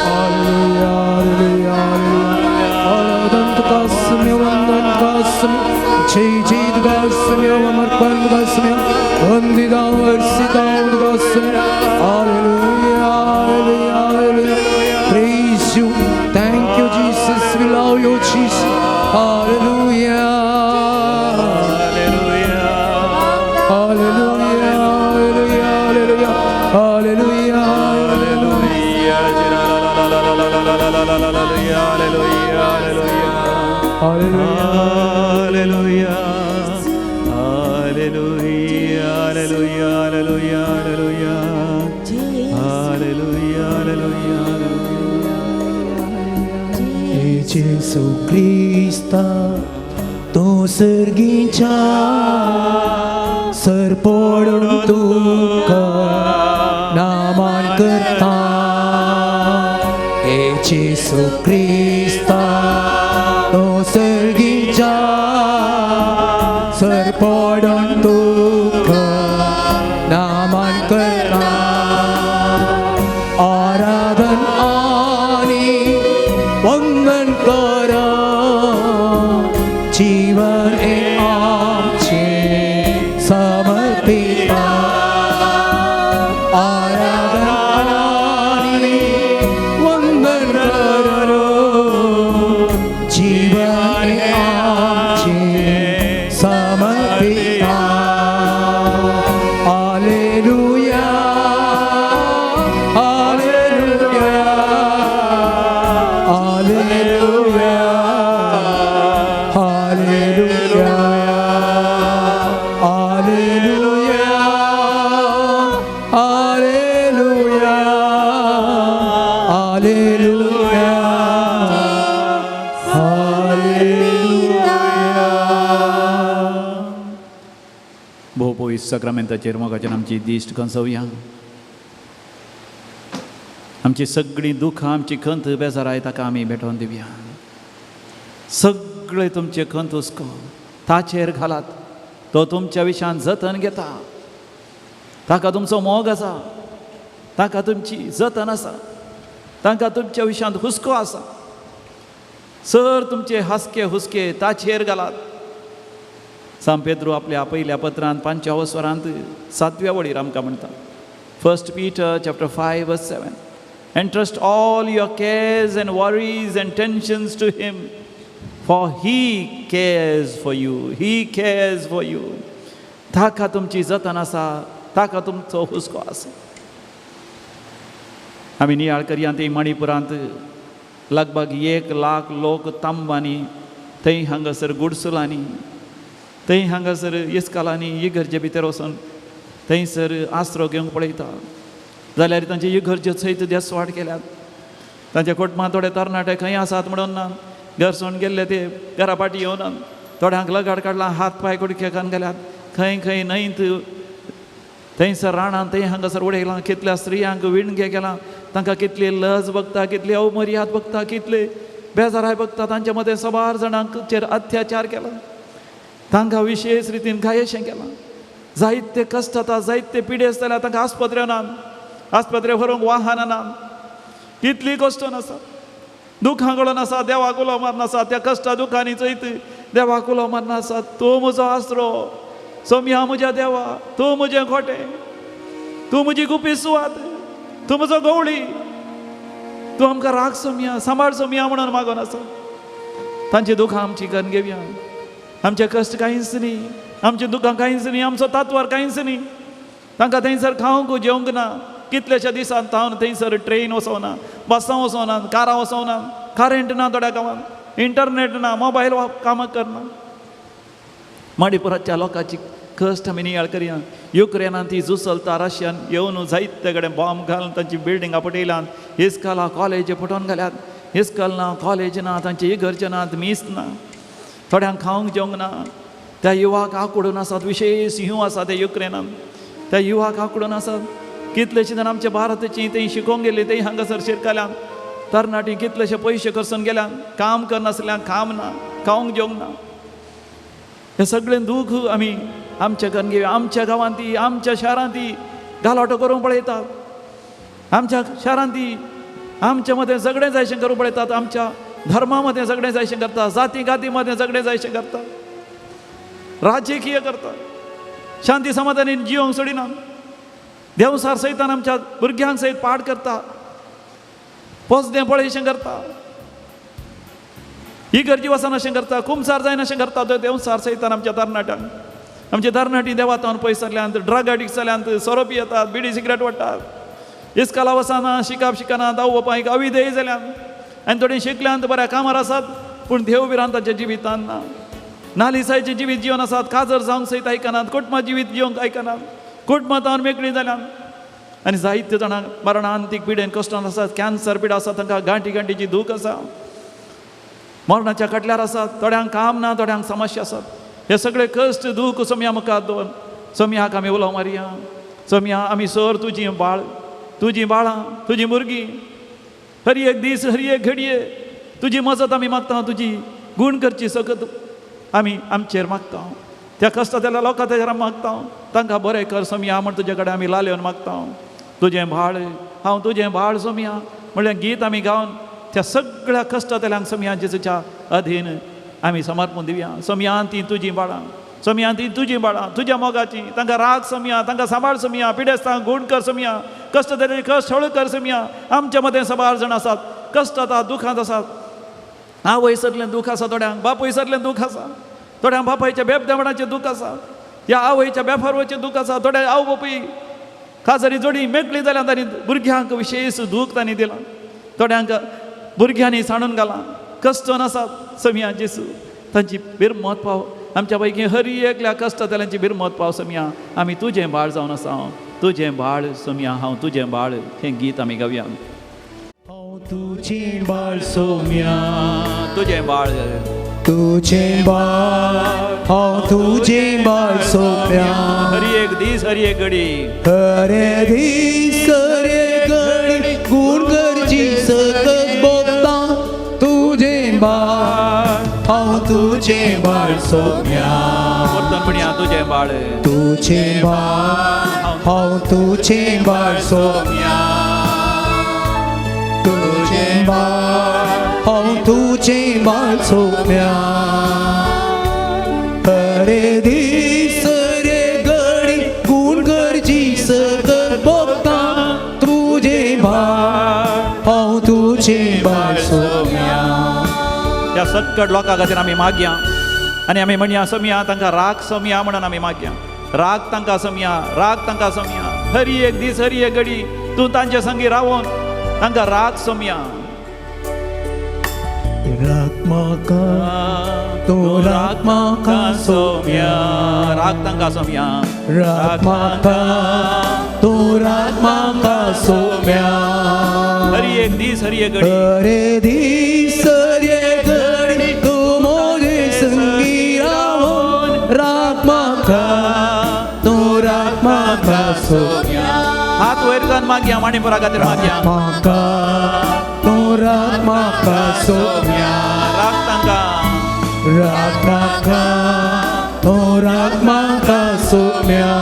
हालेलुया हालेलुया. आराधन तुका आसम्य वंदन तुका आसम्य जय जय तुका आसम्य समर्पण तुका आसम्य वंदिता वर्षिता तुका आसम्य. Hallelujah hallelujah hallelujah. Praise you. Thank you, Jesus. We love you, Jesus. Hallelujah. Hallelujah, hallelujah, hallelujah, hallelujah, hallelujah, hallelujah, hallelujah. Gesù Crista, तूं सर्गीच्या सर पडून तुका नामान करता. हे जेसू क्रिस्ता, तूं सर्गीच्या सर पडून तुका नामान करता. आराधन आनी वंदन करा, जीवन हे आमचें समर्पिता. आराधन आनी वंदन करो, जीवन हे आमचें समर्पिता. Hallelujah, hallelujah, hallelujah, hallelujah, hallelujah, hallelujah, hallelujah, hallelujah. भोव पवित्र साक्रामेंताचेर मोगाच्यान आमची दिश्ट कंसोवया. आमची सगळीं दुखां, आमची खंत बेजाराय ताका आमी भेटोवन दिवया. सगळे तुमचे खंत हुस्को ताचेर घालात. तो तुमच्या विशयान जतन घेता. ताका तुमचो मोग आसा, ताका तुमची जतन आसा, तांकां तुमच्या विशयांत हुस्को आसा. सर तुमचे हासके हुस्के ताचेर घालात. सांत पेद्रू आपल्या पयल्या पत्रांत 5व्या वरांत 7व्या वळीर आमकां म्हणटा, 1 Peter chapter 5 verse 7, Entrust all your cares and worries and tensions to him, for he cares for you. He cares for you. ताका तुमची जतन आसा, ताका तुमचो हुस्को आसा. आमी नियाळ करया ती मणिपुरांत लगभग 1 लाख लोक तांबांनी, थंय हांगासर गुडसुलांनी, थंय हांगासर इस्कालांनी इगर्जे भितर वचून थंयसर आसरो घेवंक पळयता. जाल्यार तांचे इगर्ज्यो सयत देसवाट केल्यात. तांच्या कुटुंबांत थोडे तरणाटे खंय आसात म्हणून ना, घर सोडून गेल्ले ते घरा फाटी येवना. थोड्यांक लगाड काडला, हात पांय कुडके खावन गेल्यात. खंय खंय न्हंयत थंयसर राणान थंय हांगासर उडयलां. कितल्या स्त्रियांक विणगे केलां. तांकां कितली लज बघता, कितली अवमर्याद बघता, कितले बेजाराय बघता. तांच्या मदें सबार जाणांचेर अत्याचार केला. तांकां विशेश रितीन घायेशें केलां. जायते कश्ट जाता, जायते पिडेस्त जाल्यार तांकां आस्पत्र्यो ना, आस्पत्रे व्हरूंक वाहनां ना. कितली कश्ट आसा, दुखां गळोन आसा, देवाक उलो मारन आसा. त्या कश्टा दुखांनी चयत देवाक उलो मारन आसा, तूं म्हजो आसरो सोम्या, म्हज्या देवा, तूं म्हजें खोटें, तूं म्हजी गुपी सुवात, तूं म्हजो गवळी, तूं आमकां राख सोम्या, सांबाळ सोम्या म्हणून मागोन आसा. तांची दुखां आमची करून घेवया. आमचे कश्ट कांयच न्ही, आमची दुखां कांयच न्ही, आमचो तात्वार कांयच न्ही. तांकां थंयसर खावंक जेवंक ना. कितल्याश्या दिसान तावन थंयसर ट्रेन वचोना, बसां वचोना, कारां वचोना, करेंट ना थोड्या गांवांत, इंटरनेट ना, मोबायल कामां करना. मणिपुराच्या लोकांची कश्ट आमी नियाळ करया. युक्रेनान ती झूज चलता, रशियान येवन जायते कडेन बॉम्ब घालून तांची बिल्डिंगां फटयल्यात. इस्कॉलां कॉलेजी फटोवन घाल्यात. इस्कॉल ना, कॉलेज ना, तांची इगर्ज ना, मीस ना, थोड्यांक खावंक जेवंक ना. त्या युवाक आकुडून आसात, विशेश ह्यू आसा ते युक्रेनान, त्या युवाक आकुडून आसात. कितलेशे जाण आमच्या भारताची थंय शिकोवंक गेली, थंय हांगासर शिरकाल्यान तरणाटी कितलेशे पयशे खर्चून गेल्यान, काम करनासल्यान, काम ना, खावंक जेवंक ना. हें सगळें दूख आमी आमच्या घरान घेवया. आमच्या गांवांत ती, आमच्या शारांत ती गालाटो करूंक पळयतात. आमच्या शारांत ती आमच्या मदें झगडें जायशें करूंक पळयतात. आमच्या धर्मा मदें झगडें जायशें करतात. जाती गाती मदें झगडें जायशें करतात. राजकीय करतात. शांती समाधानी जिवंक सोडिनात. देवसार सयतान आमच्या भुरग्यांक सयत पाड करता, पोसदें पळयशें करता, इगर्जी वचनाशें करता, कुमसार जायनाशें करता. तो देवसार सयतान आमच्या तरणाट्यांक, आमचे तरणाटी देवातान पयस सरल्यांत, ड्रग एडिक्ट जाल्यांत, सोरो पियेतात, बिडी सिगरेट ओडटात, इस्काला वचना, शिकप शिकना, दाव बापायक अविधेय जाल्यात. आनी थोडीं शिकल्यांत, बऱ्या कामार आसात, पूण देव भिरांताच्या जिवितान ना. नालिसायचें जिवीत जिवन आसात, काजर जावंक सयत आयकनात, कुटुंबा जिवीत जिवंक आयकनात, कुटुंबांत मेकळी जाल्यान. आनी जायते जाणांक मरणांतीक पिडेन कश्टान आसात, कॅन्सर पिडा आसा, तांकां गांठी गांठीची दूख आसा, मरणाच्या खाटल्यार आसात, थोड्यांक काम ना, थोड्यांक समस्या आसात. हे सगळे कश्ट दूख सोमया मुखार दवर सोमयाक आमी उलो मारया. सोमया आमी सर तुजी बाळ, तुजी बाळां, तुजी भुरगीं, हर एक दीस हर एक घडये तुजी मजत आमी मागता, तुजी गूण करची सकत आमी आमचेर मागता. त्या कश्टांतल्या लोकां तेजेर आमी मागता, तांकां बरें कर सोमया म्हण तुजे कडेन आमी लालेवन मागता. तुजें बाळ हांव तुजें बाळ सोमया म्हणल्यार गीत आमी गावन त्या सगळ्या कश्टांतल्यांक सोमया जेजूच्या अधीन आमी समर्पण दिवया. सोमया ती तुजीं बाळां, सोमया ती तुजीं बाळां, तुज्या मोगाची तांकां राग सोमया, तांकां सांबाळ सोमया, पिडेस्तांक गूण कर सोमया, कश्ट जाले कश्ट हळू कर सोमया. आमच्या मदें साबार जाण आसात कश्ट आसात, दुखांत आसात. आवय सरलें दूख आसा थोड्यांक, बापूय सरलें दूख आसा थोड्यांक, बापायच्या बेबदेवणाचें दूख आसा, ह्या आवयच्या बेफारवाचें दूख आसा. थोड्या आवय बापूय खाजरी जोडी मेकळी जाल्यार तांणी भुरग्यांक विशेश दूख तांणी दिलां, थोड्यांक भुरग्यांनी सांडून घालां, कश्टन आसात. सोमया जेसू तांची बिरमत पाव आमच्या पैकी हर एकल्या कश्टांतल्यांची बिरमत पाव सोमया. आमी तुजें बाळ जावन आसा, तुजें बाळ सोमया, हांव तुजें बाळ हें गीत आमी गावया. हांव तुजें बाळ सोमया, तुजें बाळ, तुजें बाळ, हांव तुजें बाळ सोमया. हर एक दीस हर एक घडी, हर दीस हर एक घडी गूण करची सकत भोगता. तुजें बाळ हांव तुजें बाळ सोमया. परतून म्हणया तुजें बाळ, तुजें बाळ हांव तुजें बाळ सोमया. तुजें बाळ हांव तुजें बाळ सोमया. हरे दीस हरे घडी गूण करची सकत भोगता. तुजें बाळ हांव तुजें बाळ सोमया. त्या सक्कड लोकां खातीर आमी मागया आनी आमी म्हणया सोमया तांकां राग सोमया म्हणून आमी मागया. राग तांकां सोमया, राग तांकां सोमया. हर एक दीस हर एक घडी तूं तांचे संगी रावोन तांकां राग सोमया. राग म्हाका तूं राग म्हाका सोमया, राग तांकां सोमया, राग म्हाका तूं राग म्हाका सोमया. हर एक दीस हर एक घडी, हरे दीस हर एक घडी तूं म्हजे संगी रावोन राग म्हाका तूं राग म्हाका सोमया. हात वयर करून मागया, मणिपुरा खातीर मागया. म्हाका तूं राग म्हाका सोमया, राग तांकां, राग म्हाका तूं राग म्हाका सोमया.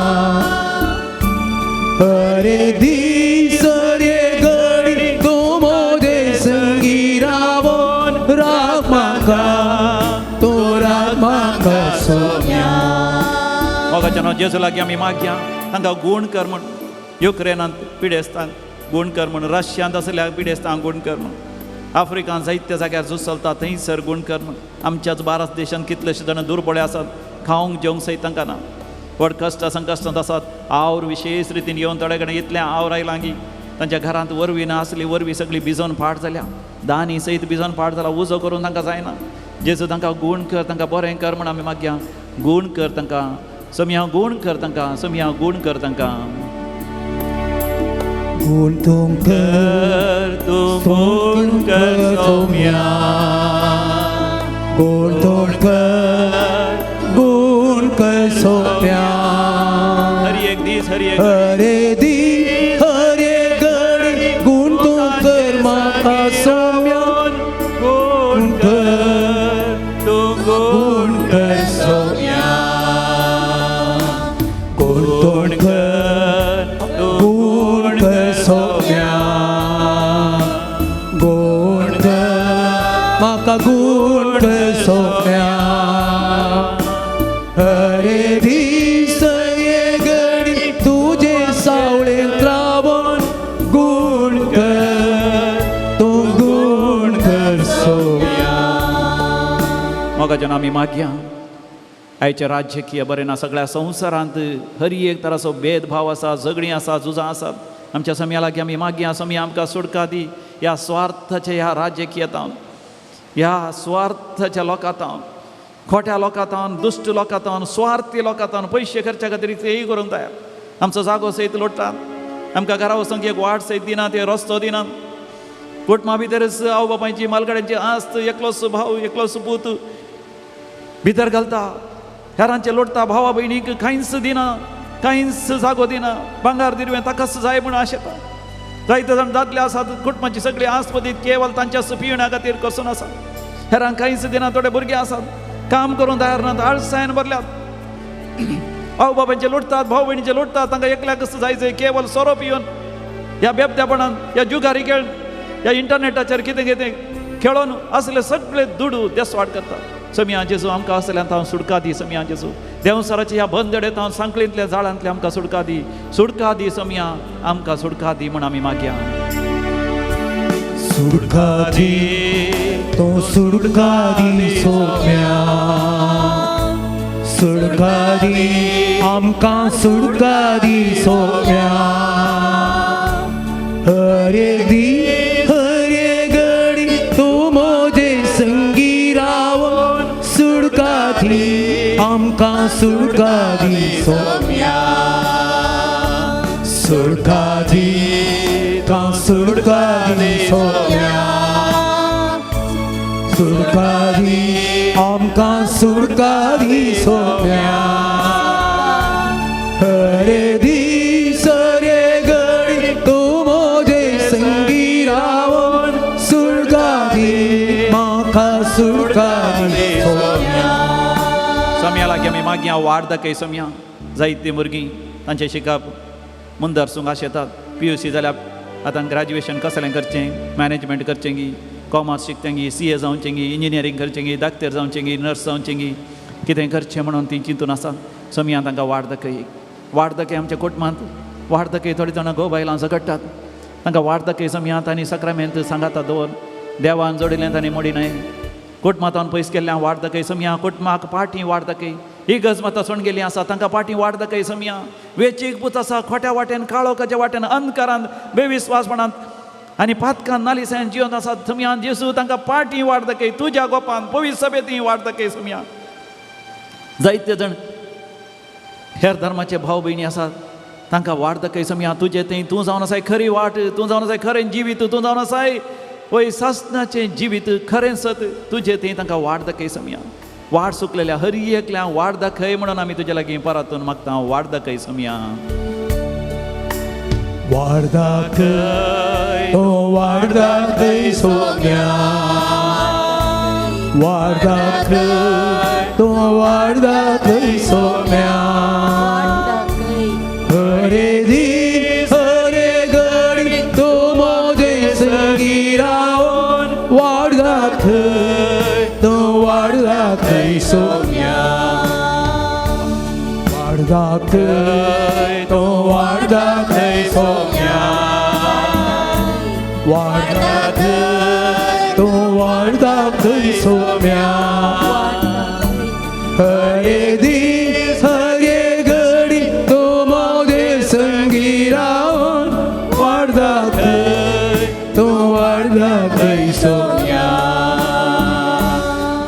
हरे दीस हरे घडी तूं म्हजे संगी रावोन राग म्हाका तूं राग म्हाका सोमया. मोगाच्या नांव जेजू लागीं आमी मागया तांकां गूण कर म्हण. युक्रेनांत पिडेस्तांक गूण कर म्हण, रशियांत आसल्या पिडेस्तांक गूण कर म्हण, आफ्रिकान जायत्या जाग्यार झूज चलता थंयसर गूण कर म्हण. आमच्याच भारत देशांत कितलेशे जाण दुर्बळे आसात, खावंक जेवंक सयत तांकां ना, व्हड कश्ट संकश्टांत आसात. आवर विशेश रितीन येवन थोडे कडेन इतलें आवर आयलां की तांच्या घरांत वरवी ना आसली, वरवी सगळी भिजोवन फाट जाल्या, दानी सयत भिजोवन फाट जाला, उजो करून तांकां जायना. जेजू तांकां गूण कर, तांकां बरें कर म्हण आमी मागया. गूण कर तांकां सोमया, गूण कर तांकां सोमया, गूण कर तांकां. गूण तूं कर, तूं गूण कर सोमया, गूण तूं कर, गूण कर सोमया. हर एक दीस हर एक हरे दीस हर एक घडी गूण तूं कर म्हाका सोमया. गूण कर, तूं गुण कर सोमया, गूण तूं कर, तूं गूण कर सोमया. गूण कर म्हाका गूण कर सोमया. हरे दीस हरे घडी तुजे सावळेंत रावोन गूण कर तूं गूण कर सोमया. मोगाच्यान आमी मागया आयचें राजकीय बरें ना, सगळ्या संवसारांत हर एक तराचो भेदभाव आसा, झगडीं आसा, झुजां आसात. आमच्या सोमया लागीं आमी मागया, सोमया आमकां सुटका दी ह्या स्वार्थाच्या ह्या राजकीयतान. ह्या स्वार्थाच्या लोकांत, खोट्या लोकांत, दुश्ट लोकांत, स्वार्थी लोकांत पयशे खर्चा खातीर तेय करूंक तयार. आमचो जागो सयत लोट्टात, आमकां घरा वचूंक एक वाट सयत दिना, ते रस्तो दिनात. कुटुंबा भितरच आवय बापायची मालगाड्यांची आस्त, एकलोच भाव एकलोच पूत भितर घालता, हेरांचे लोटता, भावा भयणीक कांयच दिना, कांयच जागो दिना, भांगार दिरवें ताकाच जाय म्हूण आशेता. जायते जाण दादले आसात कुटुंबाची सगळी आस्पतीत केवल तांच्या पिवण्या खातीर कसून आसा, हेरांक कांयच दिना. थोडे भुरगे आसात काम करूंक तयार नात, आळसायन भरल्यात, आवय बापायचे लुटतात, भाव भयणीचे लुटतात, तांकां एकल्याकच जाय जाय केवल सोरो पिवन ह्या बेबद्यापणान, ह्या जुगारी खेळ, ह्या इंटरनेटाचेर कितें कितें खेळोन असले सगळे दुडू देसवाट करतात. समिया जेजू आमकां असल्यांत हांव सुटका दी. समिया जेजू देंवसाराच्या ह्या बंदडेत हांव सांकळींतल्या जाळांतले आमकां सुटका दी, सुटका दी समिया, आमकां सुटका दी म्हूण आमी मागया. सुटका दी तो सुटका दी सोम्या, सुटका दी आमकां, सुटका दी सोम्या. हरे दी हरे घडी तूं म्हजे संगी रावन सुटका दी आमकां, सुटका दी सोम्या, सुटका दी आमकां, सुटका दी सोम्या, सुटका दी आमकां, सुटका दी सोम्या. हरे दीस हरे घडी तूं म्हजे संगी रावन सुटका दी म्हाका, सुटका दी सोम्या. सोम्या लागीं आमी मागया वाड दाखय सोम्या. जायतीं भुरगीं तांचें शिकप मुंदर सूंक आशेतात, PUC जाल्यार आतां ग्रॅज्युएशन कसलें करचें, मॅनेजमेंट करचें गी, कॉमर्स शिकचें, CA जावचें गी, इंजिनियरींग करचें गी, डाक्टर जावचें गी, नर्स जावचें गी, कितें करचें म्हणून तीं चिंतून आसात. सोम्या तांकां वाड दाखय, वाड दाखय. आमच्या कुटुंबांत वाड दाखय. थोडीं जाणां घोव बायलां झगडटात, तांकां वाड दाखय सोम्या. तांणी सक्रामेंत सांगाता दवर, देवान जोडिल्लें तांणी मोडी न्हय. कुटुंबांत पयस केल्ल्या वाड दाखय सोम्या. कुटुंबाक पाटी वाड दाखय. ही गज माता सोण गेली आसा, तांकां पाटी वाड दाखय सोम्या. वेचीक पूत आसा खोट्या वाटेन, काळोखाच्या वाटेन, अंधकारान, बेविस्वासपणांत आनी पातकान नालिसायन जिवन आसा. सोम्या जेजू तांकां पाटी वाड दाखय. तुज्या गोपान पवित्र सभेंत वाड दाखय सोम्या. जायते जाण हेर धर्माचे भाव भयणी आसात, तांकां वाड दाखय सोम्या. तुजे थंय तूं जावन आसाय खरी वाट, तूं जावन आसाय खरें जिवीत, तूं जावन आसाय वय सासणाचें जिवीत खरें सत, तुजे थंय तांकां वाड दाखय सोम्या. वाड सुकलेल्या हरी एकल्या वाड दाखय म्हणून आमी तुज्या लागीं परतून मागता, वाड दाखय सोम्या. वाड दाखय तो वाड दाखय सोम्या, वाड दाखय तो वाड दाखय सोम्या. हरे दीस हरे घडी तूं म्हजे संगी रावन वाड दाखय तूं वाड दाखय सोम्या, वाड दाखय तूं वाड दाखय सोम्या, वाड दाखय तूं वाड दाखय सोम्या. हरे दीस हरे घडी तूं म्हजे संगी रावन वाड दाखय तूं वाड दाखय सोम्या.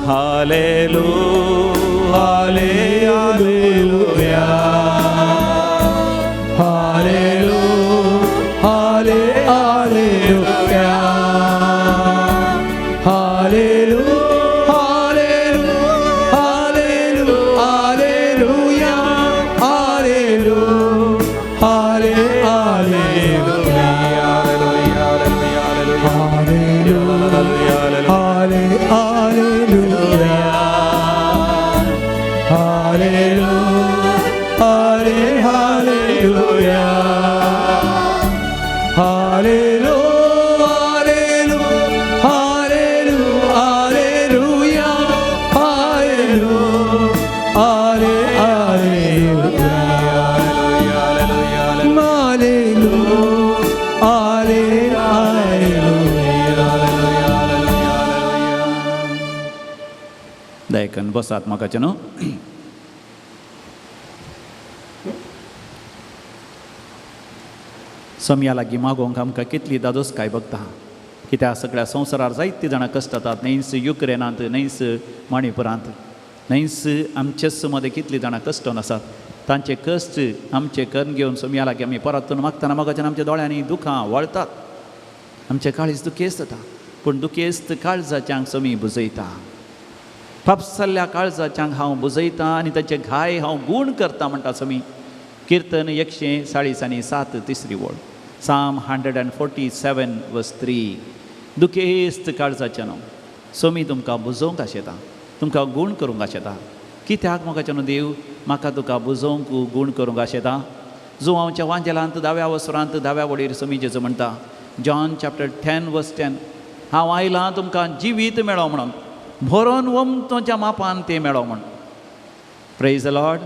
Hallelujah, hallelujah, hallelujah, hallelujah, hallelujah, hallelujah, hallelujah, hallelujah, hallelujah, hallelujah, दयकन बसात म्हाका न्हू. सम्या लागीं मागोवंक आमकां कितली दादोसकाय बगता. कित्याक सगळ्या संवसारार जायतीं जाणां कश्ट जातात, न्हयच युक्रेनांत, न्हयच मणिपुरांत, न्हयच आमचेच मदें कितलीं जाणां कश्टोन आसात. तांचे कश्ट आमचे करून घेवन सोमया लागीं आमी परतून मागतना मोगाच्यान आमच्या दोळ्यांनी दुखां वळतात, आमचें काळीज दुखेस्त जाता. पूण दुखेस्त काळजाच्यांक सोमी बुजयता, पापसल्ल्या काळजाच्यांक हांव बुजयतां आनी तांचे घाय हांव गूण करता म्हणटा सोमी. किर्तन 147 तिसरी वळ, Psalm 147:3. दुखेस्त काळजाच्यान सोमी तुमकां बुजोवंक आशेता, तुमकां गूण करूंक आशेता. कित्याक मोगाच्यान देव म्हाका तुका बुजोवंक गूण करूंक आशेता? जुवांवच्या वांजेलांत 10व्या वसरांत 10व्या वडीर सोमी जेजू म्हणटा, John chapter 10:10, हांव आयलां तुमकां जिवीत मेळो म्हणून, भरोन वमतोच्या मापान तें मेळो म्हण. Praise the Lord,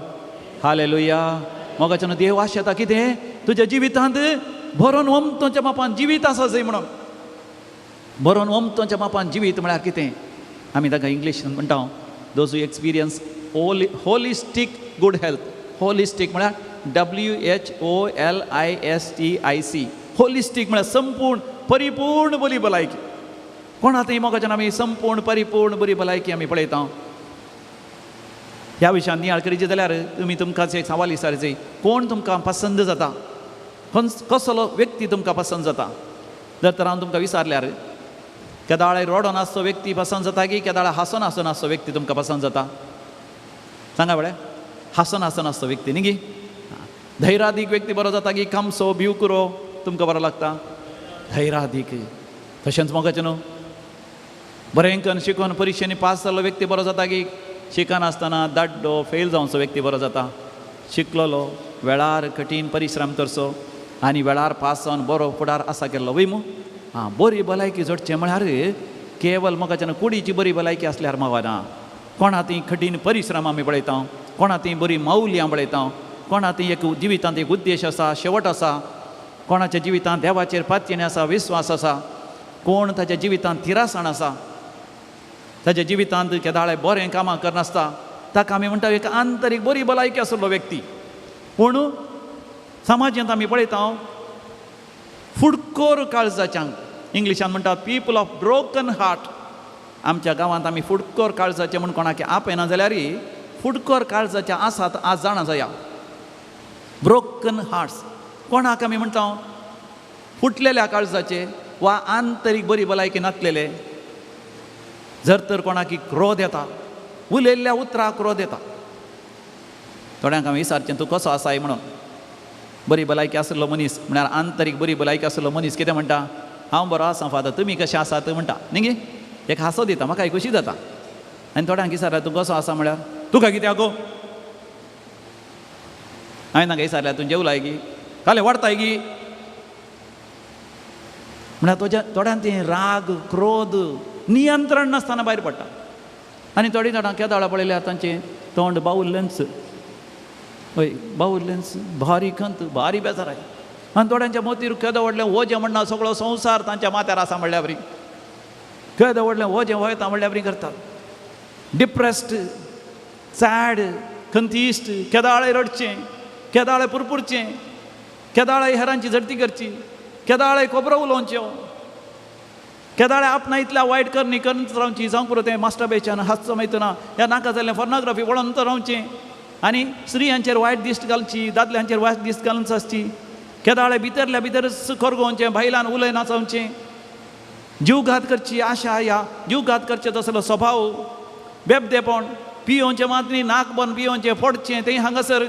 hallelujah. मोगाच्यान देव आशेता कितें? तुज्या जिवितांत भरोन वमतोच्या मापान जिवीत आसा जाय म्हणून. भरोन वमतोच्या मापान जिवीत म्हळ्यार कितें? आमी ताका इंग्लीश म्हणटा those who experience holistic good health. Holistic म्हळ्यार WHOLISTIC. Holistic म्हळ्यार संपूर्ण परिपूर्ण बरी भलायकी. कोणा थंय मोगाच्यान आमी संपूर्ण परिपूर्ण बरी भलायकी आमी पळयता. ह्या विशयान नियाळ करीचे जाल्यार तुमी तुमकां एक सवाल विचारचे, कोण तुमकां पसंद जाता? कसलो व्यक्ती तुमकां पसंद जाता? जर तर हांव तुमकां विचारल्यार केदाळे रडोन आसचो व्यक्ती पसंद जाता की केदाळे हांसोन हांसोन आसचो व्यक्ती तुमकां पसंद जाता? सांगा बरें. हांसोन हांसोन आसचो व्यक्ती न्ही गी? धैरादीक व्यक्ती बरो जाता की कामसो भिवकुरो तुमकां बरो लागता? धैरादीक. तशेंच मोगाचें न्हू, बरें करून शिकोवन परिक्षेनी पास जाल्लो व्यक्ती बरो जाता की शिकनासतना दाड्डो फेल जावचो व्यक्ती बरो जाता? शिकलोलो वेळार कठीण परिश्रम करचो आनी वेळार पास जावन बरो फुडार आसा केल्लो वय मू. आं, बरी भलायकी जोडचें म्हळ्यार केवल मोगाच्यान कुडीची बरी भलायकी आसल्यार मावना. कोणा ती कठीण परिश्रम आमी पळयता, कोणा ती बरी माऊली पळयता, कोणा ती एक जिवितांत एक उद्देश आसा, शेवट आसा, कोणाच्या जिवितांत देवाचेर पातयेन आसा, विस्वास आसा, कोण ताच्या जिवितांत थिरासाण आसा, ताच्या जिवितांत केदाळे बरें कामां करनासता, ताका आमी म्हणटा एक आंतरीक बरी भलायकी आशिल्लो व्यक्ती. पूण समाजांत आमी पळयता फुडकोर काळजाच्यांक, इंग्लिशान म्हणटात पीपल ऑफ ब्रोकन हार्ट. आमच्या गांवांत आमी फुडकोर काळजाचे म्हूण कोणाक आपयना जाल्यार फुडकोर काळजाचे आसात आज जाणा जाया. ब्रोकन हार्ट्स कोणाक आमी म्हणटा? फुटलेल्या काळजाचे वा आंतरीक बरी भलायकी नासलेले. जर तर कोणाक क्रोध येता, उलयल्ल्या उतराक क्रोध येता, थोड्यांक आमी विचारचें तूं कसो आसाय म्हणून. बरी भलायकी आशिल्लो मनीस म्हळ्यार आंतरीक बरी भलायकी आशिल्लो मनीस कितें म्हणटा? हांव बरो आसा फादर, तुमी कशें आसात म्हणटा न्ही गे. एक हांसो दिता, म्हाका खुशी जाता. आनी थोड्यांक विचारल्यार तूं कसो आसा म्हळ्यार तुका कित्याक गो? हांवें तांकां विचारल्यार तूं जेवलाय गी, काले वाडताय गी म्हळ्यार तुज्या थोड्यांक तें राग क्रोध नियंत्रण नासतना भायर पडटा. आनी थोडीं जाणां केदाळा पळयल्यार तांचें तोंड बावुल्लेंच, हय बावुल्लेंच, भारी खंत, भारी बेजाराय. आनी थोड्यांच्या मोतीर केदो व्हडलें वजें म्हणना सगळो संवसार तांच्या माथ्यार आसा म्हणल्या बरी, केदो व्हडलें वजें वयता म्हणल्या बरी करतात. डिप्रेस्ड, सॅड, खंतीश्ट, केदाळे रडचें, केदाळे पुरपुरचें, केदाळे हेरांची झडती करची, केदाळे खबरो उलोवच्यो, केदाळे आपणा इतल्या वायट करणी करून रावची, जावंक पुरो तें मास्टरबेच्यान हातचो मायतना ह्या नाका जाल्लें फोर्नोग्राफी पळोवन रावचें आनी स्त्रियांचेर वायट दिश्ट घालची, दादल्यांचेर वायट दिश्ट घालून आसची, केदाळे भितरल्या भितरच करगोवचें, बायलान उलयना जावचें, जीवघात करची आशा, ह्या जीवघात करचें तसलो स्वभाव, बेबदेपण, पियोवचें मात न्ही, नाक बंद पियोवचें, फोडचें तें हांगासर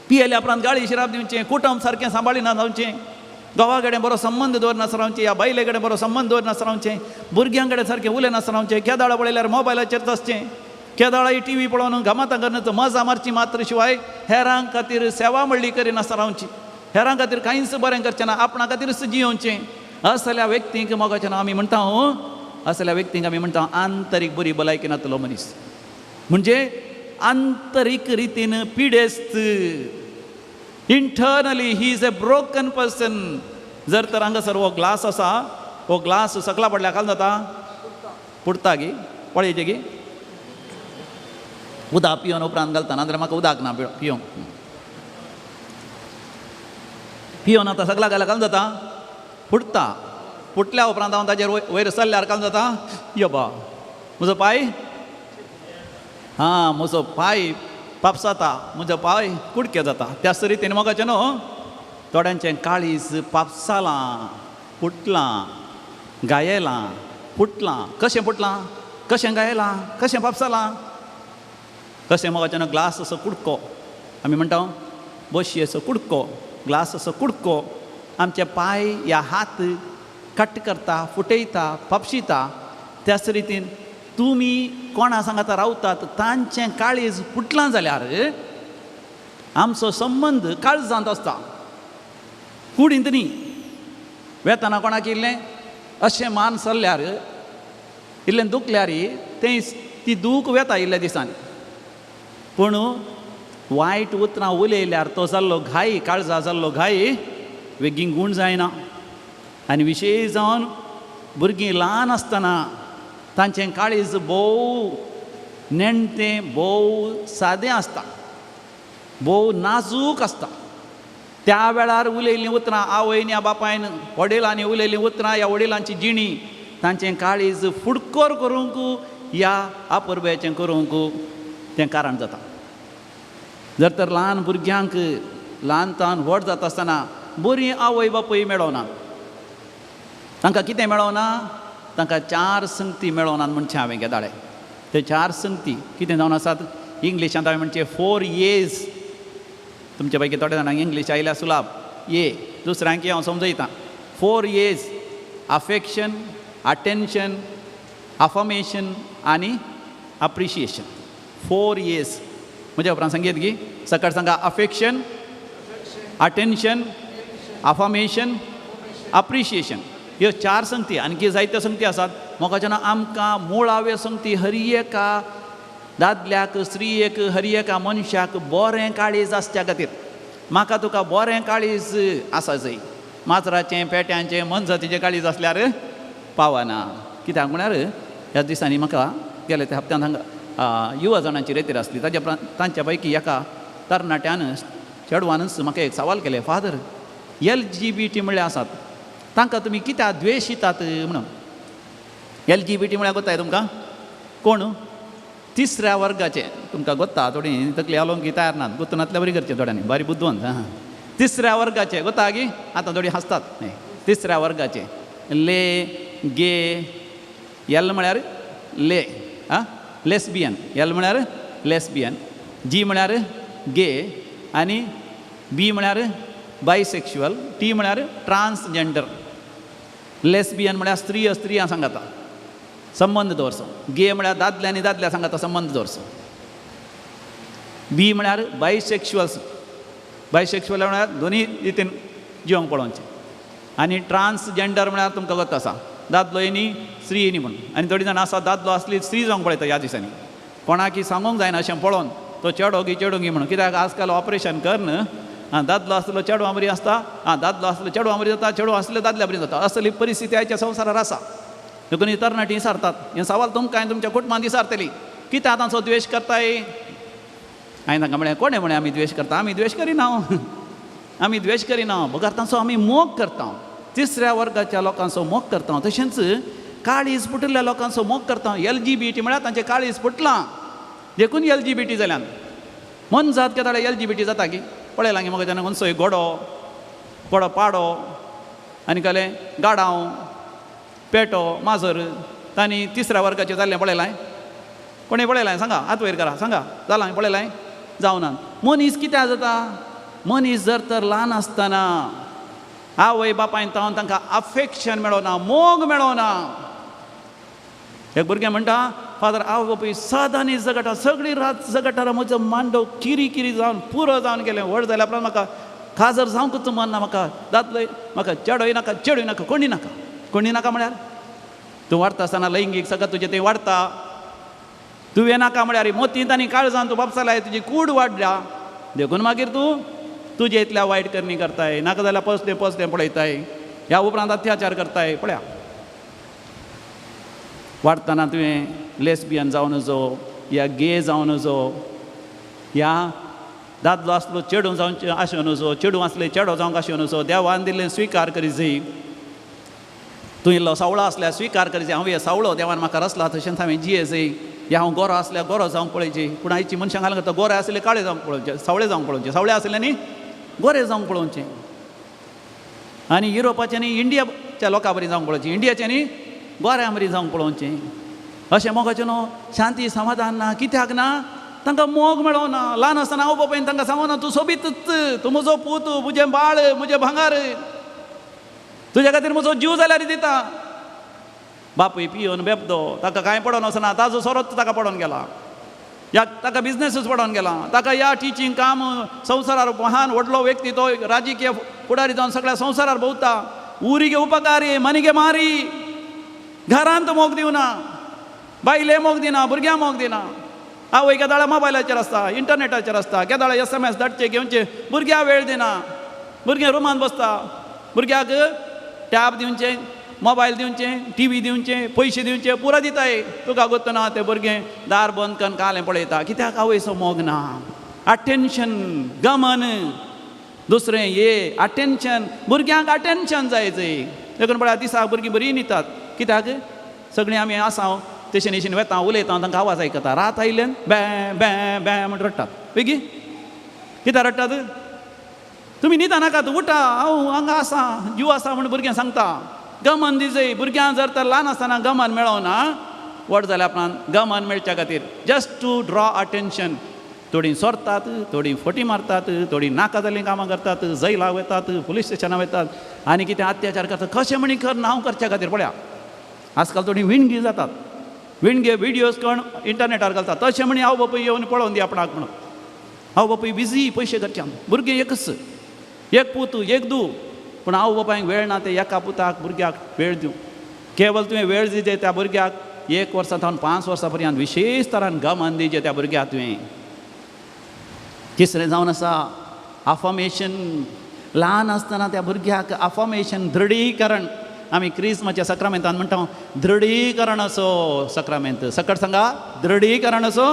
पियेल्या उपरांत गाळी शिराप दिवचें, कुटुंब सारकें सांबाळिना जावचें, घोवा कडेन बरो संबंद दवरनासतना रावचें, ह्या बायले कडेन बरो संबंद दवरनासतना रावचें, भुरग्यां कडेन सारकें उलयनासतना रावचें, केदाळा पळयल्यार मोबायलाचेर आसचें, केदाळाय टी व्ही पळोवन गमातां करून मजा मारची मात्र शिवाय हेरां खातीर सेवा म्हणली करिनासतना रावची, हेरां खातीर कांयच बरें करचें ना, आपणा खातीरच जियोवचें. असल्या व्यक्तींक मोगाचें नांव आमी म्हणटा, असल्या व्यक्तींक आमी म्हणटा आंतरीक बरी भलायकी नातलो मनीस, म्हणजे आंतरीक रितीन पिडेस्त. Internally he is a broken person. जर तर हांगासर हो ग्लास आसा, हो ग्लास सकला पडल्या काल जाता पुडता गी, पळयचें गी उदक पिवन उपरांत घालता, नाजाल्यार म्हाका उदक ना पिवंक, पिवन आतां सगळा घाल्या काल जाता फुडटा. फुटल्या उपरांत हांव ताजेर वयर सरल्यार काम जाता, यो बा म्हजो पांय, हां म्हजो पांय पापसाता, म्हजो पांय कुडके जाता. त्याच रितीन मोगाचें न्हू थोड्यांचें काळीज पापसालां, फुटलां, गायेलां, फुटलां. कशें फुटलां, कशें गायलां, कशें पापसालां, कशें मोगाचें न्हू ग्लास असो कुडको, आमी म्हणटा बशयेचो कुडको, ग्लास असो कुडको आमचे पांय या हात कट करता, फुटयता, पापशिता. त्याच रितीन तुमी कोणा सांगाता रावतात तांचें काळीज फुटलां जाल्यार आमचो संबंद काळजांत आसता, कुडींत न्ही. वेतना कोणाक इल्लें अशें मान सरल्यार, इल्लें दुखल्यार तें ती दूख वेता इल्ल्या दिसांनी. पूण वायट उतरां उलयल्यार तो जाल्लो घाय, काळजा जाल्लो घाय बेगीन गूण जायना. आनी विशेश जावन भुरगीं ल्हान आसतना तांचें काळीज भोव नेणटें, भोव सादें आसता, भोव नाजूक आसता. त्या वेळार उलयल्लीं उतरां आवयन या बापायन, वडिलांनी उलयल्लीं उतरां या वडिलांची जिणी तांचें काळीज फुडकोर करूंक या आपुरब्याचें करूंक तें कारण जाता. जर तर ल्हान भुरग्यांक ल्हान तान व्हड जाता आसतना बरी आवय बापूय मेळोना, तांकां कितें मेळोना, तांकां चार संगती मेळोनात म्हणचें हांवें घेतालें. ते चार संगती कितें जावन आसात, इंग्लिशांत हांवें म्हणचें 4 A's. तुमचे पैकी थोड्या जाणांक इंग्लीश आयल्या सुलाभ ए, दुसऱ्यांक हांव समजयतां. 4 A's, affection, attention, affirmation आनी अप्रिशिएशन. 4 A's. म्हज्या उपरांत सांगयत गी, सकाळ सांगा अफेक्शन, अटेन्शन, अफर्मेशन, अप्रिशिएशन. ह्यो 4 संगती. आणखी जायत्यो संगती आसात मोगाच्यान आमकां मुळाव्यो संगती हर एका दादल्याक, स्त्रियेक, हर एका मनशाक बरें काळीज आसच्या खातीर. म्हाका तुका बरें काळीज आसा जाय, माजराचें, पेट्यांचें, मनजातीचें काळीज आसल्यार पावना. कित्याक म्हळ्यार ह्या दिसांनी म्हाका गेले त्या हप्त्यान हांगा युवा जाणांची रेतीर आसली, ताच्या तांच्या पैकी एका तरणाट्यान, चेडवानच म्हाका एक सवाल केलें, फादर LGBT म्हणल्यार आसात तांकां तुमी कित्याक द्वेश दितात म्हणून. LGBT म्हळ्यार गोत्ताय तुमकां कोण? तिसऱ्या वर्गाचे. तुमकां गोत्ता, थोडी तकली आलोवंक तयार नात, गोत्तनातल्या बरी करचें थोड्यांनी, बारी बुदवंत. हां, तिसऱ्या वर्गाचे गोत्ता गी, आतां थोडी हांसतात. तिसऱ्या वर्गाचे ले, गे, एल म्हळ्यार ले, आं लेसबियन, एल म्हळ्यार लेसबियन, जी म्हळ्यार गे, आनी बी म्हळ्यार बायसेक्शुअल, टी म्हळ्यार ट्रान्सजेंडर. लेसबियन म्हळ्यार स्त्री स्त्रियां सांगाता संबंद दवरचो, गे म्हळ्यार दादल्या आनी दादल्या सांगाता संबंद दवरचो, बी म्हळ्यार बायसेक्शुअल्स, बायसेक्शुअल म्हळ्यार दोनी रितीन जिवंक पळोवचें, आनी ट्रान्सजेंडर म्हळ्यार तुमकां गत आसा दादलो न्ही स्त्री न्ही म्हणून. आनी थोडीं जाणां आसा दादलो आसली स्त्री जावंक पळयता ह्या दिसांनी, कोणाकी सांगूंक जायना अशें पळोवन तो चेडो गी चेडूं गी म्हणून, कित्याक आजकाल ऑपरेशन करन आं दादलो आसलो चेडवां बरी आसता, आं दादलो आसलो चेडवां बरी जाता, चेडवां आसलें दादल्या बरी जाता, असली परिस्थिती आयच्या संवसारार आसा. देखून ही तरणाटी विचारतात हें सवाल तुमकां आनी तुमच्या कुटुंबान विचारतली, कित्याक तांचो द्वेश करताय? हांवें तांकां म्हळें कोणें म्हळें आमी द्वेश करता? आमी द्वेश करिना, आमी द्वेश करिना, बगर तांचो आमी मोग करता, तिसऱ्या वर्गाच्या लोकांचो मोग करता, तशेंच काळीज फुटिल्ल्या लोकांचो मोग करता. LGBT म्हळ्यार तांचें काळीज फुटलां देखून LGBT जाल्यान. मनजात केदाळे LGBT जाता की पळयलां गे म्हाका जेन्ना खंयचोय घोडो, घोडो पाडो आनी कहलें गाडांव, पेटो, माजर तांणी तिसऱ्या वर्गाचें जाल्लें पळयलां? कोणें पळयलां सांगा, हात वयर करा, सांगा जालां पळयलां? जावना. मनीस कित्याक जाता? मनीस जर तर ल्हान आसतना आवय बापायन तावन तांकां अफेक्शन मेळना, मोग मेळना. एक भुरगें म्हणटा, फादर आवय बापूय सदांनी झगडटा, सगळी रात झगडटा, म्हजो मांडो किरी किरी जावन पुरो जावन गेलें. व्हड जाल्या उपरांत म्हाका काजर जावंकूच मन ना, म्हाका दादलोय म्हाका चेडोय नाका, चेडूय नाका, कोणी नाका. कोणी नाका म्हळ्यार तूं वाडटा आसतना लैंगीक सगळें तुजें तें वाडटा, तुवें नाका म्हळ्यार मोतींत आनी काळजान तूं बापसालाय, तुजी कूड वाडल्या देखून मागीर तूं तुजे इतल्या वायट करणी करताय, नाका जाल्यार पसलें पसलें पळयताय, ह्या उपरांत अत्याचार करताय. पळया वाडटना तुवें लेसबियन जावं नजो या गे जावं नजो, या दादलो आसलो चेडूं जावन आसूं नजो, चेडूं आसलें चेडो जावंक आसूं नजो, देवान दिल्लें स्विकार करी जाय. तूं इल्लो सावळो आसल्यार स्विकार करचे, हांव हे सावळो देवान म्हाका रसला तशेंच हांवें जियेजय, या हांव गोरो आसल्यार गोरो जावंक पळयचे. पूण आयची मनशां घालून करता, गोरे आसले काळे जावंक पळोवचे, सावळे जावंक पळोवचे, सावळे आसले न्ही गोरे जावंक पळोवचे. आनी युरोपाचे न्ही इंडियाच्या लोकां बरी जावंक पळोवचे, इंडियाचे न्ही गोऱ्यां बरी जावंक पळोवचें. अशें मोगाचें न्हू शांती समाधान ना. कित्याक ना? तांकां मोग मेळोना. ल्हान आसतना आवय बापायन तांकां सांगूना, तूं सोबीतच, तूं म्हजो पूत, म्हजें बाळ, म्हजें भांगार, तुज्या खातीर म्हजो जीव जाल्यार दिता. बापूय पिवन बेबदो, ताका कांय पडोन वचना, ताजो सोरोच ताका पडोन गेला, या ताका बिजनेसूच पडोन गेला, ताका ह्या टिचींग काम संवसारार महान व्हडलो व्यक्ती तो राजकीय फुडारी जावन सगळ्या संवसारार भोंवता. उरीगे उपकारी मनिगे मारी, घरांत मोग दिवना, बायले मोग दिना, भुरग्यां मोग दिना. आवय केदाळा मोबायलाचेर आसता, इंटरनेटाचेर आसता, केदाळा SMS धाडचे घेवचे, भुरग्यां वेळ दिना, भुरगें रुमान बसता, भुरग्याक टॅब दिवचें, मोबायल दिवचें, TV दिवचें, पयशे दिवचे, पुरो दिताय. तुका गोत्तना तें भुरगें दार बंद करून कालें पळयता. कित्याक? आवयचो मोग ना, अटेन्शन, गमन. दुसरें ये अटेन्शन, भुरग्यांक अटेन्शन जाय जंय. देखून पळया दिसाक भुरगीं बरीं न्हितात. कित्याक? सगळीं आमी आसा तेशेन हेशेन वेता, उलयता, तांकां आवाज आयकता. रात आयिल्ल्यान बॅ बॅ बॅ म्हण रडटात. बेगी कित्याक रडटात? तुमी न्हिदा नाकात, उठा, हांव हांगा आसा, जीव आसा म्हण भुरगें सांगता. गमन दिजय. भुरग्यां जर तर ल्हान आसतना गमन मेळना, व्हड जाल्या उपरांत गमन मेळच्या खातीर जस्ट टू ड्रॉ अटेन्शन थोडीं सोरतात, थोडीं फटी मारतात, थोडीं नाका जाल्लीं कामां करतात, जैला वतात, पुलीस स्टेशनां वतात आनी कितें अत्याचार करतात. कशें म्हणी कर नांव करच्या खातीर. पळया आजकाल थोडीं विणगी जातात, विणगे विडियोज करून इंटरनेटार घालतात. तशें म्हणी हांव बापूय येवन पळोवन दी आपणाक म्हणून. हांव बापूय बिजी पयशे करच्यान, भुरगें एकच, एक पूत एक दू, पूण आवय बापायक वेळ ना ते एका पुताक भुरग्याक वेळ दिवं. केवल तुवें वेळ दिजे त्या भुरग्याक 1 वर्सां थावन 5 वर्सां पर्यंत विशेश तरान गमन दिजे त्या भुरग्याक तुवें. तिसरें जावन आसा अफॉर्मेशन. ल्हान आसतना त्या भुरग्याक अफॉर्मेशन, दृढीकरण. आमी क्रिस्माच्या सक्रामेंतान म्हणटा दृढीकरण असो सक्रामेंत. सकट सांगा, दृढीकरण असो.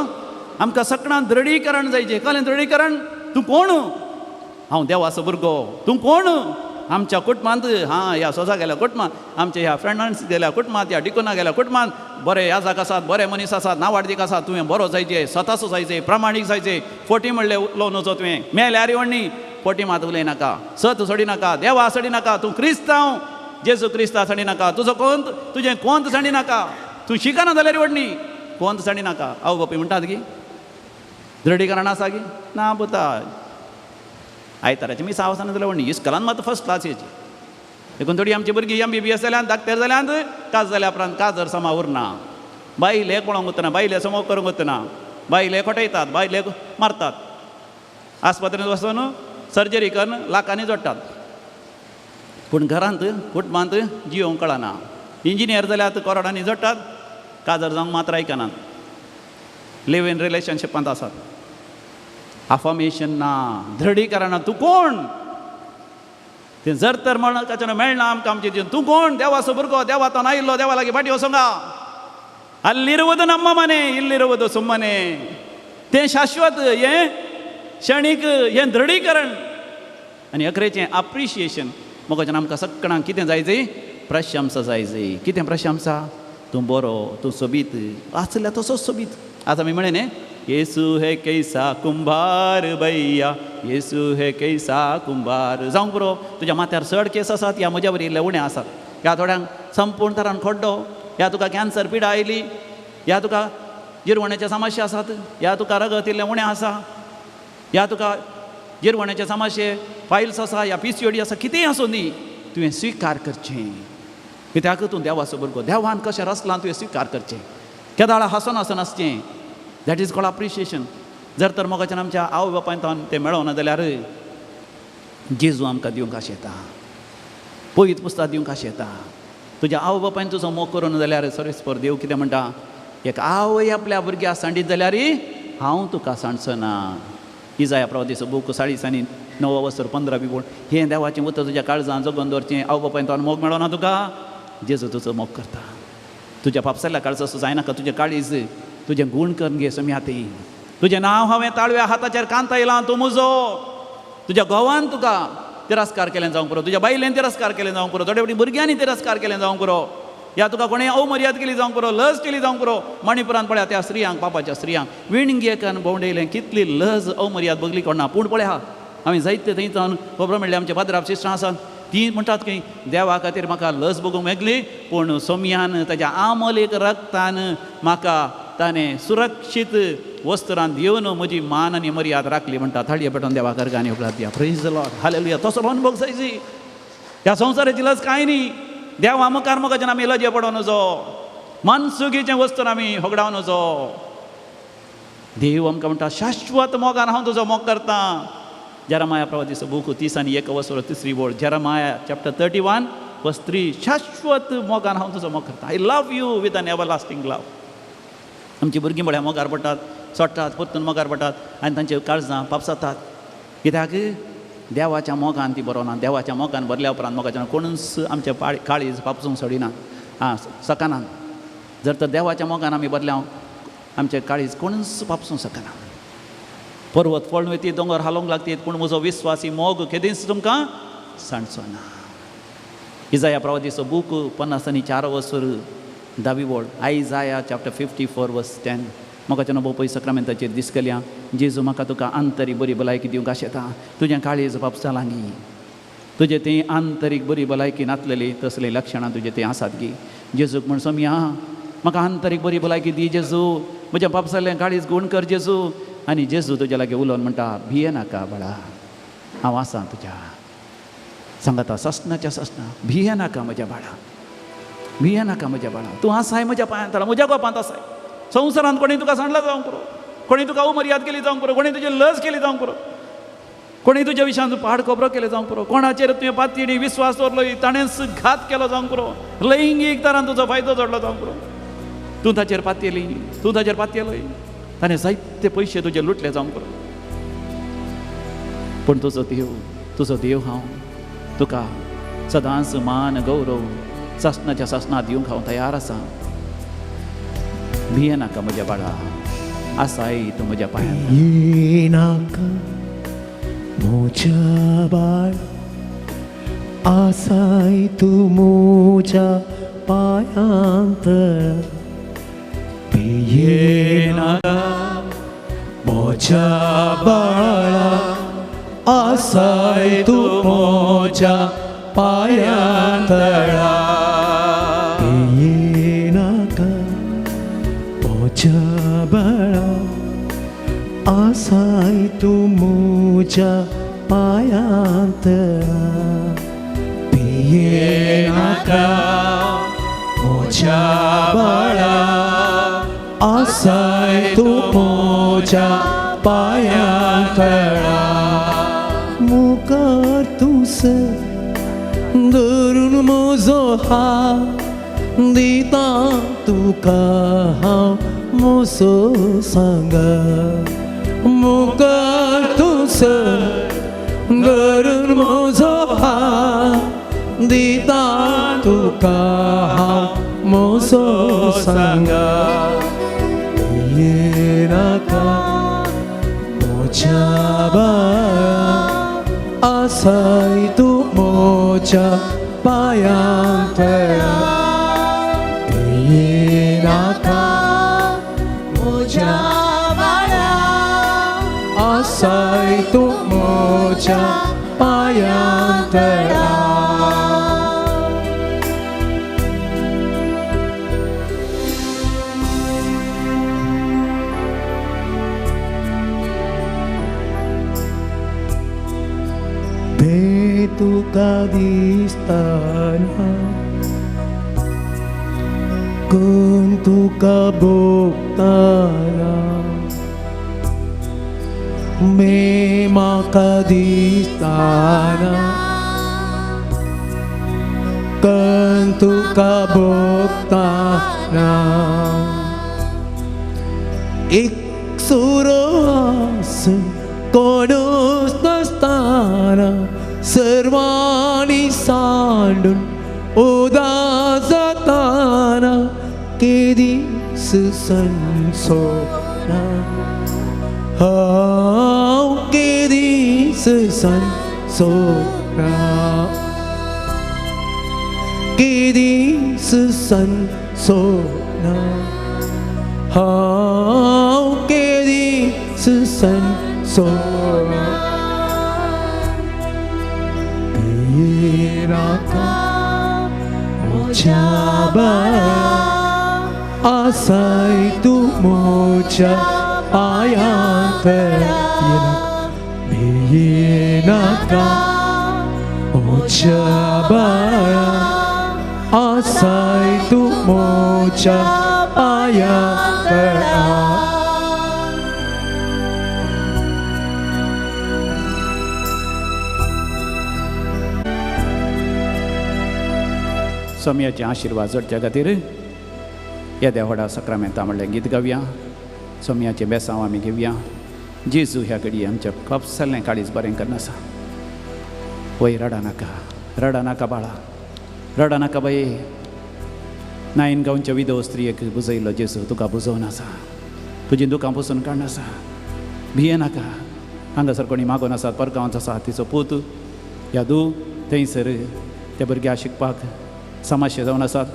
आमकां सकणां दृढीकरण जायचें. कळ्ळें दृढीकरण? तूं कोण? हांव देवाचो भुरगो. तूं कोण? आमच्या कुटुंबांत, हां ह्या सोजा गेल्या कुटुंबांत, आमच्या ह्या फ्रेंडांस गेल्या कुटुंबांत, ह्या डिकोना गेल्या कुटुंबांत बरे याजाक आसात, बरे मनीस आसात, नावाडदीक आसात. तुवें बरो जायचे, स्वताचो जायचे, प्रामाणीक जायचे. फोटी म्हणलें उलोवं नजो तुवें, मेल्यार वण्णी फोटी मात उलय नाका, सत सोडी नाका, देवा सोडी नाका, तूं क्रिस्तांव जेजू क्रिस्ता सांडी नाका, तुजो कोंत तुजें कोंत सांडी नाका, तूं शिकना जाल्यार वडणी कोंत सांडी नाका. आवय बापूय म्हणटात की दृढीकरण आसा की ना पुता, आयताराची मिसां वचना जाल्यार वडणी इस्कॉलान मात फर्स्ट क्लास येची. देखून थोडी आमची भुरगीं MBBS जाल्यान, डाक्टर जाल्यान, काज जाल्या उपरांत काजर समा उरना. बायले पळोवंक वतना, बायले समोग करूंक वतना, बायले खोटयतात, बायले मारतात, आस्पत्रेंत वचून सर्जरी करून लाखांनी जोडटात. पूण घरांत कुटुंबांत जियोंक कळना. इंजिनियर जाल्यार करोडांनी जोडटात, काजर जावंक मात्र आयकनात. लिव इन रिलेशनशिपांत आसात. अफॉर्मेशन ना, दृढीकरण. तूं कोण तें जर तर म्हणकाचें मेळना आमकां आमचें जिवन. तूं कोण? देवाचो भुरगो, देवा तो आयिल्लो, देवा लागीं फाटीं वचोंगा. अल्लिरुवದು ನಮ್ಮ ಮನೆ ಇಲ್ಲಿರುವುದು ಸುಮ್ಮನೆ. तें शाश्वत, हें क्षणीक, हें दृढीकरण. आनी अकरेचें अप्रिशिएशन. मोगाच्यान आमकां सगळ्यांक कितें जाय जाय? प्रशंसा जाय जाय. कितें प्रशंसा? तूं बरो, तूं सोबीत आसल्यार तसोच सोबीत. आतां आमी म्हळें न्ही, येसू हे कैसा कुंभार भैया, येसू हे कैसा कुंभार. जावंक पुरो, तुज्या माथ्यार चड केस आसात, ह्या म्हज्या बरी इल्ले उणें आसात, ह्या थोड्यांक संपूर्ण तरान खड्डो, ह्या तुका कॅन्सर पिडा आयली, ह्या तुका जिरवण्याचे समस्या आसात, ह्या तुका रगत इल्लें उणें आसा, ह्या तुका जिरवण्याचे समस्ये फायल्स आसा, ह्या PCOD आसा, कितेंय आसूं न्ही, तुवें स्विकार करचें. कित्याक? तूं देवाचो भुरगो. देवान कशें रचलां तुवें स्विकार करचें. केदाळा हांसोन हांसोन आसचें. That is called appreciation. जर तर मोगाच्यान आमच्या आवय बापायन तावन तें मेळोना जाल्यार जेजू आमकां दिवंक आशेता, पयत पुस्तां दिवंक आशेता. तुज्या आवय बापायन तुजो मोग करूं जाल्यार सर्वेस्पर देव कितें म्हणटा? एक आवय आपल्या भुरग्याक सांडीत जाल्यार हांव तुका सांडचो ना. इजाया प्रवादीचो बूक 40 9 वसर 15 बिबूण. हें देवाचें उतर तुज्या काळजान जगोवन दवरचें. आवय बापायन तो मोग मेळोना तुका, जेजू तुजो मोग करता. तुज्या पापसाल्या काळजाचो जायनाका, तुजें काळीज तुजें गूण करून घे सोम्या ती. तुजें नांव हांवें ताळव्या हाताचेर कांतायलां, तूं म्हजो. तुज्या घोवान तुका तिरस्कार केलें जावंक पुरो, तुज्या बायलेन तिरस्कार केलें जावंक पुरो, थोडे फावटी भुरग्यांनी तिरस्कार केलें जावंक पुरो, या तुका कोणें अवमर्याद केली जावंक पुरो, लज केली जावंक पुरो. मणिपुरान पळया त्या स्त्रियांक, पापाच्या स्त्रियांक विणगेकान भोंवडयलें, कितली लज अवमर्याद बगली कोणा. पूण पळया आमी जायते थंय जावन खबर मेळ्ळी आमच्या पाद्राप सिस्टरां आसात ती म्हणटात की देवा खातीर म्हाका लज भोगूंक मेगली, पूण सोमयान ताज्या आमोलेक रक्तान म्हाका ताणें सुरक्षीत वस्त्रान दिवन म्हजी मान आनी मर्याद राखली म्हणटा. थाळये पेटोवन देवा करगा आनी उपरांत दिया. Praise the lord, hallelujah. तसो अनुभव जायची. ह्या संवसाराची लज कांय न्ही. देवा मुखार मोगाच्यान आमी लजे पडोवन वचो, मनसुगीचें वस्त्र आमी होगडावन वचो. देव आमकां म्हणटा शाश्वत मोगान हांव तुजो मोग करतां. जेरमाया प्रवादीचो बूक 31 वसरो 3 ओळ, जेरमाया चॅप्टर 31 वर्स 3, शाश्वत मोगान हांव तुजो मोग करतां. I love you with an everlasting love. आमची भुरगीं म्हळ्यार मोगार पडटात, सोडटात, परतून मोगार पडटात आनी तांचे काळजां पापसातात. कित्याक देवाच्या मोगान ती बरोवना. देवाच्या मोगान भरल्या उपरांत मोगाच्यान कोणूच आमचे काळीज पापसूंक सोडिना, आं शकना. जर तर देवाच्या मोगान आमी बदल्या आमचें काळीज कोणूच पापसूंक शकना. पर्वत फळून वयती, दोंगर हालोवंक लागतीत, पूण म्हजो विस्वासी मोग केदींच तुमकां सांडचो ना. इजाया प्रवादीचो बूक 54 वसर 10 ओळ, आयजाया चॅप्टर 54 वर्स 10. मोगाच्यान भोव सक्रामेंताचेर दिसकल्या जेजू म्हाका तुका आंतरीक बरी भलायकी दिवंक आशेता. तुजें काळीज पापसा लागीं, तुजें ती आंतरीक बरी भलायकी नातलेली तसलीं लक्षणां तुजें तीं आसात गी. जेजूक म्हण सोमया म्हाका आंतरीक बरी भलायकी दी जेजू, म्हज्या पापसालें काळीज गूण कर जेजू. आनी जेजू तुज्या लागीं उलोवन म्हणटा भिये नाका बाळा, हांव आसा तुज्या सांगाता ससनाच्या ससना. भिये नाका म्हज्या बाळा, भिये नाका म्हज्या बाळा, तूं आसाय म्हज्या पांयांत तळा, म्हज्या गोपांत आसाय. संवसारांत कोणी तुका सांडला जावंक पुरो, कोणी तुका अवमर्याद केली जावंक पुरो, कोणी तुजी लज केली जावंक पुरो, कोणी तुज्या विशयांत पाड खबरो केले जावंक पुरो, कोणाचेर तुवें पातयेणी विस्वास दवरलो ताणेंच घात केलो जावंक पुरो, लैंगीक तरान तुजो फायदो जोडलो जावंक पुरो, तूं ताचेर पातयेली, तूं ताचेर पातयेलोय, ताणें जायते पयशे तुजे लुटले जावंक पुरो. पूण तुजो देव, तुजो देव हांव तुका सदांच मान गौरव सासनाच्या सासना दिवंक हांव तयार आसा. भिये नाका म्हज्या बाळा, आसाय तूं म्हज्या पांयांत. भिये नाका म्हज्या बाळा, आसाय तूं म्हज्या पांयांत. भिये नाका म्हज्या बाळा, आसाय तूं म्हज्या पांयांत. भिये नाका म्हज्या बाळा, आसाय तूं म्हज्या पांयांत. भिये नाका म्हज्या बाळा, आसाय तूं म्हज्या पांयांत. मुखार तूं धरून म्हजो हात दिता तुका हांव म्हजो सांगा. मुखार तूं धरून म्हजो हात दिता तुका हांव म्हजो सांगा. भिये नाका म्हज्या बाळा, आसाय तूं म्हज्या पांयांत. भिये नाका म्हज्या बाळा, आसाय तूं म्हज्या पांयांत. तुका दिसतना कोण तुका भोगतना, मे म्हाका दिसतना कोण तुका भोगतना. एक सुरो आसून कोणूच नासतना सर्वांनी सांडून उदास जाताना केदीस संसोना, हांव केदीस संसोना. 给的是神所拿，好给的是神所拿。别那个我家吧，阿塞杜摩加阿扬的别那个我家吧。阿塞杜摩加巴亚德阿。स्वामीचे आशिर्वाद जोडच्या खातीर येद्या व्हडा सक्रामेंता म्हणलें गीत गावया. स्वामीचे बेसांव आमी घेवया. जेजू ह्या घडये आमच्या खपसलें काळीज बरें करनासा. वय रडा नाका, रडा नाका बाळा, रडा नाका बाये. नायन गांवच्या विधव स्त्रियेक बुजयलो जेजू, तुका बुजोवन आसा, तुजी दुकां पुसून काडून आसा, भिये नाका. हांगासर कोणी मागून आसात, परगांवांत आसा तिचो पूत या दू थंयसर त्या भुरग्या शिकपाक समस्या जावन आसात,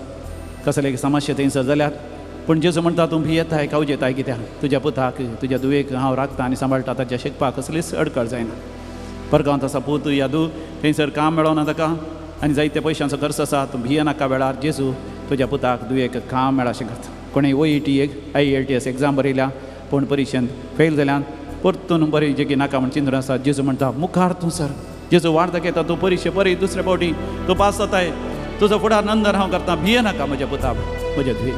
कसले समस्या थंयसर जाल्यात. पूण जेजू म्हणटा तूं भियेताय कावजेताय कित्याक? तुज्या पुताक तुज्या धुवेक हांव राखता आनी सांबाळटा, ताच्या शिकपाक कसलीच अडकळ जायना. परगांवांत आसा पूत या दू थंयसर काम मेळोना ताका आनी जायते पयशांचो खर्च आसा. तूं भियेनाका वेळार जेजू तुज्या पुताक दुयेक काम मेळा अशें करता. कोणें ओ ई टी एक IELTS exam बरयल्या पूण परिक्षेंत फेल जाल्यान परतून बरें जे नाका म्हण चिंतून आसा. जेजू म्हणटा मुखार तूं सर, जेजू वाट दाखयता, तूं परिक्षे बरय, दुसरे फावटी तूं पास जाताय, तुजो फुडार नंदर हांव करता, भियेनाका म्हज्या पुताक म्हज्या धुये.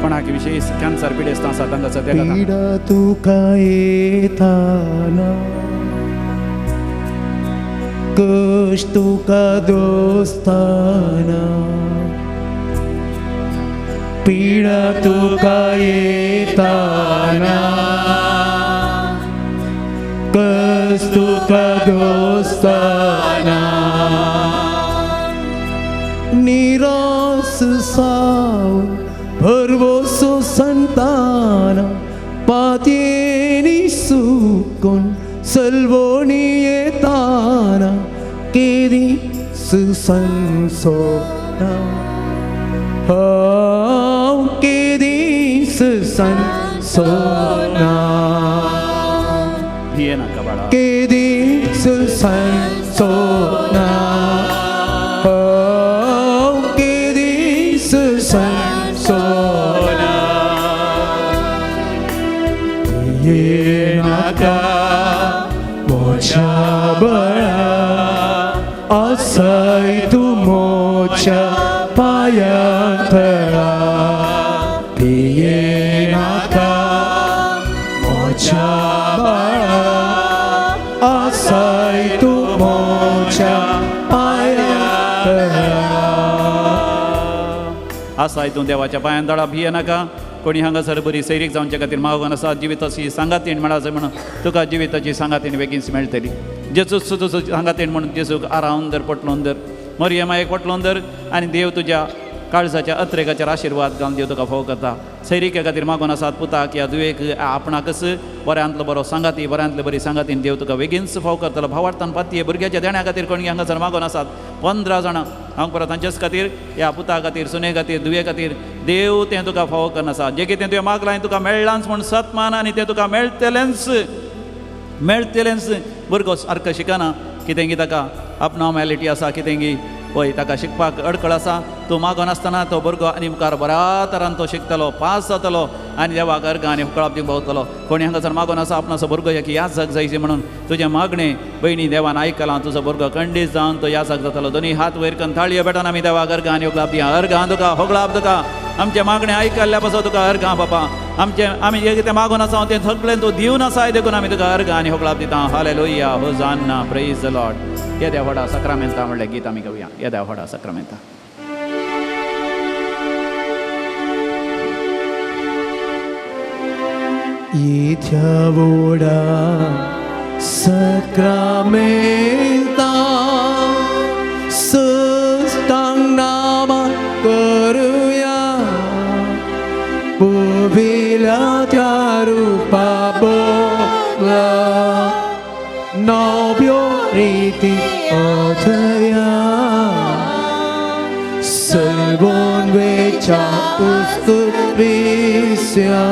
कोणाक विशेश कॅन्सर पिडेस्त आसा तांकां सद्या पीडा तुका येताना, कश्ट तुका दोस्ताना, पीडा तुका येताना, कश्ट तुका दोस्ताना, निराश सावन भरवसो संताना, पातयेनी सुकून सलवणी येताना, केदी संसोना, हांव केदी संसोना, भियेनाका बाळा, केदी संसोना, हांव केदी संसोना. भियेनाका मोच्या बळा, आसाय तूं मोच्या पांयां तळा. भियेनाका मोच्या बळा, आसाय तूं मोच्या पांयां तळा. आसाय तूं देवाच्या पांयां तळा, भियेनाका. कोणी हांगासर बरी सैरीक जावचे खातीर मागून आसा, जिविताची सांगातीण मेळाचे म्हणून तुका जिविताची सांगातीण बेगीन मेळटली. जेजूच तुजो सांगातीण म्हणून जेजूक आरावन धर, पटलोवन धर, मरियमायेक पटलोवन धर आनी देव तुज्या काळजाच्या अत्रेकाचेर आशिर्वाद घालून देव तुका फोव करता. सैरिके खातीर मागून आसात पुताक या दुयेक आपणाकच बऱ्यांतलो बरो सांगाती, बऱ्यांतले बरी सांगातीन देव तुका बेगीनच फोव करतलो. भावार्थान पातये भुरग्याच्या देण्या खातीर कोणी हांगासर मागून आसात 15 जाणां, हांव परत तांच्याच खातीर ह्या पुता खातीर, सुने खातीर, धुवे खातीर देव तें तुका फावो करना आसा. जें कितें तुवें मागलां तुका मेळ्ळांच म्हूण सतमान आनी तें तुका मेळटलेंच, मेळटलेंच. भुरगो सारको शिकना, कितें की ताका अबनॉर्मेलिटी आसा, कितें की पळय ताका शिकपाक अडकळ आसा, तूं मागून आसतना तो भुरगो आनी मुखार बऱ्या तरान तो शिकतलो, पास जातलो आनी देवाक अर्गां आनी कळप दिवंक पावतलो. कोणी हांगासर मागून आसा आपणाचो भुरगो एक याजक जायचे म्हणून, तुजें मागणें भयणी देवान आयकलां, तुजो भुरगो खंडीत जावन तो याजक जातलो. दोनी हात वयर करून ताळयो पेटोवन आमी देवाक अर्गां आनी होगळाप दिया. अर्गां तुका, होगळाप तुका, आमचें मागणें आयकल्ल्या पासून तुका अर्गां बापा. आमचें आमी जें कितें मागून आसा तें सगळें तूं दिवन आसाय, देखून आमी तुका अर्गां आनी होगळाप दिता. हालेलुया, होजान्ना, प्रेज the Lord. येद्या व्हडा सक्रामेंता म्हणलें गीत आमी गावया. येद्या व्हडा सक्रामेंता. येद्या व्हडा सक्रामेंता सस्तांग नामा करुया, पुविल्या त्या रुपा बोला नव्यो रिती अथया सर्वोन वेच्या उस्तुत्विस्या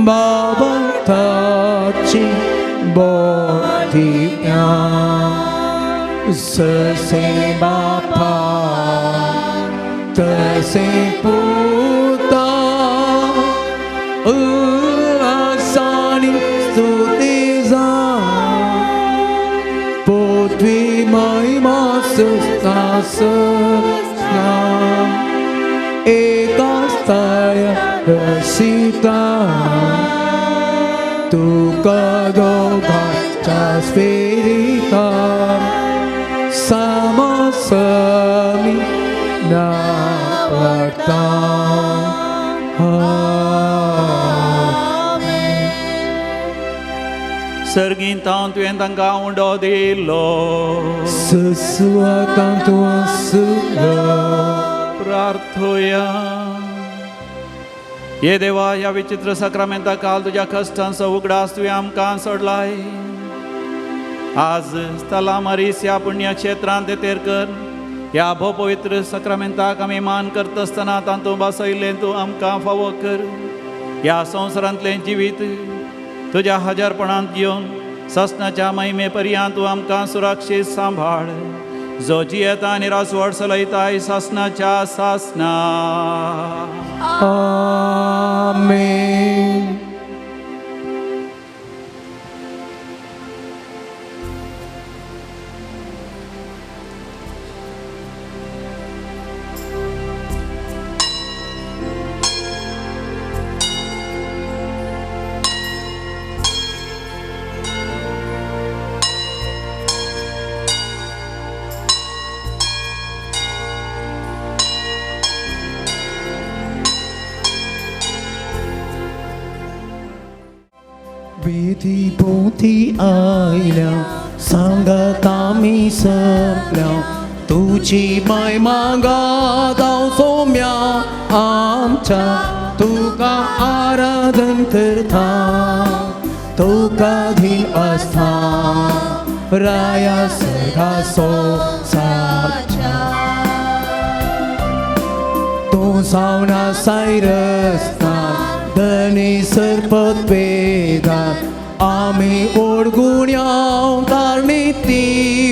बाबताची बोधिया ससे बापा तसे पुता उल्लासानी स्तुती जा पोथवी महिमा सुस्तासना एका स्थाय रसिता तुका दोघांच्या स्फेरिता समसमी ना पडता. सर्गीन तावन तुवें तांकां उंडो दिलो सुस्वातांतु आसलो. प्रार्थोया. हे देवा, ह्या विचित्र साक्रामेंता काल तुज्या कश्टांचो उगडास तुवें आमकां सोडलाय. आज स्थला मारीस ह्या पुण्यक्षेत्रांत तेर कर ह्या भोपवित्र साक्रामेंताक आमी मान करतासतना तातूंत बसयल्लें तूं आमकां फावो कर. ह्या संवसारांतलें जिवीत तुज्या हजारपणांत घेवन ससनाच्या महिमे पर्यंत तूं आमकां सुरक्षीत सांबाळ. जो जियेता आनी राजवट चलयताय सासनाच्या सासना. आमेन. विधी पोथी आयल्या सांगता मी सपल्या तुझी महिमा गाव सोम्या आमच्या तुका आराधन करता तुका धीन आस्था राया सदा सोसाच्या तूं जावना सायरस्ता धनी सरपत वेदा आमी ओडगुण्या कारणी ती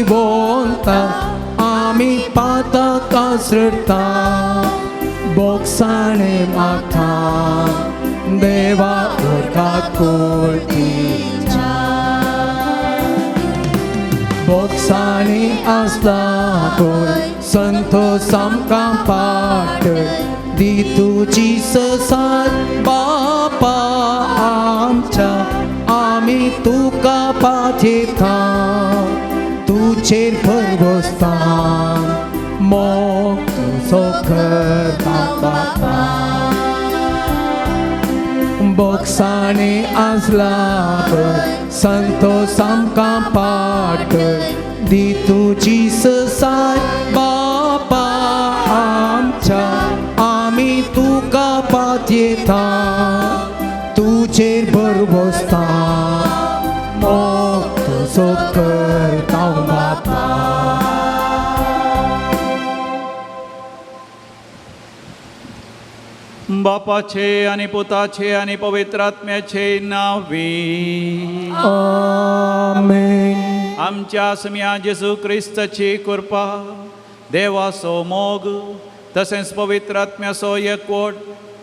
बोलता आमी पातकां सृता बोक्साणे माथा देवा उरका कोळतीच्या बोक्साणे आसला पळय संतोष आमकां पाट दी तुजी ससार बापा आमच्या आमी तुका पाथेता तुजेर भरवसता मोग तुजो करता बापा बोक्साणे आसला पळय संतोष आमकां पाट दी तुजी ससार बापा आमच्या आमी तुका पाथेता तुजेर भरवसता मोग तुजो करता बापा. बापाचे आनी पुताचे आनी पवित्र आत्म्याचे नांवी आमेन. आमच्या सम्या जेजू क्रिस्ताची कृपा देवाचो मोग तसेंच पवित्र आत्म्याचो एकवट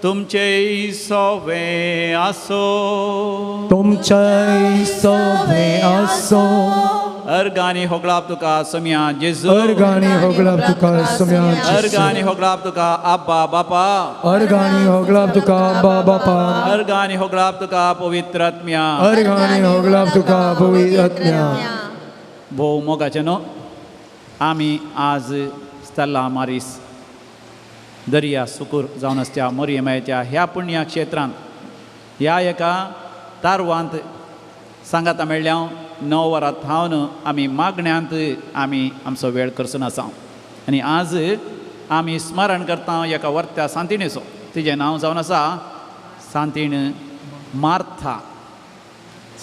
तुमचेय सोवे आसो. तुमचेय सोवे आसो. अर्गानी होगळाप तुका सम्या जेजू. अर्गानी होगळाप तुका सम्या जेजू. अर्गानी होगळाप तुका आब्बा बापा. अर्गानी होगळाप तुका आब्बा बापा. अर्गानी होगळाप तुका पवित्र आत्म्या. अर्गानी होगळाप तुका पवित्र आत्म्या. भोव मोगाचे न्हू आमी आज स्थला मारीस दर्या सुकूर जावन आसच्या मोरयमायच्या ह्या पुण्य क्षेत्रांत ह्या एका तारवांत सांगाता मेळ्ळ्या 9 वरां थावन आमी मागण्यांत आमी आमचो वेळ करचो आसा. आनी आज आमी स्मरण करता एका वर्त्या सांतिणेचो. तिजें नांव जावन आसा सांतीण मार्था.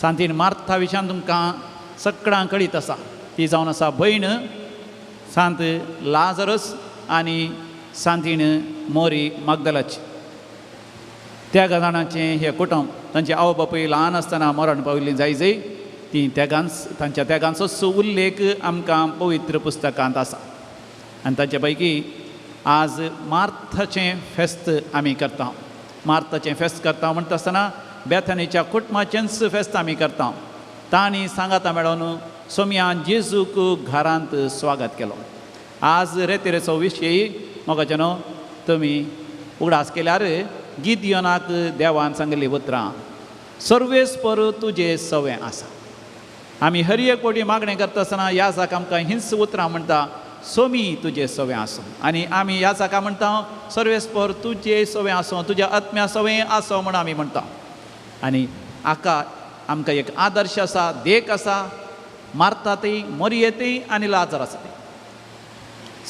सांतीण मार्था विशयान तुमकां सगळ्यांक कळीत आसा. ती जावन आसा भयण सांत लाजरस आनी सांतीण मोरी मागदलाची. त्या जाणांचें हें कुटुंब तांचे आवय बापूय ल्हान आसतना मरण पाविल्लीं जाय जाय ती त्यागांच तांच्या त्यागांचोच उल्लेख आमकां पवित्र पुस्तकांत आसा. आनी ताचे पैकी आज मार्थाचें फेस्त आमी करता. मार्थाचें फेस्त करता म्हणटा आसतना बेथनीच्या कुटुंबाचेंच फेस्त आमी करता. तांणी सांगाता मेळोवन सोमयान जेजूक घरांत स्वागत केलो. आज रेतेरेचो विशय मोगाचें न्हू तुमी उगडास केल्यार गिदियोनाक देवान सांगिल्लीं उतरां सर्वेस्पर तुजें सवें आसा. आमी हर एक कोटी मागणें करता आसतना ह्या जाका आमकां हिंस उतरां म्हणटा सोमी तुजें सवें आसूं. आनी आमी ह्या जाका म्हणटा सर्वेस्पर तुजें सवें आसूं, तुज्या आत्म्या सवें आसूं म्हूण आमी म्हणटा. आनी हाका आमकां एक आदर्श आसा, देख आसा, मारता ती मोरयेती आनी लाजर आसा ती.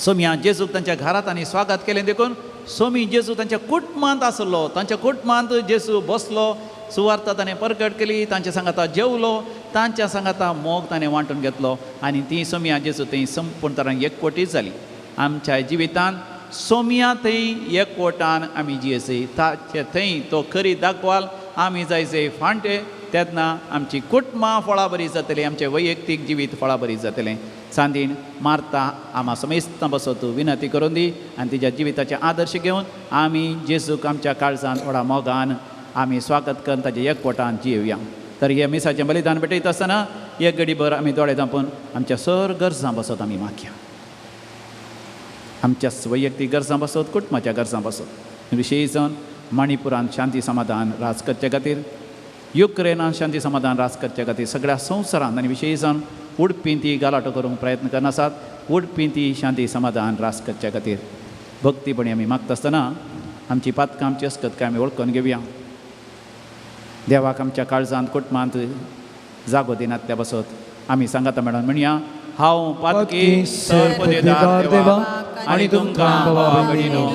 सोमया जेजूक तांच्या घरांत आनी स्वागत केलें देखून सोमी जेजू तांच्या कुटुंबांत आसलो. तांच्या कुटुंबांत जेजू बसलो, सुवार्ता ताणें परगट केली, तांच्या सांगाता जेवलो, तांच्या सांगाता मोग ताणें वांटून घेतलो आनी ती सोमया जेजू थंय संपूर्ण तरान एकवटीत जाली. आमच्या जिवितांत सोमया थंय एकवटान आमी जियेसय ताचे थंय तो खरी दाखवाल आमी जायचे फांटे तेन्ना आमची कुटुंबां फळां बरी जातलीं, आमचें वैयक्तीक जिवीत फळां बरी जातलें. सांदीण मारता आमा समेस्तां बसत विनंती करून दी आनी तिच्या जिविताचे आदर्श घेवन आमी जेजूक आमच्या काळजान व्हडा मोगान आमी स्वागत करून ताच्या एकवटान जियोया. तर हे मिसाचें बलिदान भेटयता आसतना एक घडीभर आमी दोळे धांपून आमच्या सर गरजां बसत आमी मागया. आमच्या वैयक्तीक गरजां बसत, कुटुंबाच्या गरजां बसत, विशेश जावन मणिपुरान शांती समाधान राज करचे खातीर, युक्रेनान शांती समाधान राज करचे खातीर, सगळ्या संवसारांत आनी विशेश जावन उडपी ती गालाटो करूंक प्रयत्न करनासात, उडपी ती शांती समाधान रास करच्या खातीर भक्तीपणी आमी मागता आसतना आमची पातकां आमची अस्कत काय आमी वळखून घेवया. देवाक आमच्या काळजांत कुटुंबांत जागो दिनातल्या बसत आमी सांगाता मॅडम म्हणया, हांव पातकी सर देवा आनी तुमकां भावा भयणीनो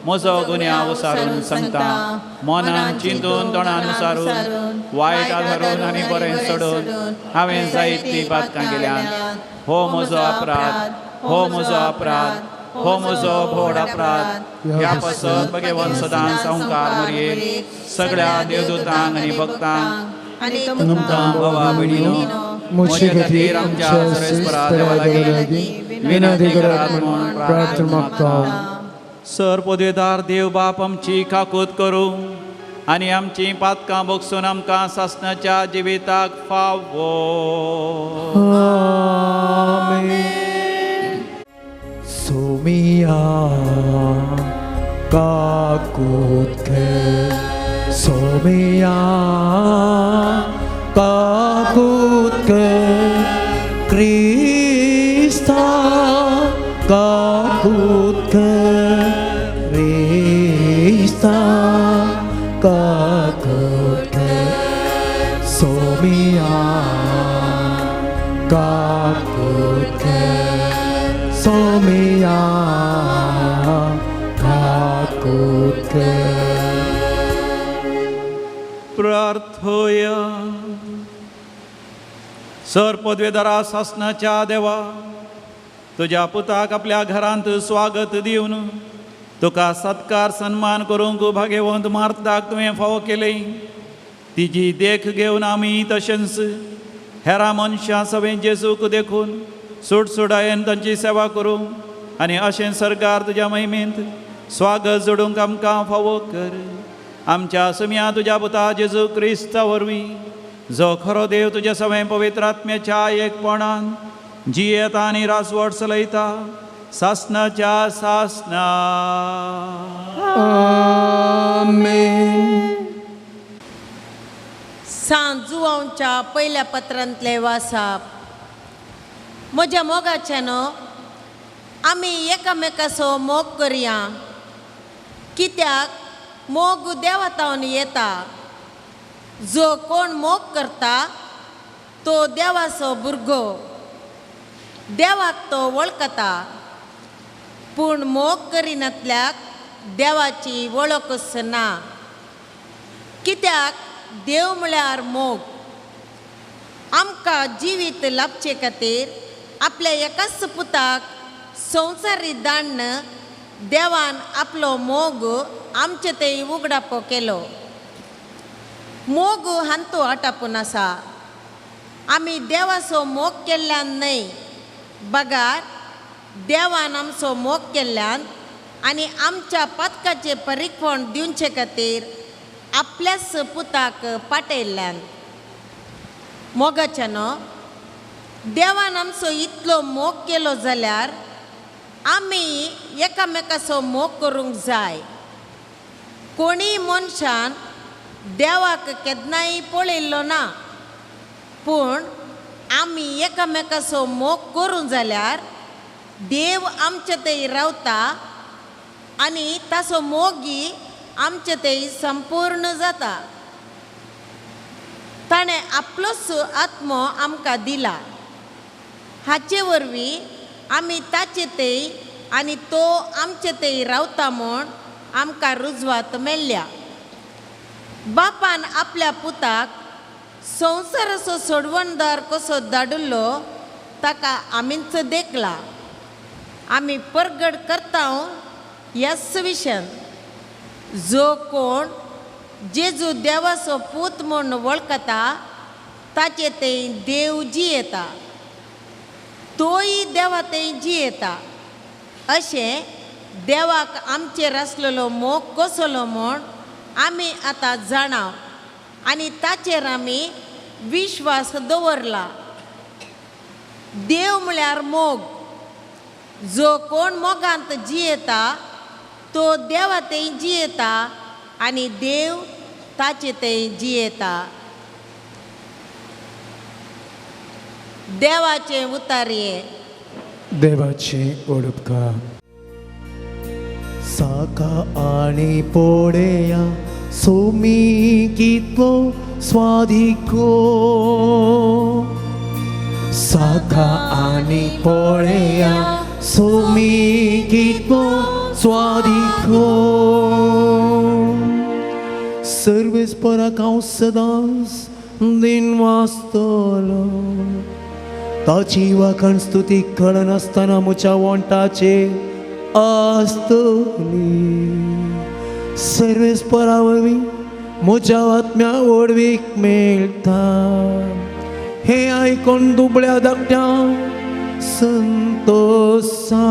म्हजो गुन्यांव उसारून सांगता, मनान चिंतून तोंडान उसारून वायट आधारून आनी बरें सोडून हांवें जायतीं पातकां केल्यात. हो म्हजो अपराध, हो म्हजो अपराध, हो म्हजो व्हड अपराध. ह्या पासत भगवान सदां संवकार मरये सगळ्या देवदूतांक आनी भक्तांक आनी तुमकां भावा भयणीनो म्हजे खातीर आमच्या सर्वेस्परा देवा लागीं विनंती करात म्हूण प्रार्थना मागता. सर पदवेदार देव बाप आमची काकूत करूं आनी आमची पातकां भोगसून आमकां सासणाच्या जिविताक फावो. आमेन. सोमिया काकूत कर, सोमिया काकूत कर, क्रिस्ता काकूत कर, क्रिस्ता काकूत कर, सोमिया काकूत कर, सोमिया काकूत कर. प्रार्थोया. सर पदवेदारा सासणाच्या देवा, तुज्या पुताक आपल्या घरांत स्वागत दिवन तुका सत्कार सन्मान करूंक भाग्यवंत मार्ताक तुवें फावो केलें. तिजी देख घेवन आमी तशेंच हेरां मनशां सवें जेजूक देखून सुटसुटायेन तांची सेवा करूंक आनी अशें सरकार तुज्या महिमेंत स्वागत जोडूंक आमकां फावो कर. आमच्या सुम्या तुज्या पुता जेजू क्रिस्ता वरवीं, जो खरो देव तुज्या सवें पवित्र आत्म्याच्या एकपणान जियेता आनी राजवट चलयता सासणाच्या सासणा. आमेन. सांत जुवांच्या पयल्या पत्रांतले वासाप. म्हज्या मोगाच्यानो आमी एकामेकाचो मोग करया, कित्याक मोग देवातावन येता. जो कोण मोग करता तो देवाचो भुरगो, देवाक तो वळखता. पूण मोग करिनातल्याक देवाची वळखच ना, कित्याक देव म्हळ्यार मोग. आमकां जिवीत लाभचे खातीर आपल्या एकाच पुताक संवसारी दाण्ण देवान आपलो मोग आमचे थंय उगडापो केलो. मोग हांतू आटापून आसा. आमी देवाचो मोग केल्ल्यान न्हय, बगार देवान आमचो मोग केल्ल्यान आनी आमच्या पातकाचें परिक्षण दिवचे खातीर आपल्याच पुताक पाटयल्ल्यान. मोगाच्यानो, देवान आमचो इतलो मोग केलो जाल्यार आमी एकामेकाचो मोग करूंक जाय. कोणीय मनशान देवाक केन्नाय पळयल्लो ना, पूण आमी एकामेकाचो मोग करूं जाल्यार देव आमचे थंय रावता आनी ताचो मोगी आमचे थंय संपूर्ण जाता. ताणें आपलोच आत्मो आमकां दिला. हाचे वरवीं आमी ताचे थंय आनी तो आमचे थंय रावता म्हूण आमकां रुजवात मेळ्ळ्या. बापान आपल्या पुताक संवसाराचो सोडवणदार कसो धाडिल्लो ताका आमीच देखला. आमी परगट करता ह्याच विशयान, जो कोण जेजू देवाचो पूत म्हूण वळखता ताचे थंय देव जियेता, तोय देवा थंय जियेता. अशें देवाक आमचेर आसलेलो मोग कसलो म्हूण आमी आतां जाणाव आनी ताचेर आमी विश्वास दवरला. देव म्हळ्यार मोग. जो कोण मोगांत जियेता तो देवा थंय जियेता आनी देव ताचे थंय जियेता. देवाचें उतारये. देवाचे ओडपकार. साका आनी पोळेया सोमी कितलो स्वादिको, साका आनी पोळेया सोमी कितलो स्वादिको. सर्वेस्पराक हांव सदांच दिन वाचतलो, ताची वाखाण स्तुती कळनासतना म्हज्या वोंटाचेर आसतली. सर्वेस्परा वरवीं म्हज्या आत्म्या व्हडवीक मेळटा. हें आयकून दुबळ्या धाकट्या संतोसा.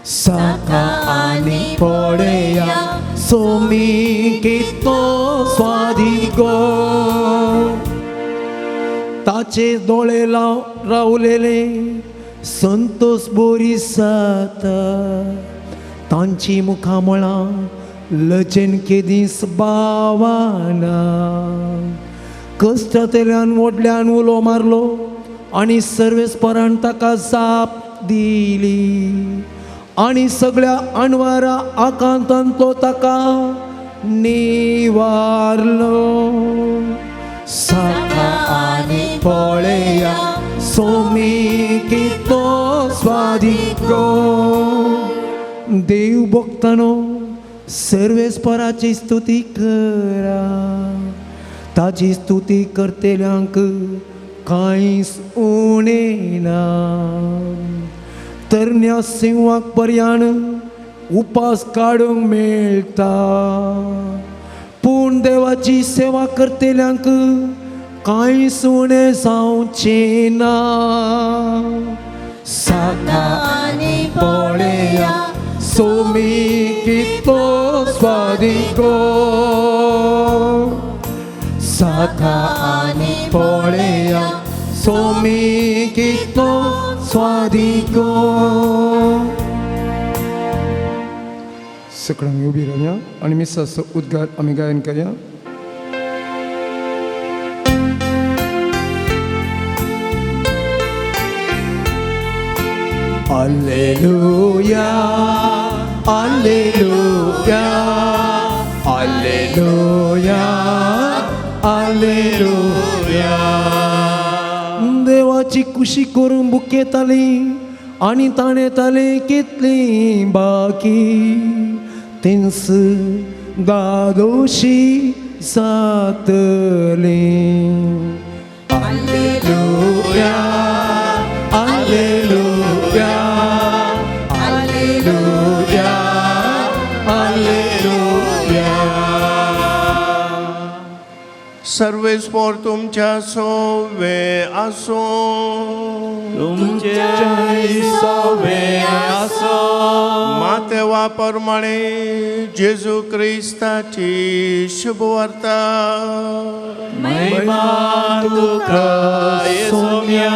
साका आनी पोळेया सोमी कितलो स्वादिको, ताचे दोळे रावलेले संतोष बोरी जाता. तांची मुखामळां लजेन केदीस बावाना. कश्टांतल्यान व्हडल्यान उलो मारलो आनी सर्वेस्परान ताका जाप दिली आनी सगळ्या अणवारा आकांतांतलो ताका निवारलो. साका आनी पोळेया सोमी कितलो स्वादिको. देव भक्तानो सर्वेस्पराची स्तुती करा, ताची स्तुती करतल्यांक कांयच उणें ना. तरण्या सिंवाक पर्यान उपास काडूंक मेळटा, पूण देवाची सेवा करतल्यांक कांयच उणें जावचें ना. साका आनी पोळेया सोमी कितलो स्वादिको, साका आनी पोळेया सोमी कितलो स्वादिको. सगळ्यांनी उबी रावया आनी मिसाचो उद्गार आमी गायन करया. Alleluia, Alleluia, Alleluia, Alleluia. देवाची खुशी करून बुकेताली आनी ताणेताली कितली बाकी तिन्स दादोशी जातली. सर्वेस्पोर तुमच्या सोवे आसूं. तुमचे सवे आसो. मातेवा प्रमाणे जेजू क्रिस्ताची शुभवार्ता. महिमा तुका येसोम्या.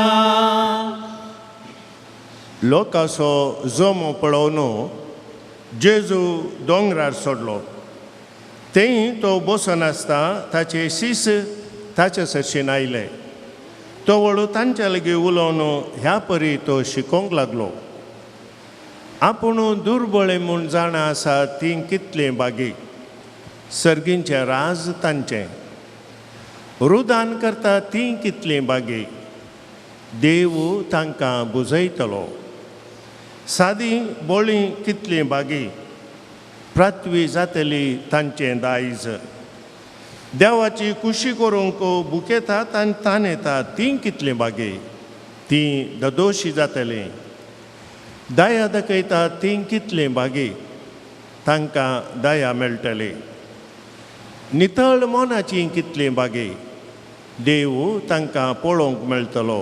लोकांचो जमो पळोवन जेजू दोंगरार सोडलो. थंय तो बसून आसता ताचे शीस ताचे सरशीन आयले. तो वळू तांच्या लागीं उलोवन ह्या परी तो शिकोवंक लागलो. आपूण दुर्बळे म्हूण जाणा आसा तीं कितलीं बागी, सर्गींचें राज तांचें. रुदान करता तीं कितलीं बागी, देव तांकां बुजयतलो. सादी बोळी कितलीं बागी, प्राथवी जातली तांचें दायज. देवाची कुशी करूंक बुकेतात आनी तानेतात तीं कितलीं बागी, तीं ददोशी जातलीं. दया दाखयतात तीं कितलीं बागी, तांकां दया मेळटली. नितळ मनाची कितलीं बागी, देव तांकां पळोवंक मेळटलो.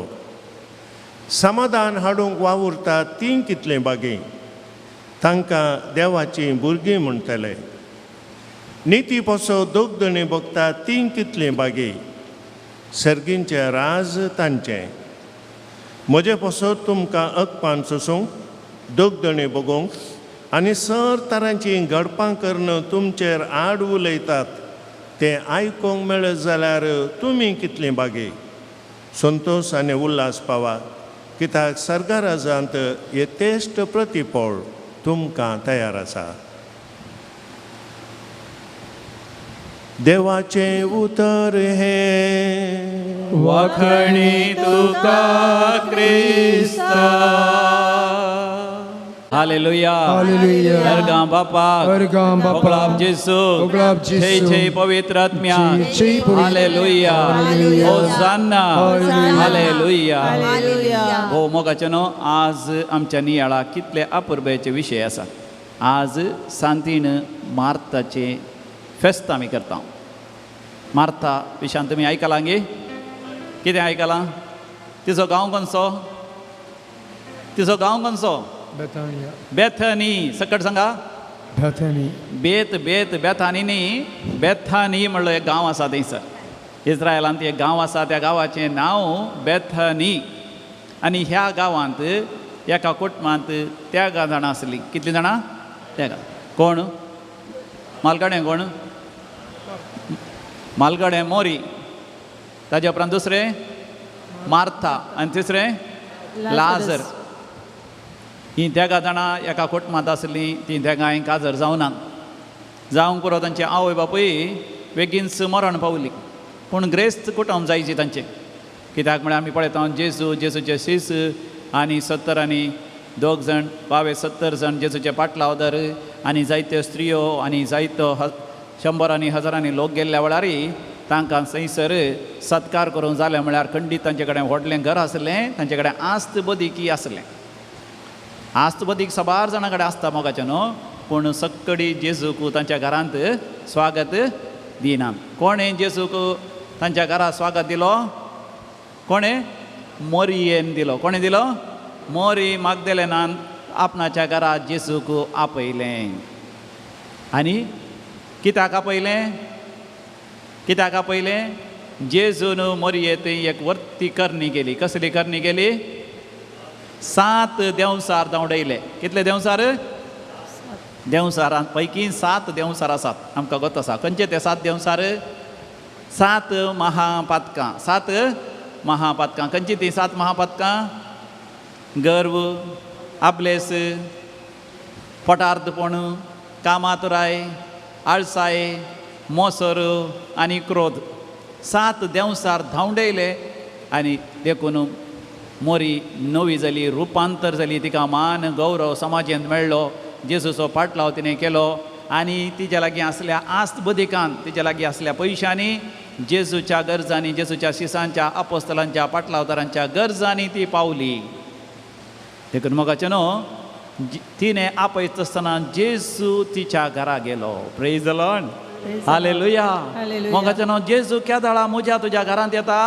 समाधान हाडूंक वावुरतात तीं कितलीं बागी, तांकां देवाचीं भुरगीं म्हणटले. निती पसो दोगदणी भोगता तीं कितलीं बागी, सर्गींचें राज तांचें. म्हजे पसत तुमकां अकपान सोसूंक, दोगदणी भोगोवंक आनी सर तरांचीं घडपां करून तुमचेर आड उलयतात तें आयकूंक मेळत जाल्यार तुमी कितलीं बागी. संतोश आनी उल्हास पावा, कित्याक सर्गाराजांत यथेश्ट प्रतिफळ तुमकां तयार आसा. देवाचें उतर हें. वाखणी तुका क्रिस्ता. हालेलुया. हालेलुया. अर्गां बापाक. अर्गां बापाक. होगळाप जेसू. होगळाप जेसू. छे छे पवित्र आत्म्या. छे छे पवित्र. हालेलुया. हालेलुया. होजान्ना. हालेलुया. हालेलुया. हो मोगाचे न्हू, आज आमच्या नियाळा कितले अपुरबायेचे विशय आसा. आज सांतीण मार्ताचें फेस्त आमी करता. मार्ता विशयान तुमी आयकलां गे? कितें आयकलां? तिचो गांव खंयचो? तिचो गांव खंयचो? बेथानिया. बेथनी. सकट सांगा. बेथानी. बेत बेत बेथानी न्ही, बेथानी म्हणलो एक गांव आसा थंयसर इस्रायलांत एक गांव आसा, त्या गांवाचें नांव बेथनी. आनी ह्या गांवांत एका कुटुंबांत तेगां जाणां आसलीं. कितलीं जाणां? तेगां. कोण? मालगाडें. कोण? मालगाडें मोरी. ताज्या उपरांत दुसरें मार्था आनी तिसरें लाजर. हीं तेगां जाणां एका कुटुंबांत आसलीं. तीं तेगांय काजर जावना. जावंक पुरो तांचे आवय बापूय बेगीनच मरण पावली. पूण ग्रेस्त कुटुंब जायची तांचें. कित्याक म्हळ्यार आमी पळयता जेजू, जेजूचे शीस आनी 70 आनी 2 जाण, 22 70 जाण जेजूचे पाटलावदर आनी जायत्यो स्त्रियो आनी जायतो शंबरांनी हजारांनी लोक गेल्ल्या वेळार तांकां थंयसर सत्कार करूंक जालें. म्हळ्यार खंडीत तांचे कडेन व्हडलें घर आसलें, तांचे कडेन आस्त बदिकी आसलें. आस्त बदीक साबार जाणां कडेन आसता मोगाचें न्हू, पूण सक्कडी जेजूक तांच्या घरांत स्वागत दिना. कोणें जेजूक तांच्या घरा स्वागत दिलो? कोणें? मोरयेन दिलो. कोणें दिलो? मोरी मागदेलेनान आपणाच्या घरा जेजूक आपयलें. आनी कित्याक आपयलें? कित्याक आपयलें? जेजून मोरये थंय एक वर्ती करणी केली. कसली करणी केली? 7 देंवसार धांवडयले. कितले देंवसार? देंवसारां पैकी 7 देंवसार आसात आमकां गोत आसा. खंयचे ते 7 देंवसार? 7 महापातकां. 7 महापातकां. खंयची तीं 7 महापातकां? गर्व, आपलेस, पोटार्दपण, कामातुराय, आळसाय, मोसर आनी क्रोध. 7 देंवसार धांवडयले आनी देखून मोरी नवी जाली, रुपांतर जाली. तिका मान गौरव समाजेंत मेळ्ळो. जेजूचो पाटलाव तिणें केलो आनी तिच्या लागीं आसल्या आस्त बदिकान, तिच्या लागीं आसल्या पयशांनी जेजूच्या गरजांनी, जेजूच्या शिसांच्या अपोस्तलांच्या पाटलावदारांच्या गरजांनी ती पावली. देखून मोगाचें न्हू, तिणें आपयता आसतना जेजू तिच्या घरा गेलो. Praise the Lord. Hallelujah. Hallelujah. मोगाचें नांव जेजू केदाळा म्हज्या तुज्या घरांत येता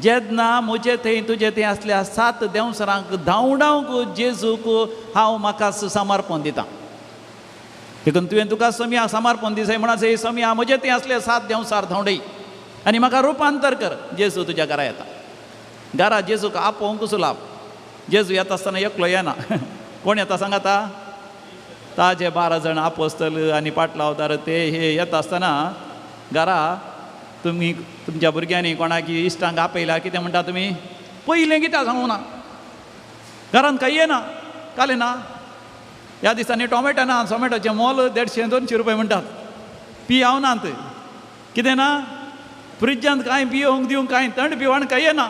जेन्ना म्हजे थंय तुजे थंय आसल्या सात देंवसरांक धांवडावंक जेजूक हांव म्हाका समर्पण दिता. देखून तुवें तुका समिया समर्पण दिसय म्हणा समिया म्हजे थंय आसले सात देंवसार धांवडय आनी म्हाका रुपांतर कर. जेजू तुज्या घरा येता. घरा जेजूक आपोवंक सुलाप. जेजू येता आसतना एकलो येना. कोण येता सांगाता? ताजे 12 जाण आपोस्तल आनी पाटलावदार ते हे येता आसतना घरा तुमी तुमच्या भुरग्यांनी कोणाक इश्टांक आपयल्या कितें म्हणटा तुमी? पयलें कित्याक सांगूं ना? घरांत कांय येना कालें ना. ह्या दिसांनी टोमॅटो ना, टोमॅटोचें मोल 150-200 रुपया म्हणटात. पियाव नात, कितें ना, फ्रिजांत कांय पियोवंक दिवंक कांय थंड पिवण कांय येना.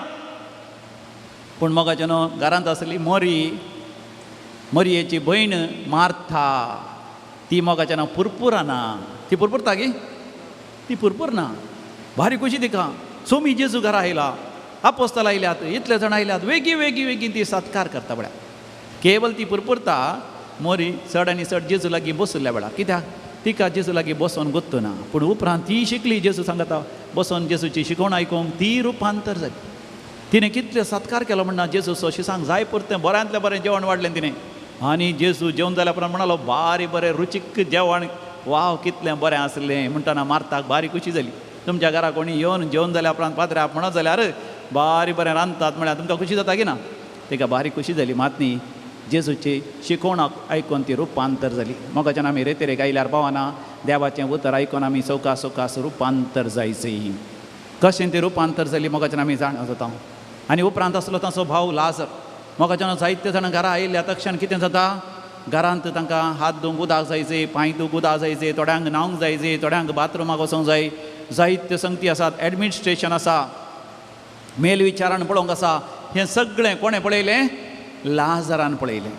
पूण मोगाचें न्हू घरांत आसली मोरी, मोरयेची भयण मार्था, ती मोगाचें नांव पुरपुरा ना. ती पुरपुरता गी? ती पुरपूर ना. भारी खुशी तिका. सोमी जेजू घरा आयला, आपोस्तल आयल्यात, इतले जाण आयल्यात, वेगीं वेगीं वेगीं ती सत्कार करता पळया. केवल ती पुरपुरता मोरी चड आनी चड जेजू लागीं बसुल्ल्या वेळार. कित्याक? तिका जेजू लागीं बसोन गोत्तो ना. पूण उपरांत ती शिकली जेजू सांगता बसोन जेजूची शिकवण आयकूंक ती रुपांतर जाली. तिणें कितले सत्कार केलो म्हणना जेजूचो शिसांक जाय पुरतें बऱ्यांतलें बरें जेवण वाडलें तिणें. आनी जेजू जेवण जाल्या उपरांत म्हणालो बारी बरें रुचीक जेवण, वाव कितलें बरें आसलें म्हणटना मार्ताक बारी खुशी जाली. तुमच्या घरा कोणी येवन जेवण जाल्या उपरांत पाद्र्याक म्हणत जाल्यार बारी बरें रांदतात म्हळ्यार तुमकां खुशी जाता की ना? तिका बारी खुशी जाली. मात न्ही जेजूची शिकवणाक आयकून ती रुपांतर जाली. मोगाच्यान आमी रेतेरेक आयल्यार पावना देवाचें उतर आयकून आमी सवकास सवकास रुपांतर जायचें. कशें ती रुपांतर जाली मोगाच्यान आमी जाणा जाता. आनी उपरांत आसलो ताचो भाव लाजर. मोगाच्यान जायते जाणां घरा आयिल्ल्या तक्षण कितें जाता? घरांत तांकां हात धुवंक उदक जायचे, पांय धुवंक उदक जायचे, थोड्यांक न्हावंक जायचे, थोड्यांक बाथरुमाक वचोंक जाय. जायत्यो संगती आसात, एडमिनिस्ट्रेशन आसा, मेलविचारण पळोवंक आसा. हें सगळें कोणें पळयलें? लाजरान पळयलें.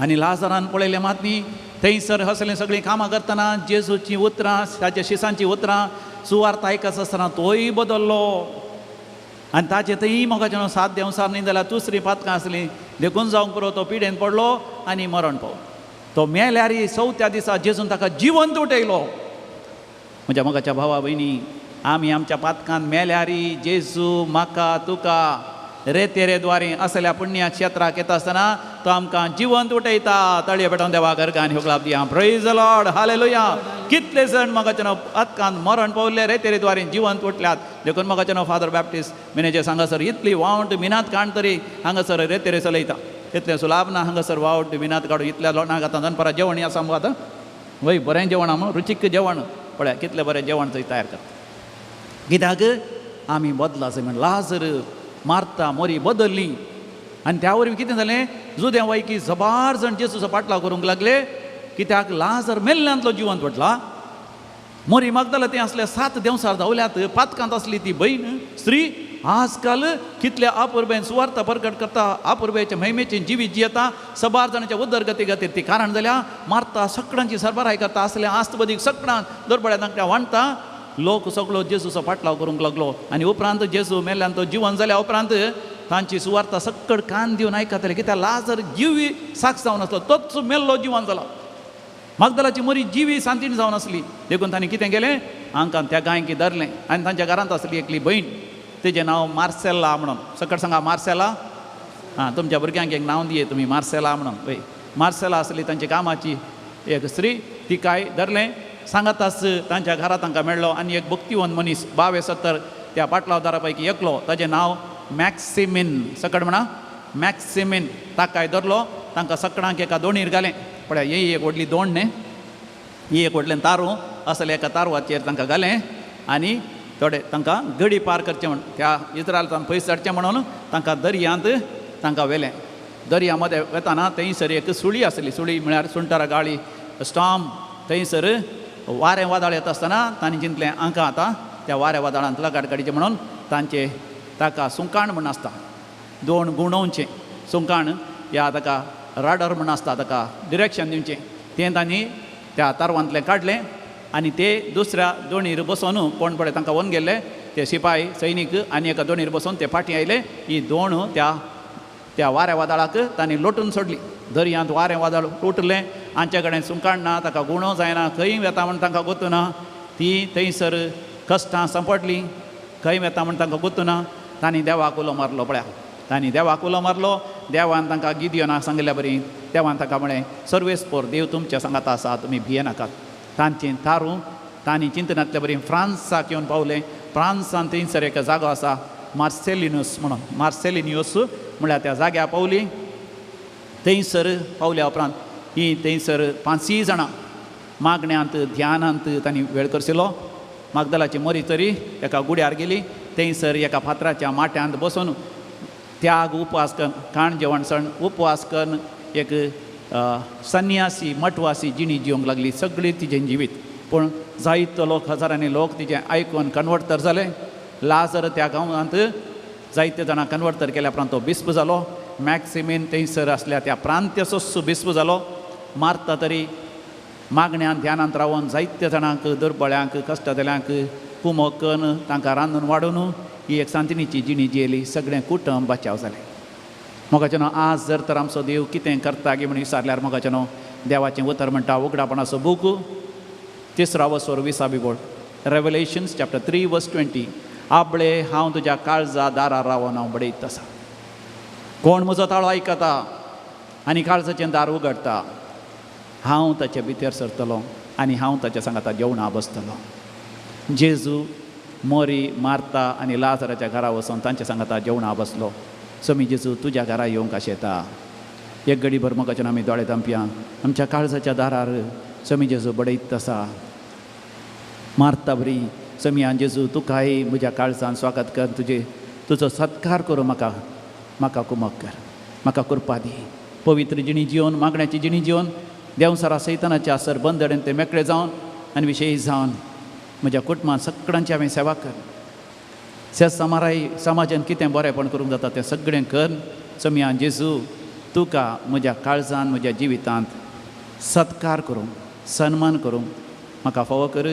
आनी लाजरान पळयलें मात न्ही थंयसर असलें सगळीं कामां करतना जेजूचीं उतरां, ताच्या शिसांचीं उतरां, सुवार्थ आयकत आसतना तोय बदल्लो. आनी ताचें थंय मोगाचें सात देंवसार न्ही जाल्यार दुसरीं पातकां आसलीं देखून जावंक पुरो तो पिडेन पडलो आनी मरण पावलो. तो मेल्यार चवथ्या दिसा जेजून ताका जिवंत उठयलो. म्हज्या मोगाच्या भावा भयणी, आमी आमच्या पातकान मेल्यारी जेजू म्हाका तुका रेतेरे द्वारे असल्या पुण्य क्षेत्राक येता आसतना तो आमकां जिवंत उठयता. तळये पेटोवन देवा गर्गान हुकलाप दिया. Praise the Lord, hallelujah. कितले जण मोगाचें नांव पातकान मरण पावले रेतेरे द्वारे जिवंत उठल्यात. देखून मोगाचें नांव फादर बॅप्टिस्ट मिनेजे हांगासर इतली वावट मिनात काण तरी हांगासर रेतेरे चलयता. इतलें सुलाभ ना हांगासर वावट मिनात काडून इतल्या लोणाक आतां दनपारां जेवण आसा मगो आतां वय बरें जेवण आम रुचीक जेवण पळया कितलें बरें जेवण थंय तयार करता. कित्याक आमी बदला म्हण लाजर मार्ता मोरी बदल्ली. आनी त्या वरवीं कितें जालें? जुदें वैकी जबार जाण जेजूचो पाटलाव करूंक लागले. कित्याक? लाजर मेल्ल्यांतलो जिवंत पडला. मोरी मागताला तें आसले सात देंवसार धांवल्यात पातकांत आसली ती भयण स्त्री आजकाल कितल्या अपुरबेन सुवार्थ परगट करता, अपुरबेच्या महिमेचें जिवीत जियेता, सबार जाणांच्या उदरगती खातीर ती कारण जाल्या. मारता सगळ्यांची सरबराय करता आसल्या आस्तबदीक सगळ्यांक दरबड्या तांकां वांटता. लोक सगळो जेजूचो पाटलाव करूंक लागलो. आनी उपरांत जेजू मेल्ल्यान तो जिवन जाल्या उपरांत तांची सुवार्ता सक्कड कान दिवन आयकताले. कित्याक? लाजर जिवी साक्ष जावन आसलो, तोच मेल्लो जिवन जाला. मागदलाची मोरी जिवी सांतीण जावन आसली. देखून तांणी कितें केलें? हांकां त्या गायकी धरलें. आनी तांच्या घरांत आसली एकली भयण, तेजें नांव मार्सेला म्हणून. सकट सांगा मार्सेला. आं, तुमच्या भुरग्यांक एक नांव दिये तुमी, मार्सेला म्हणून. वय मार्सेला आसली तांच्या कामाची एक स्त्री. तिकाय धरलें. सांगाताच तांच्या घरा तांकां मेळ्ळो. आनी एक भक्तिवंत मनीस 22 त्या पाटलावदारा पैकी एकलो, ताजें नांव मॅक्सिमीन. सकट म्हणा मॅक्सिमीन. ताकाय धरलो. तांकां सगळ्यांक एका दोणीर घालें. पळय ही एक व्हडली दोण न्ही, ही एक व्हडलें तारू असलें एका तारवाचेर तांकां घालें. आनी थोडे तांकां गडी पार करचें म्हण त्या इस्रायलांत पयस चडचें म्हणून तांकां दर्यांत तांकां व्हेलें. दर्या मदें वतना थंयसर एक सुळी आसली. सुळी म्हळ्यार सुंटरा गाळी स्टॉम. थंयसर वारें वादळ येता आसतना तांणी चिंतलें हांकां आतां त्या वाऱ्या वादळांत लगाड काडचें म्हणून तांचे ताका सुंकाण म्हूण आसता, दोन गुणोवचें सुंकाण या ताका राडर म्हूण आसता, ताका डिरेक्शन दिवचें. तें तांणी त्या तारवांतलें काडलें आनी ते दुसऱ्या दोणीर बसोन कोण पळय तांकां व्हरून गेल्ले ते शिपाय सैनीक आनी एका दोणीर बसोन ते फाटीं आयले. ही दोण त्या त्या वाऱ्या वादळाक तांणी लोटून सोडली. दर्यांत वारें वादळ उठलें. हांचे कडेन सुंकाण ना, ताका गुणो जायना, खंय वता म्हूण तांकां गोतू ना. ती थंयसर कश्टां सांपडलीं खंय वेता म्हण तांकां गुत्तू ना. तांणी देवाक उलो मारलो पळया, तांणी देवाक उलो मारलो. देवान तांकां गिदियोनाक सांगिल्ल्या बरी देवान तांकां म्हळें सर्वेस्पोर देव तुमच्या सांगाता आसा, तुमी भियेनाकात. तांचें तारूं तांणी चिंतनांतल्या बरी फ्रांसाक येवन पावलें. फ्रांसान थंयसर एक जागो आसा मार्सेलिनूस म्हणून, मार्सेलिन्यूस म्हळ्यार त्या जाग्यार पावली. थंयसर पावल्या उपरांत ही थंयसर 5 जाणां मागण्यांत ध्यानांत तांणी वेळ करशिलो. मागदलाची मोरी तरी एका गुड्यार गेली. थंयसर एका फातराच्या माट्यांत बसून त्याग उपवास करून खाण जेवण सण उपवास करून एक सन्यासी मठवासी जिणी जिवंक लागली सगळी तिजें जिवीत. पूण जायतो लोक हजारांनी लोक तिजें आयकून कन्वर्ट तर जाले. लाजर त्या गांवांत जायते जाणां कन्वर्ट तर केल्या उपरांत तो बिस्प जालो. मॅक्सिमीन थंयसर आसल्या त्या प्रांत्याचो बिस्प जालो. मारता तरी मागण्यान ध्यानांत रावन जायत्या जाणांक दुर्बळ्यांक कश्टतल्यांक कुमक करून तांकां रांदून वाडून ही एक सांतिनीची जिणी जियेली. सगळें कुटुंब बचाव जालें. मोगाचें आज जर तर आमचो देव कितें करता गी म्हण विचारल्यार मोगाचें देवाचें उतर म्हणटा उगडापणाचो बूक 3 वसोर 20 बिबोळ, रेवलेशन्स चॅप्टर 3 वर्स 20. आपले हांव तुज्या काळजा दारार रावन हांव बडयत आसा. कोण म्हजो ताळो आयकता आनी काळजाचें दार उगडटा हांव ताचे भितर सरतलो आनी हांव ताच्या सांगाता जेवणा बसतलो. जेजू मोरी मार्ता आनी लाजराच्या घरा वचून तांच्या सांगाता जेवणा बसलो. समी जेजू तुज्या घरा येवंक आशेता. एक घडीभर मोगाच्यान आमी दोळे धांपया. आमच्या काळजाच्या दारार समी जेजू बडयत आसा. मार्ता बरी समियान जेजू तुकाय म्हज्या काळजान स्वागत कर, तुजे तुजो सत्कार करूं, म्हाका म्हाका कुमक कर, म्हाका कृपा दी. पवित्र जिणी जिवन मागण्याची जिणी जिवन देंवसारा सैतानाच्या सर बंदडेन ते मेकळे जावन आनी विशेश जावन म्हज्या कुटुंबान सगळ्यांची हांवें सेवा कर. समाराय समाजान कितें बरेंपण करूंक जाता तें सगळें कर. समियान जेजू तुका म्हज्या काळजान म्हज्या जिवितांत सत्कार करूंक सन्मान करूंक म्हाका फावो कर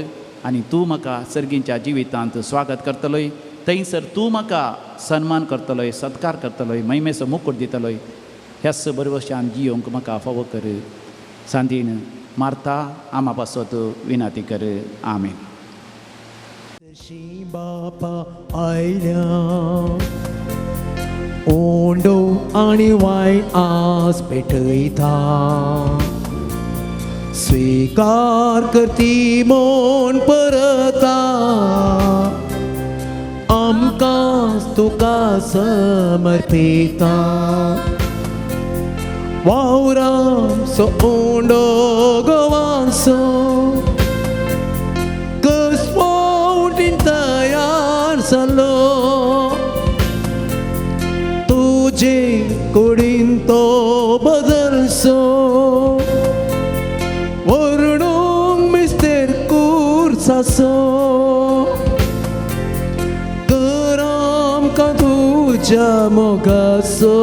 आनी तूं म्हाका सर्गींच्या जिवितांत स्वागत करतलोय. थंयसर तूं म्हाका सन्मान करतलोय, सत्कार करतलोय, महिमेचो मुकूट दितलोय. ह्याच बरवशान जियोंक म्हाका फावो कर. सांतीन मार्ता आमा पासत विनाती कर. आमेन. बापा आयल्या ओंडो आनी वायन आज पेटयता, स्वीकार करती म्हूण परता, आमकां तुका समर्पिता. वावरांचो ओंडो गोवांचो कसवटीन तयार जालो, तुजे कुडीन तो बदलसो, वर्णूंक मिस्तेर कुर्साचो, कर आमकां तुज्या मोगाचो,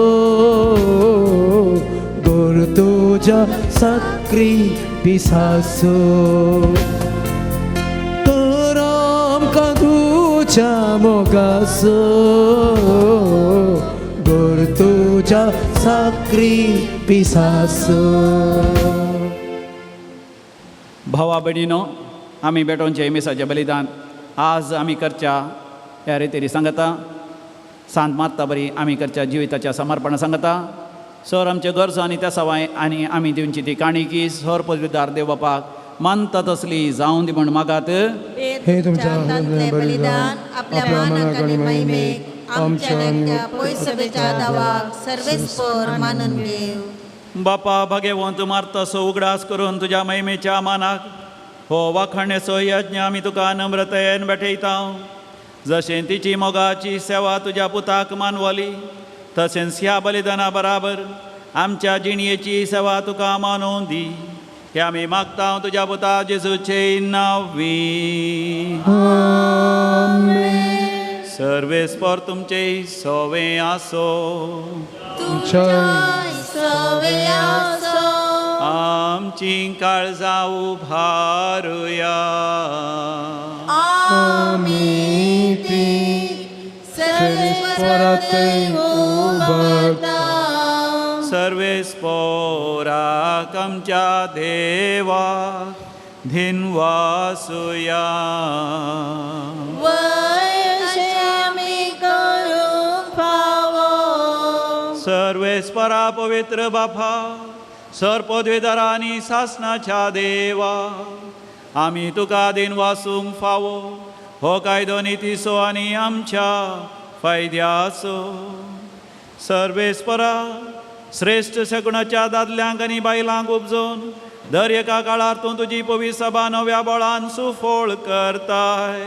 गोर तुज्या साक्रिफिसाचो, कर आमकां तुज्या मोगाचो, गोर तुज्या साक्रिफिसाचो. भावा भयणीनो, आमी भेटोवचें मिसाचें बलिदान आज आमी करच्या ह्या रितीरी सांगता. सांत मारता बरी आमी करच्या जिविताच्या समर्पणा सांगता. सर आमच्यो गरजो आनी त्या सवाय आनी आमी दिवची ती काणिकी सर पदवीदार देव बापाक मानता तसली जावन दी म्हण मागात. हे तुमच्या हातांतलें बलिदान आपल्या मानाक आनी महिमेक आमच्या धाकट्या पयसभेच्या दावाक सर्वेस्पर मानून घेव. बापा भागेवंत मारतासो उगडास करून तुज्या महिमेच्या मानाक हो वाखाणेचो यज्ञ आमी तुका नम्रतायेन भेटयता. जशें तिची मोगाची सेवा तुज्या पुताक मानवली तशेंच ह्या बलिदाना बराबर आमच्या जिणयेची सेवा तुका मानून दी. हे आमी मागता तुज्या पुता जेजूचे नांवी. सर्वेस्पर तुमचे सोवे आसो. आमची काळजां उभारुया. आमी ती सर्वेस्पराकय उबारता. सर्वेस्पराक आमच्या देवाक धिनवासुया. वय आमी करूंक फावो. सर्वेस्परा पवित्र बापा, सर पदवेदारा आनी सासणाच्या देवा, आमी तुका दिनवासूंक फावो हो कायदो नितीचो आनी आमच्या फायद्याचो. सर्वेस्परा श्रेश्ठ सगुणाच्या दादल्यांक आनी बायलांक उपजोवन दर एका काळार तूं तुजी पवित्र सभा नव्या बळान सुफळ करताय.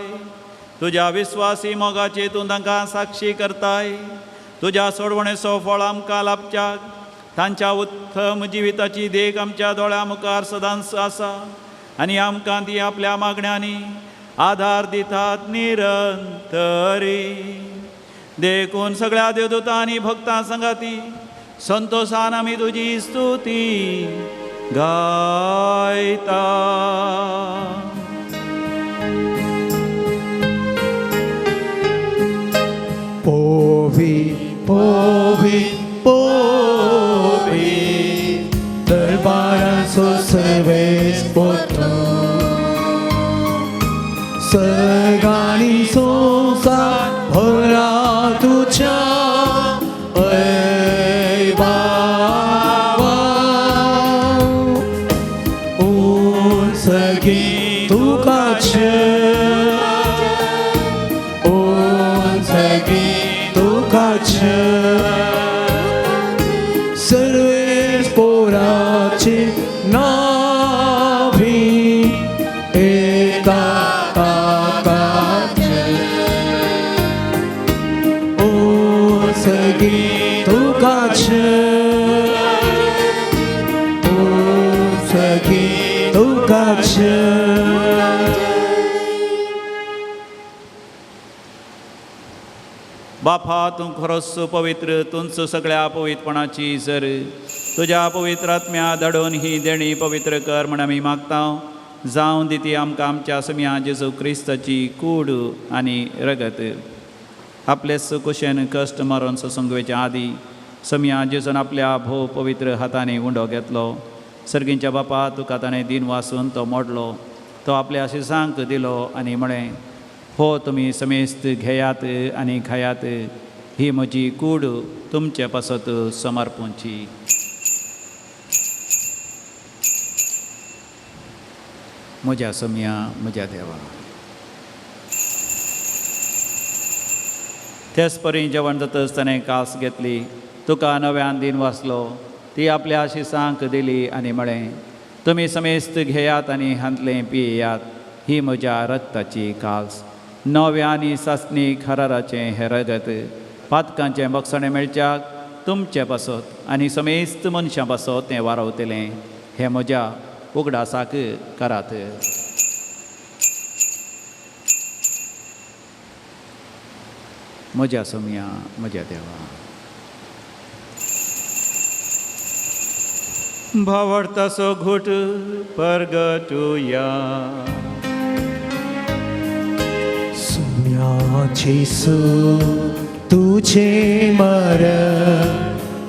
तुज्या विस्वासी मोगाची तूं तांकां साक्षी करताय. तुज्या सोडवणेचो फळ आमकां लाभच्याक तांच्या उत्तम जिविताची देख आमच्या दोळ्या मुखार सदांच आसा आनी आमकां ती आपल्या मागण्यांनी आधार दितात निरंतरी. देखून सगळ्या देवदूतां आनी भक्तां संगाती संतोषान आमी तुजी स्तुती गायता. पोवी पोवी पोवी दरबारांचो सर्वेस पोतो सर्गानी संवसार भरला तुज्या ऐबावा. उंचगी तुकाच उंचगी तुकाच सर्वेस पोराचे नाभी एका ताकाचे उंचगी तुकाच उंचगी तुकाच. बापा, तूं खरोच पवित्र, तूंच सगळ्या पवित्रपणाची सर. तुज्या पवित्र आत्म्या धाडून ही देणी पवित्र कर म्हण आमी मागता. जावं दी ती आमकां आमच्या सम्या जेजू क्रिस्ताची कूड आनी रगत. आपलेच कुशेन कश्ट मारून सोसूंक वयच्या आदी सम्या जेजून आपल्या भोव पवित्र हातांनी उंडो घेतलो. सर्गींच्या बापा, तुका ताणें दिन वासून तो मोडलो, तो आपल्या शिसांक दिलो आनी म्हळें, हो तुमी समेस्त घेयात आनी खायात, ही म्हजी कूड तुमचे पासत समर्पूंची. म्हज्या सम्या, म्हज्या देवा. तेच परी जेवण जातच ताणें कास घेतली, तुका नव्यान दिन वाचलो, ती आपल्या शिसांक दिली आनी म्हळें, तुमी समेस्त घेयात आनी हांतलें पियेयात, ही म्हज्या रक्ताची कास, नव्या आनी सासणी खराराचें हें रगत, पातकांचें बक्षणें मेळच्याक तुमचे पासत आनी समेस्त मनशां पासत तें वारवतलें. हें म्हज्या उगडासाक करात. म्हज्या सोम्या, म्हज्या देवा. भावार्थाचो घोट परगटुया. सुम्या जेसू तुझे मरण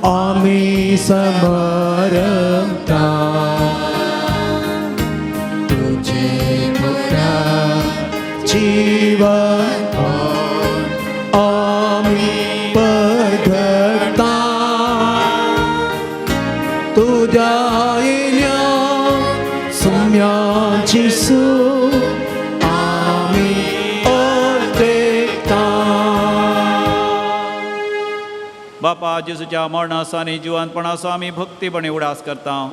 आमी समरता, तुझे पुनर्जीवन आमी परगटता. तुझ्या येण्या सुम्या जेसू आमी बापा, जेजूच्या मरणाचो आनी जिवनपणाचो आमी भक्तीपणी उडास करता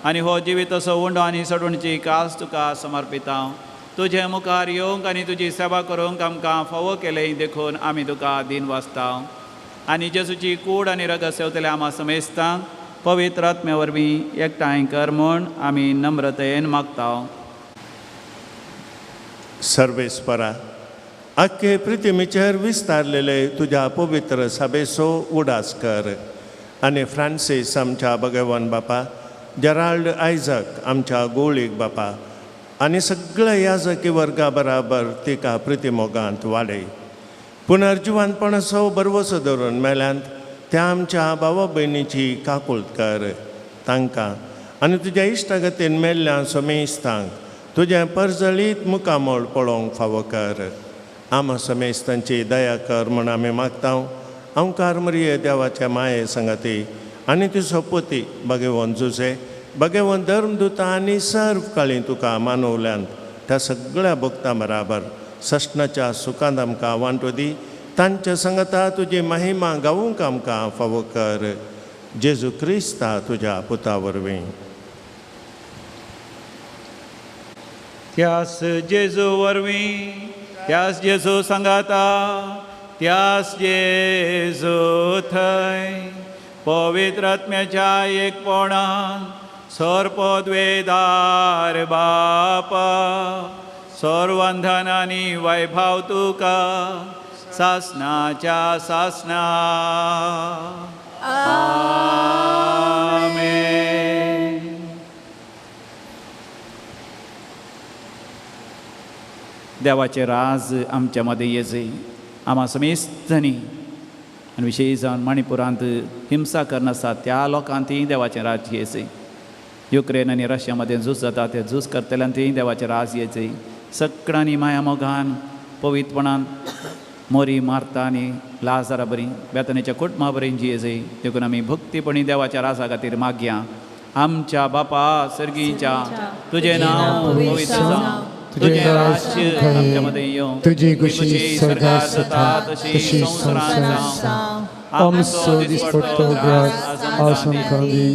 आनी हो जिवीत असो उंडो आनी सडवणची कास तुका समर्पिता. तुजे मुखार येवंक आनी तुजी सेवा करूंक आमकां फावो केलें देखून आमी तुका दिन वाचता. आनी जेजूची कूड आनी रगत सेवतले आमा समेस्तांक पवित्र आत्म्या वरवीं एकठांय कर म्हूण आमी नम्रतेन मागता. सर्वेस्परा, आख्खे पृथ्वीचेर विस्तारलेले तुज्या पवित्र सभेचो उडास कर आनी फ्रांसीस आमच्या भगवान बापा, जेराल्ड आयजक आमच्या गोळीक बापा आनी सगळ्या याजकी वर्गा बराबर तिका प्रितिमोगांत वाडय. पुनर्जिवनपणाचो बरवसो धरून मेल्यांत त्या आमच्या भावा भयणीची काकूळत कर. तांकां आनी तुज्या इश्टागतीन मेल्ल्या समेस्तांक तुजें परजळीत मुखामळ पळोवंक फावो कर. आमा समेस्तांची दया कर म्हूण आमी मागता. अंकार मरिये देवाच्या माये संगाती आनी तुजो पोती भगेवन जुजे भगेवन धर्मदुता आनी सर्व काळी तुका मानवल्यान त्या सगळ्या भक्तां बराबर सस्नाच्या सुखांत आमकां वांटो दी. तांच्या संगता तुजी महिमा गावूंक आमकां फावो कर. जेजू क्रिस्ता तुज्या पुता वरवीं. त्यास जेजू वरवीं, त्यास जेजू सांगाता, त्यास जेजू थंय पवित्र आत्म्याच्या एकपणान सर्पद्वेदार बापा सर्वंधन आनी वैभव तुका सासनाच्या सासना. आमेन. देवाचे राज आमच्या मदें येजय. आमा समेस्तनी आनी विशेश जावन मणिपुरांत हिंसा करनासता त्या लोकांतीय देवाचें राज्य येजय. युक्रेन आनी रशिया मदें झूज जाता ते झूज करतल्यांतीय देवाचें राज येजय. सगळ्यांनी माया मोगान पवित्रपणान मोरी मारता आनी लाजारा बरी बेतनीच्या कुटुंबा बरी जियेजय. देखून आमी भक्तीपणी देवाच्या राजा खातीर मागया. आमच्या बापा सर्गीच्या तुजें नांव पवित्र जावं, तुजें राज्य आमच्या मदें येवं, तुजी खुशी स्वर्गार जाता तशी संवसारांत जावं. आमचो दिसपट्टो ग्रास आज आमकां दी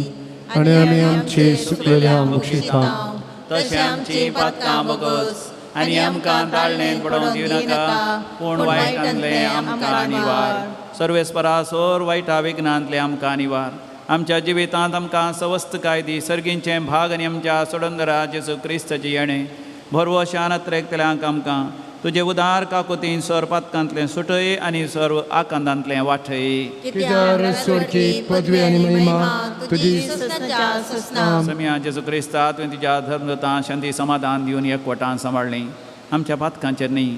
आनी आमी आमचे सुकलेल्या बक्षिता तशें आमची पातकां बगस आनी आमकां ताळणेंत पडोवंक दिवनाका, पूण वायटांतलें आमकां निवार. सर्वेस्परा सोर वायटा विघ्नांतलें आमकां निवार. आमच्या जिवितांत आमकां सवस्तकाय दी. सर्गींचें भाग आनी आमच्या सोडंदरा जेजू क्रिस्ताचें येणें भरवशान अत्रेकतल्यांक आमकां तुजे उदार काकुतीन सर्व पातकांतलें सुटय आनी सर्व आकांतांतलें वाटय. पदवी आनी महिमा तुजी समिया जेजू क्रिस्ता तुवें तुज्या धर्मदूतां शांती समाधान दिवन एकवटान सांबाळ्ळीं. आमच्या पातकांचेर न्ही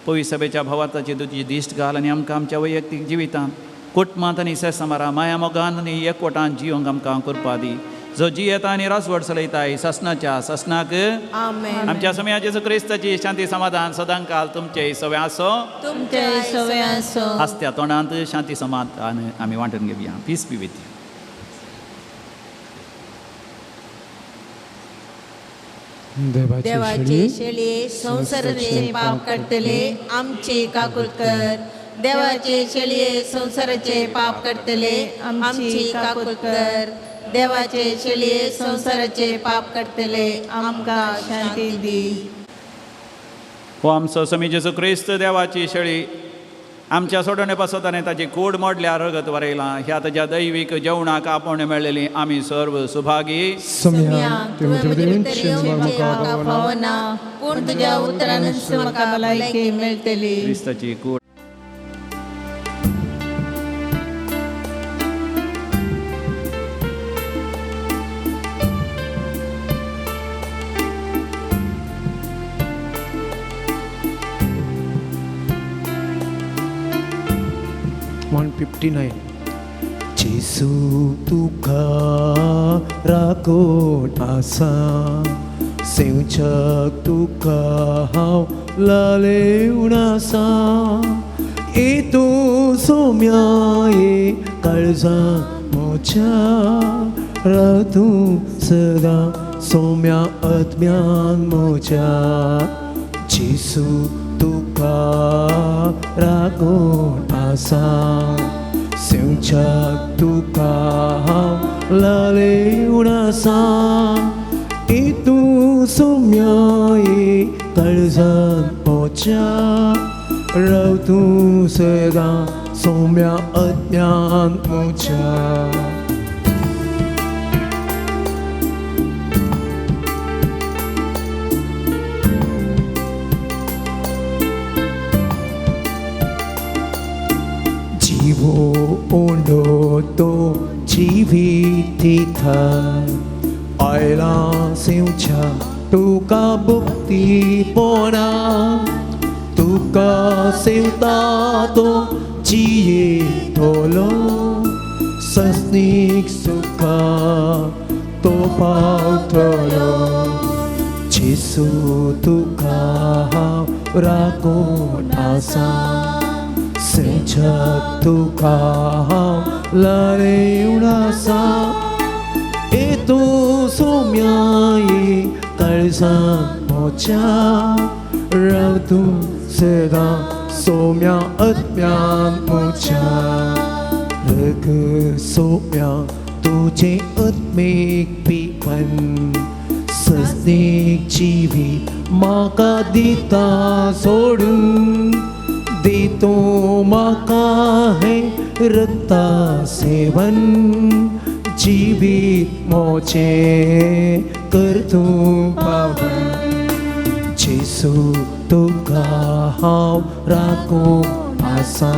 पवित्र सभेच्या भावार्थाची तुजी दिश्ट घाल आनी आमकां आमच्या वैयक्तीक जिवितांत कुटुंबांत आनी सेसमारा माया मोगान आनी एकवटान जिवंक आमकां कृपा दी. जो जियेता आनी राजवट चलयताय सासनाच्या सासनाक. आमच्या समया जेजू क्रिस्ताची शांती समाधान सदांकाल तुमचे सवे आसो, तुमचे सवे आसो. आसत्या तोंडांत शांती समाधान आमी वांटून घेवया. Peace be with you. देवाचे शेळये संवसाराचे पाप काडटले आमचे काकूळ कर. देवाचे शेळये संवसाराचे पाप काडटले आमची काकूळ कर. देवाचे शेळये संवसाराचे पाप काडटले आमकां शांती दी. हो आमचो समी जेजू क्रिस्त देवाची शेळी आमच्या सोडणे पासत आनी ताची कूड मोडल्या रगत वरयलां. ह्या ताच्या दैवीक जेवणाक आपोवणें मेळ्ळेली आमी सर्व सुभागी. पूण तुज्या उतरानच म्हाका भलायकी मेळटली. क्रिस्ताची कूड. जेजू तुका राखून आसा, सेवच्याक तुका हांव लालेवन आसा. येतू सोम्या ये काळजा म्हज्या, राव तूं सदां सोम्या आत्म्यान म्हज्या. जेजू तुका राखून आसा, सेवच्याक तुका हांव लालेवन आसा. तूं सोम्या ये काळजान म्हज्या, राव तूं सदां सोम्या आत्म्यान म्हज्या. उंडो तो जिवीत आयला सेवच्या तुका भक्तीपणा, तुका सेवता तो जियेतलो सस्नीक सुखा तो पावतलो. जेजू जेसू तुका हांव राखून आसा सेंच्याक तुका हांव लारेवन आसा येतू सोम्याई काळजान म्हज्या राव तूं सदां सोम्या आत्म्यान म्हज्या रग सोम्या तुजें आत्मीक पिवन सजनीक जिवीत म्हाका दिता सोडून दितो म्हाका हें रक्ता सेवन जिवीत म्हजें कर तूं पावन जेसू तुका हांव राखूंक आसा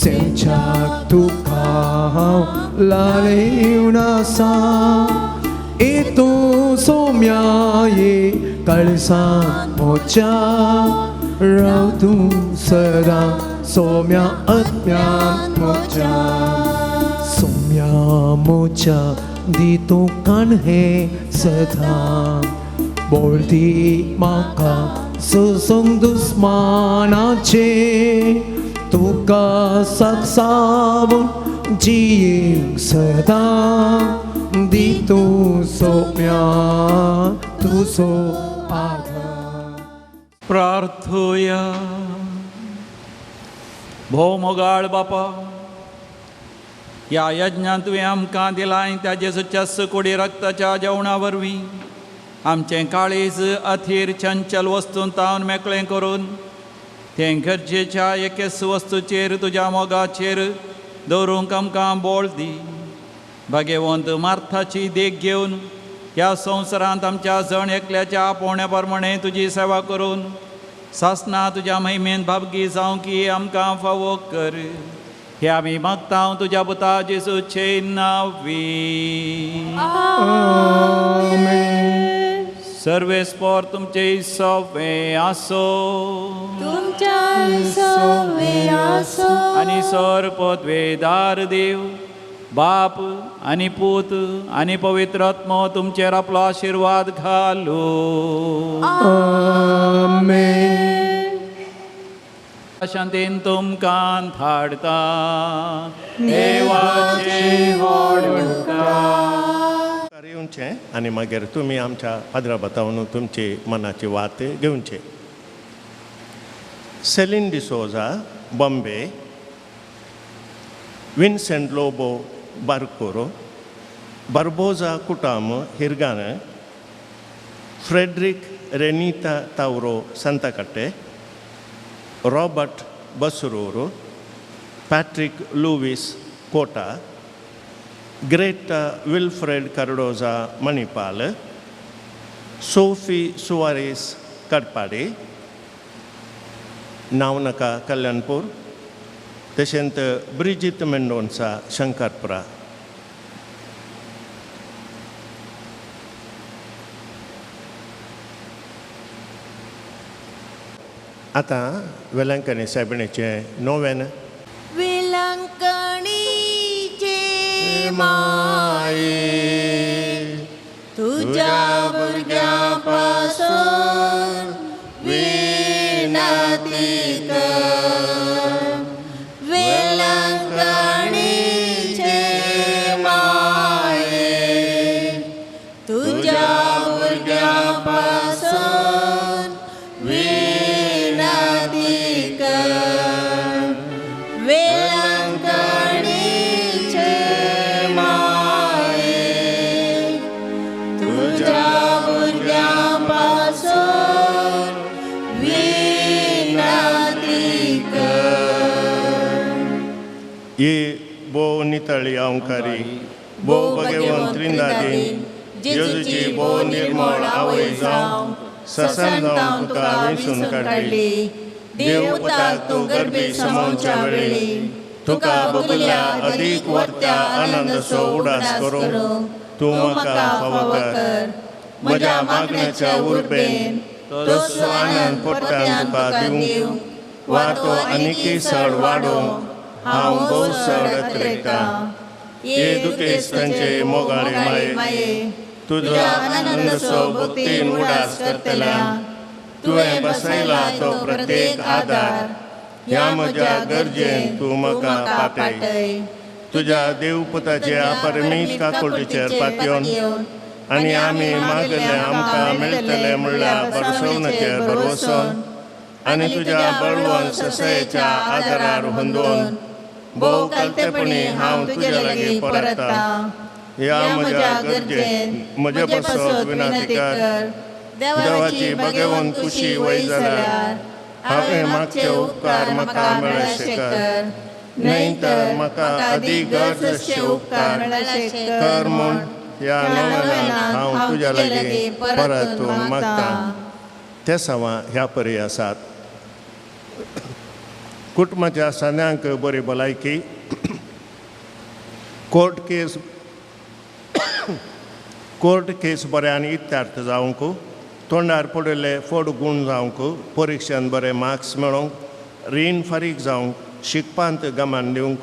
सेंच्याक तुका हांव लालेवन आसा येतू सोम्या ये काळजान म्हज्या राव तूं सदां सोम्या आत्म्यान म्हज्या सोम्या म्हज्या दी तूं कान हें सदां बोलती म्हाका ससंग दुस्मानाचे तुका साक्षावून जियेवंक सदां दी तूं सोम्या तुजो आधार. प्रार्थुया. भोव मोगाळ बापा, ह्या यज्ञांत तुवें आमकां दिलाय त्या जेजूच्या कुडी रक्ताच्या जेवणा वरवीं आमचें काळीज अथीर चंचल वस्तून तावन मेकळें करून तें गरजेच्या एकेच वस्तूचेर तुज्या मोगाचेर दवरूंक आमकां बोळ दी. भाग्यवंत मार्थाची देख घेवन ह्या संवसारांत आमच्या जण एकल्याच्या आपोवण्या प्रमाणें तुजी सेवा करून सासना तुज्या महिमेन भाबगी जावंक की आमकां फावो कर. हे आमी मागता तुज्या पुता जेजूचे नांवी. सर्वेस्पोर तुमचे सोवे आसो तुमच्या सोवे आसो. आनी सर पदवेदार देव बाप आनी पूत आनी पवित्र आत्मो तुमचेर आपलो आशिर्वाद घालू. आमेन. शांतीन तुमकां धाडता. देवाचे व्हड उपकार. येवचें आनी मागीर तुमी आमच्या पाद्रा बतावन तुमची मनाची वात घेवचे. Celine D'Souza Bombay, Vincent Lobo Barkur, Barbosa Kutam Hirgan, Frederick Renita Tauro Santhakatte, Robert Basrur, Patrick Louis Kota, Greta Wilfred Cardoza Manipal, Sophie Soares Katpadi, Navnaka Kalyanpur, तशेंच ब्रिजीत मेंडोन्सा शंकरपुरा. आतां वेलंकणी सायबिणीचें नोवेन. वेलंकणीचे माये तुज्या भुरग्यां पासून विनती कर. वेलंकणीचे माये तुज्या भुरग्यां पासून विनती कर. वेलंकणीचे माये तुज्या भुरग्यां पासून विनती कर. ही भोव नितळी अंकारी भोव भगवंत त्रिंदादीन जेजूची भोव निर्मळ आवय जावं ससन जावन तुका विसून काडली. देव पुताक तूं गर्भी समावच्या वेळी तुका बगुल्या अदीक वर्त्या आनंदसो उडास करूंक तूं म्हाका फावो कर. म्हज्या मागण्याच्या उर्बेन तसो आनंद परत्यान तुका दिवंक वा तो आनीकय चड वाडोवंक हांव भोव चड अत्रेकतां. हे दुखेस्तांचे मोगाळे माये, तुज्या आनंदसो भक्तीन उडास करतल्या तुवें बसयला तो प्रत्येक आदार ह्या म्हज्या गरजेन तूं म्हाका पाटय. तुज्या देवपुताचे अपरमीत काकुळटीचेर पातयेवन आनी आमी मागले आमकां मेळटले म्हणल्यार भरसवणेचेर भरवसोन आनी तुज्या बळवंत ससयेच्या आदारार हुंदोवन भोव कलतेपणी हांव तुज्या लागीं परता. ह्या म्हज्या गरजेन म्हजे पासत विनंती कर. देवाची भगवंत कुशी वय जाल्यार हांवें मागचे उपकार म्हाका मेळशे कर, न्हय तर म्हाका अदीक गरज आसचे उपकार कर म्हूण ह्या नोवेनांत हांव तुज्या लागीं परतून मागता. ते सवां ह्या परी आसात. कुटुंबाच्या सांद्यांक बरी भलायकी, कोर्ट केस बऱ्यान इत्यार्थ जावंक, तोंडार पडिल्ले फोड गूण जावंक, परिक्षेन बरे मार्क्स मेळोवंक, रीण फारीक जावंक, शिकपांत गमान दिवंक,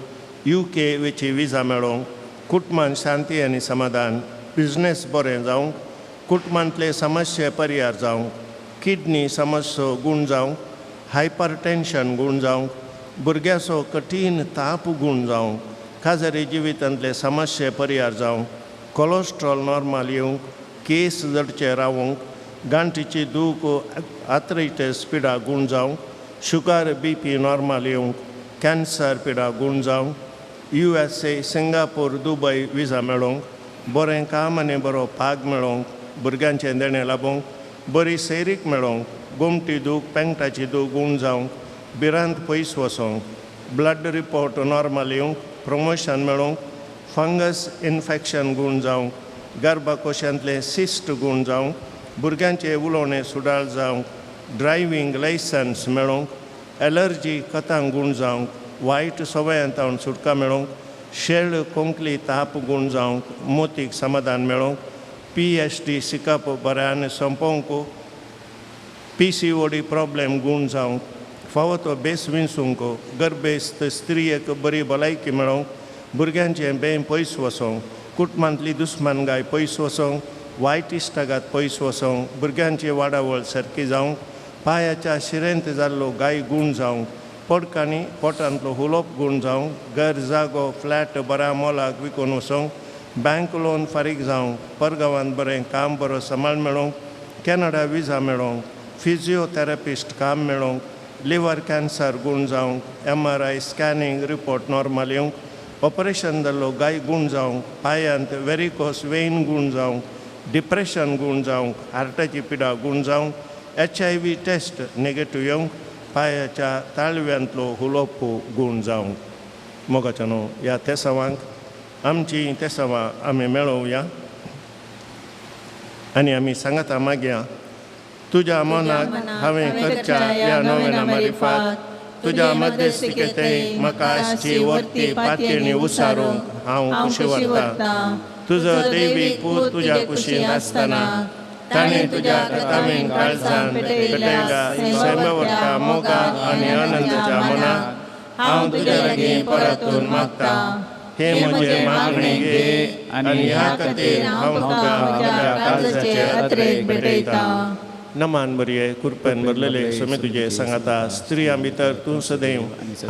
UK वेची विजा मेळोवंक, कुटुंबान शांती आनी समाधान, बिजनेस बरें जावंक, कुटुंबांतले समस्ये परिहार जावंक, किडनी समस्या गूण जावंक, हायपर टेंशन गूण जावंक, भुरग्याचो कठीण ताप गूण जावंक, खाजरी जिवितांतले समस्ये परिहार जावंक, कोलेस्ट्रॉल नॉर्मल येवंक, केस जडचे रावंक, गांठीची दूख आथरायटीस पिडा गूण जावंक, शुगर BP normal येवंक, कॅन्सर पिडा गूण जावंक, USA Singapore Dubai visa मेळोवंक, बरें काम आनी बरो पाग मेळोवंक, भुरग्यांचें देणें लाबोवंक, बरी सैरीक मेळोवंक, गोमटी दूख पेंगटाची दूख गूण जावंक, भिरांत पयस वचोंक, ब्लड रिपोर्ट नॉर्मल येवंक, प्रमोशन मेळोवंक, फंगस इन्फेक्शन गूण जावंक, गर्भकोशांतलें सिस्ट गूण जावंक, भुरग्यांचें उलोवणें सुदार जावंक, ड्रायव्हींग लायसन्स मेळोवंक, एलर्जी कथांक गूण जावंक, वायट सवयांत सुटका मेळोवंक, शेळ कोंकली ताप गूण जावंक, मोतीक समाधान मेळोवंक, PhD शिकप बऱ्यान सोंपोवंक, PCOD problem गूण जावंक, फावो तो बेस विंचूंक, गर्भेस्त स्त्रियेक बरी भलायकी मेळोवंक, भुरग्यांचें बें पयस वचोंक, कुटुंबांतली दुस्मानगाय पयस वचोंक, वायट इश्टागात पयस वचोंक, भुरग्यांची वाडावळ सारकी जावंक, पांयाच्या शिरेंत जाल्लो गाय गूण जावंक, पडकांनी पोटांतलो हुलोप गूण जावंक, घर जागो फ्लॅट बऱ्या मोलाक विकून वचोंक, बँक लोन फारीक जावंक, परगांवांत बरें काम बरो सांबाळ मेळोवंक, कॅनडा विजा मेळोवंक, फिजियोथेरपिस्ट काम मेळोवंक, लिवर कॅन्सर गूण जावंक, MRI scanning report normal येवंक, ऑपरेशन जाल्लो गाय गूण जावंक, पांयांत वेरिकोस वेन गूण जावंक, डिप्रेशन गूण जावंक, हार्टाची पिडा गूण जावंक, HIV test negative येवंक, पांयाच्या ताळव्यांतलो हुलोप गूण जावंक. मोगाच्या न्हू ह्या तेसावांक आमची तेसावां आमी मेळोवया आनी आमी सांगाता मागया. तुज्या मनाक हांवें करच्या ह्या नोवेना मारिफात तुज्या मध्यस्थिकेंत म्हाका आसची वर्ती पातयेणी उसारूंक हांव खुशी व्हरता. तुजो दैवीक पूत तुज्या कुशीन आसतना ताणें तुज्या कथावीन काळजान पेटयल्या सैमवरता मोगान आनी आनंदाच्या मनाक हांव तुज्या लागीं परतून मागता. हे म्हजें मागणें घे आनी ह्या खातीर हांव तुका म्हज्या काळजाचे अत्रेक भेटयता. नमान बरये कुरपेन भरलेले समे तुजे सांगाता, स्त्रियां भितर तूं सदैव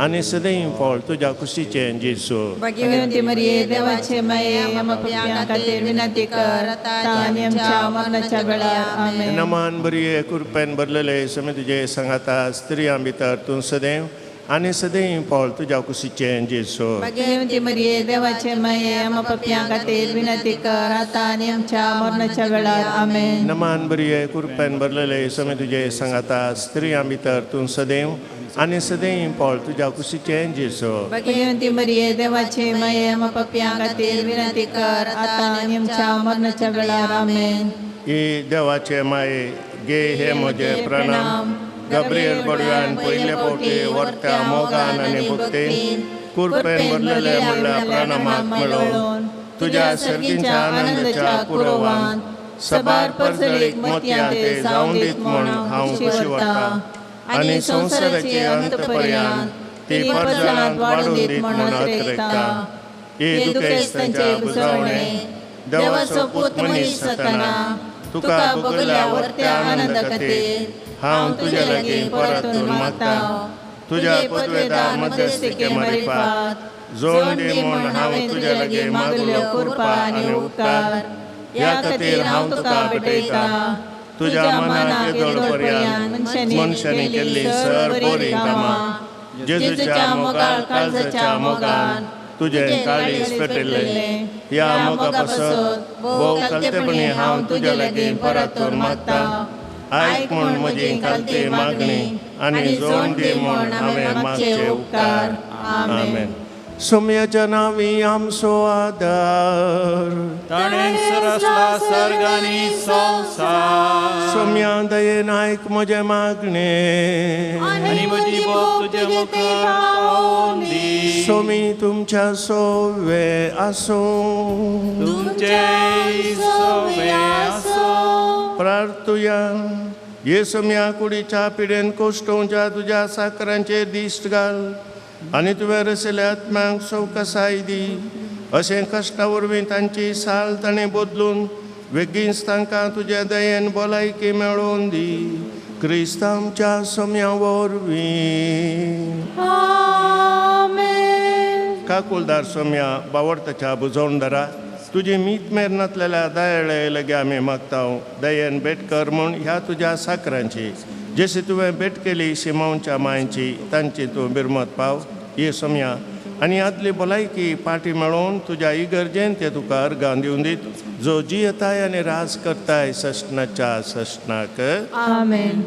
आनी सदैव फळ तुज्या कुशीचें जेजू. भगवंती मरिये देवाचे माये आमकां पाप्यां खातीर विनंती कर आतां आनी आमच्या मरणाच्या वेळार. आमेन. नमान बरये कुरपेन भरलेले समे तुजे सांगाता, स्त्रियां भितर तूं सदैव आनी सदैव फळ तुज्या कुशीचें जेजू. भगवंती मरिये देवाचे माये आमकां पाप्यां खातीर विनंती कर आतां आनी आमच्या मरणाच्या वेळार. आमेन. नमान बरये कुरपेन भरलेले समे तुजे सांगाता, स्त्रियां भितर तूं सदैव आनी सदैव फळ तुज्या कुशीचें जेजू. भगवंती मरिये देवाचे माये आमकां पाप्यां खातीर विनंती कर आतां आनी आमच्या मरणाच्या वेळार. आमेन. ही देवाचे माये गे हे म्हजे प्रणाम. गब्रियल बडव्यान पयले फावटी वर्त्या मोगान आनी भक्तीन कुरपेन भरलेले म्हणल्या प्रणामाक मेळोवन तुज्या सर्गींच्या आनंदाच्या कुरवान सबार परजळीक मोतयां ते जावन दीत म्हूण हांव खुशी वाडटा आनी संवसाराचे अंत पर्यंत ती परजळांत वाडून दीत म्हूण अत्रेकता. ही दुखेस्तांच्या बुजवणे देवाचो पूत मनीस जातना तुका भोगल्या वर्त्या आनंदा खातीर हांव तुज्या लागीं परतून मागता. तुज्या पदवेदार मध्यस्थिके मारिफात जोड दी म्हूण हांव तुज्या लागीं मागल्यो कृपा आनी उपकार. ह्या खातीर हांव तुका भेटयता. तुज्या मनाक येदोळ पर्यंत मनशांनी केल्ली सर बरीं कामां जेजूच्या मोगाळ काळजाच्या मोगान तुजें काळीज पेटिल्लें. ह्या मोगा पासत भोव कालतेपणी हांव तुज्या लागीं परतून मागता. आयक म्हूण म्हजी कालती मागणी आनी जोड दी म्हूण हांवें मागचे उपकार. आमेन. सोम्याच्या नांवी आमचो आदार. ताणें रचला सर्ग आनी संवसार. सोम्या दयेन आयक म्हजें मागणें आनी म्हजी बोब तुजे मुखार पावोवन दी. सोमी तुमच्या सोवे आसूं. तुमचेय सोवे आसूं. प्रार्थुया. ये सोम्या कुडीच्या पिडेन कोश्टोवच्या तुज्या साकरांचेर दिश्ट घाल आनी तुवें रसयल्या आत्म्यांक सवकसाय दी. अशें कश्टा वरवीं तांची साल ताणें बदलून बेगीनच तांकां तुज्या दयेन भलायकी मेळोवन दी. क्रिस्त आमच्या सोम्या वरवीं. काकुलदार सोम्या बावडताच्या बुजवणदारा तुजी मीत मेर नातलेल्या दयाळे लगे आमी मागता. दयेन भेट कर म्हूण ह्या तुज्या साकरांची जशी तुवें भेट केली शिमांवच्या मांयची तांची तूं बिरमत पाव. ये सोम्या आनी आदली भलायकी पाटी मेळोवन तुज्या इगर्जेन ते तुका अर्गां दिवन दीत जो जियेताय आनी राज करताय सश्णाच्या सश्णाक. आमेन.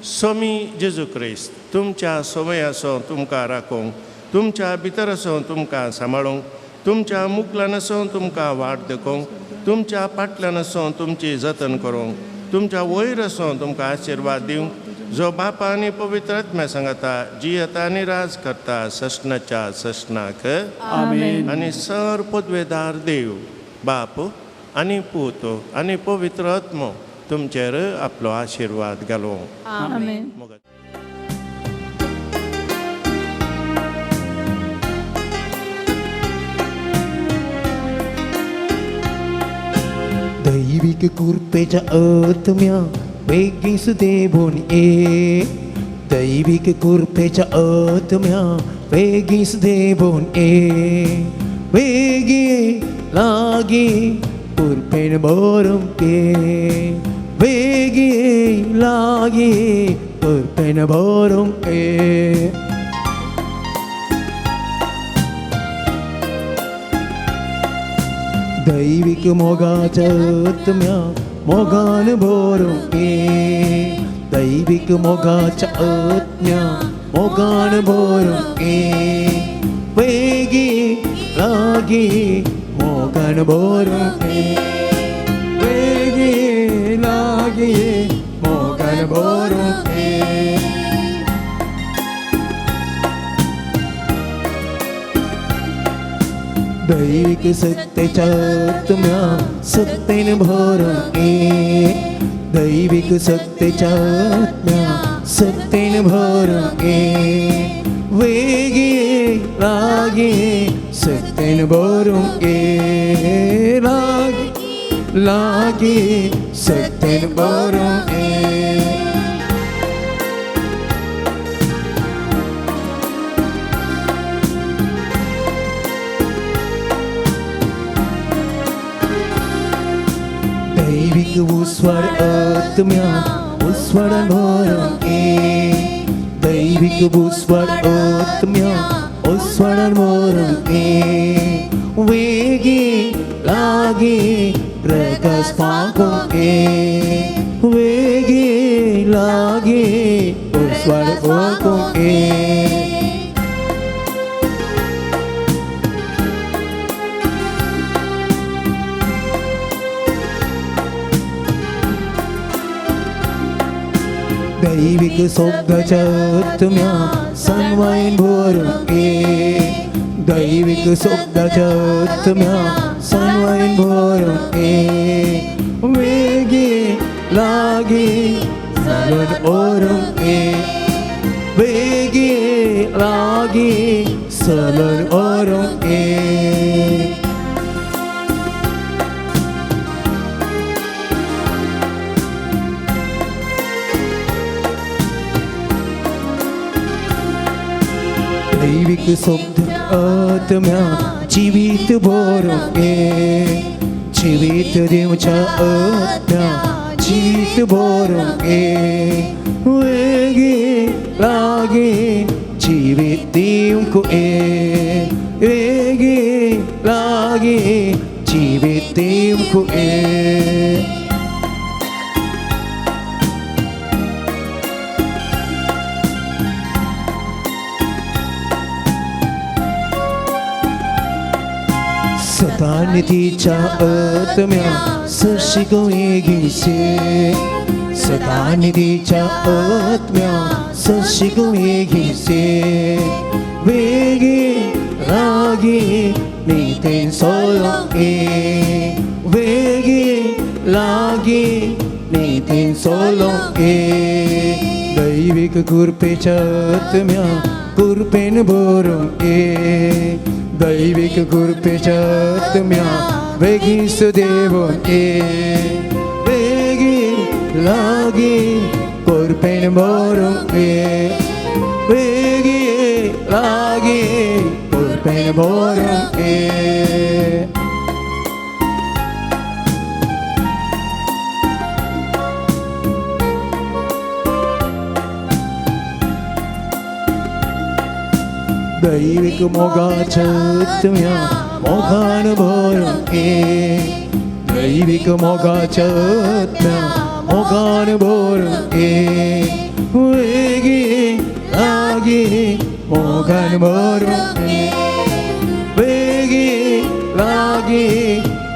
सोमी जेजू क्रिस्त तुमच्या सोमय आसो तुमकां राखूंक, तुमच्या भितर आसो तुमकां सांबाळूंक, तुमच्या मुकल्यान आसो तुमकां वाट दाखोवंक, तुमच्या फाटल्यान आसो तुमची जतन करूंक, तुमच्या वयर आसो तुमकां आशिर्वाद दिवंक, जो बापा आनी पवित्र आत्म्या सांगता जियेता आनी राज करता सश्णाच्या सश्णाक. आमेन. आनी सर पदवेदार देव बाप आनी पूत आनी पवित्र आत्मो तुमचेर आपलो आशिर्वाद घालूं. आमेन. दैविक कृपेच्या आत्म्या बेगीन देवून ये. दैविक कृपेच्या आत्म्या बेगीन देवून ये. बेगी लागी कृपेन भरून ये. बेगी लागी कृपेन भरून ये. दैविक मोगाच्या आत्म्या मोगान भरून ये. दैविक मोगाच्या आत्म्या मोगान भरून ये. वेगी लागी मोगान भरून ये. वेगी लागी मोगान भरून ये. दैविक सत्तेच्या आत्म्या सत्तेन भरून ये. दैविक सत्तेच्या आत्म्या सत्तेन भरून ये. वेगी लागी सत्तेन भरून ये. लागी लागी सत्तेन भरून ये. दैविक उस्वाड आत्म्या उस्वाडान भरून ये. दैविक उस्वाड आत्म्या उस्वाडान भरून ये. वेगी लागी प्रकाश फांकूंक ये. वेगी लागी उस्वाड फांकूंक ये. दैविक शब्दाच्या आत्म्या सन्वयन भरून ये. दैविक शब्दाच्या आत्म्या सन्वयन भरून ये. वेगी लागी सलून ओरून ये. वेगी लागी सलून ओरून ये. दैवीक शब्द आत्म्या जिवीत भरून ये जिवीत दिवच्या आत्म्या जिवीत भरून ये वेगी लागी जिवीत दिवंक ये वेगी लागी जिवीत दिवंक ये सतानिधीच्या आत्म्या सशिगोये घेसे सतानिधीच्या आत्म्या सशिगोये घेसे वेगी लागी नितेन सोलो ए वेगी लागी नितेन सोलो ए दैविक कृपेच्या आत्म्या कृपेन भरून ए दैविक कृपेच्या आत्म्या वेगीं सुदेवून ये वेगी लागी कृपेन भरून ये वेगी लागी कृपेन भरून ये दैविक मोगाच्या आत्म्या मोगान भरून ये दैविक मोगाच्या आत्म्या मोगान भरून ये वेगी लागी मोगान भरून ये वेगी लागी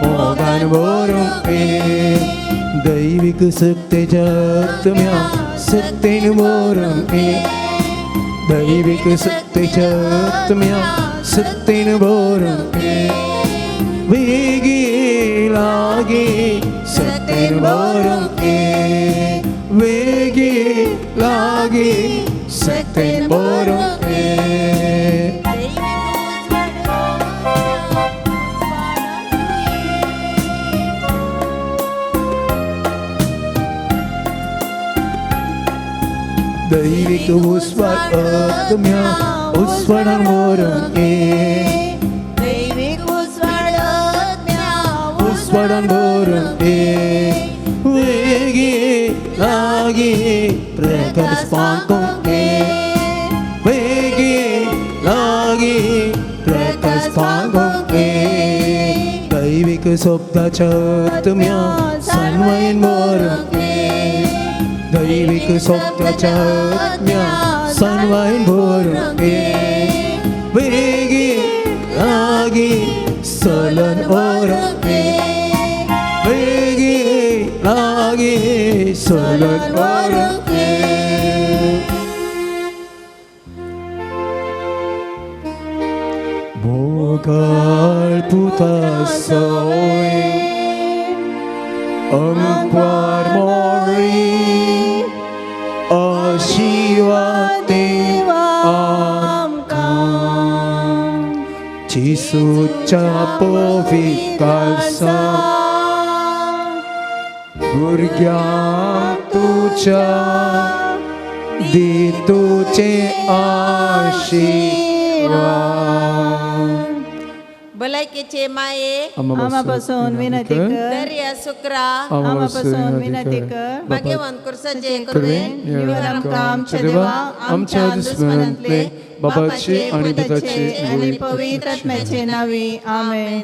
मोगान भरून ये दैविक सत्तेच्या आत्म्या सत्तेन भरून ये दैविक सत्तेच्या आत्म्या सत्तेन भरून ये वेगी लागी सत्तेन भरून ये वेगी लागी सत्तेन भरून ये दैविक उस्वाड आत्म्या उस्वाडान भरून ये दैविक उस्वाड आत्म्या उस्वाडान भरून ये वेगी लागी प्रकाश पांकोंक ये वेगी लागी प्रकाश पांकोंक ये दैविक शब्दाच्या आत्म्या सन्वयन भरून ये दैविक शब्दाच्या आत्म्या सन्वयन भरून ये वेगी लागी सलन भरून ये वेगी लागी सलन भरून ये मोगाळ पुता सोय अंकवार मोरी आशिवाते आमकां जिसूच्या पवित्र भुरग्यांक तुज्या दी तुजे आशिर्वाद. भलायकेचे माये आमा पासून विनंती कर दर्या सुक्रा आमा पासून विनंती कर भाग्यवान कुर्साचे कृपेन निवळ आमकां आमच्या देवा आमच्या दुस्मनांतले बाबाचे आणि पुताचे आणि पवित्र आत्म्याचे नावे आमेन.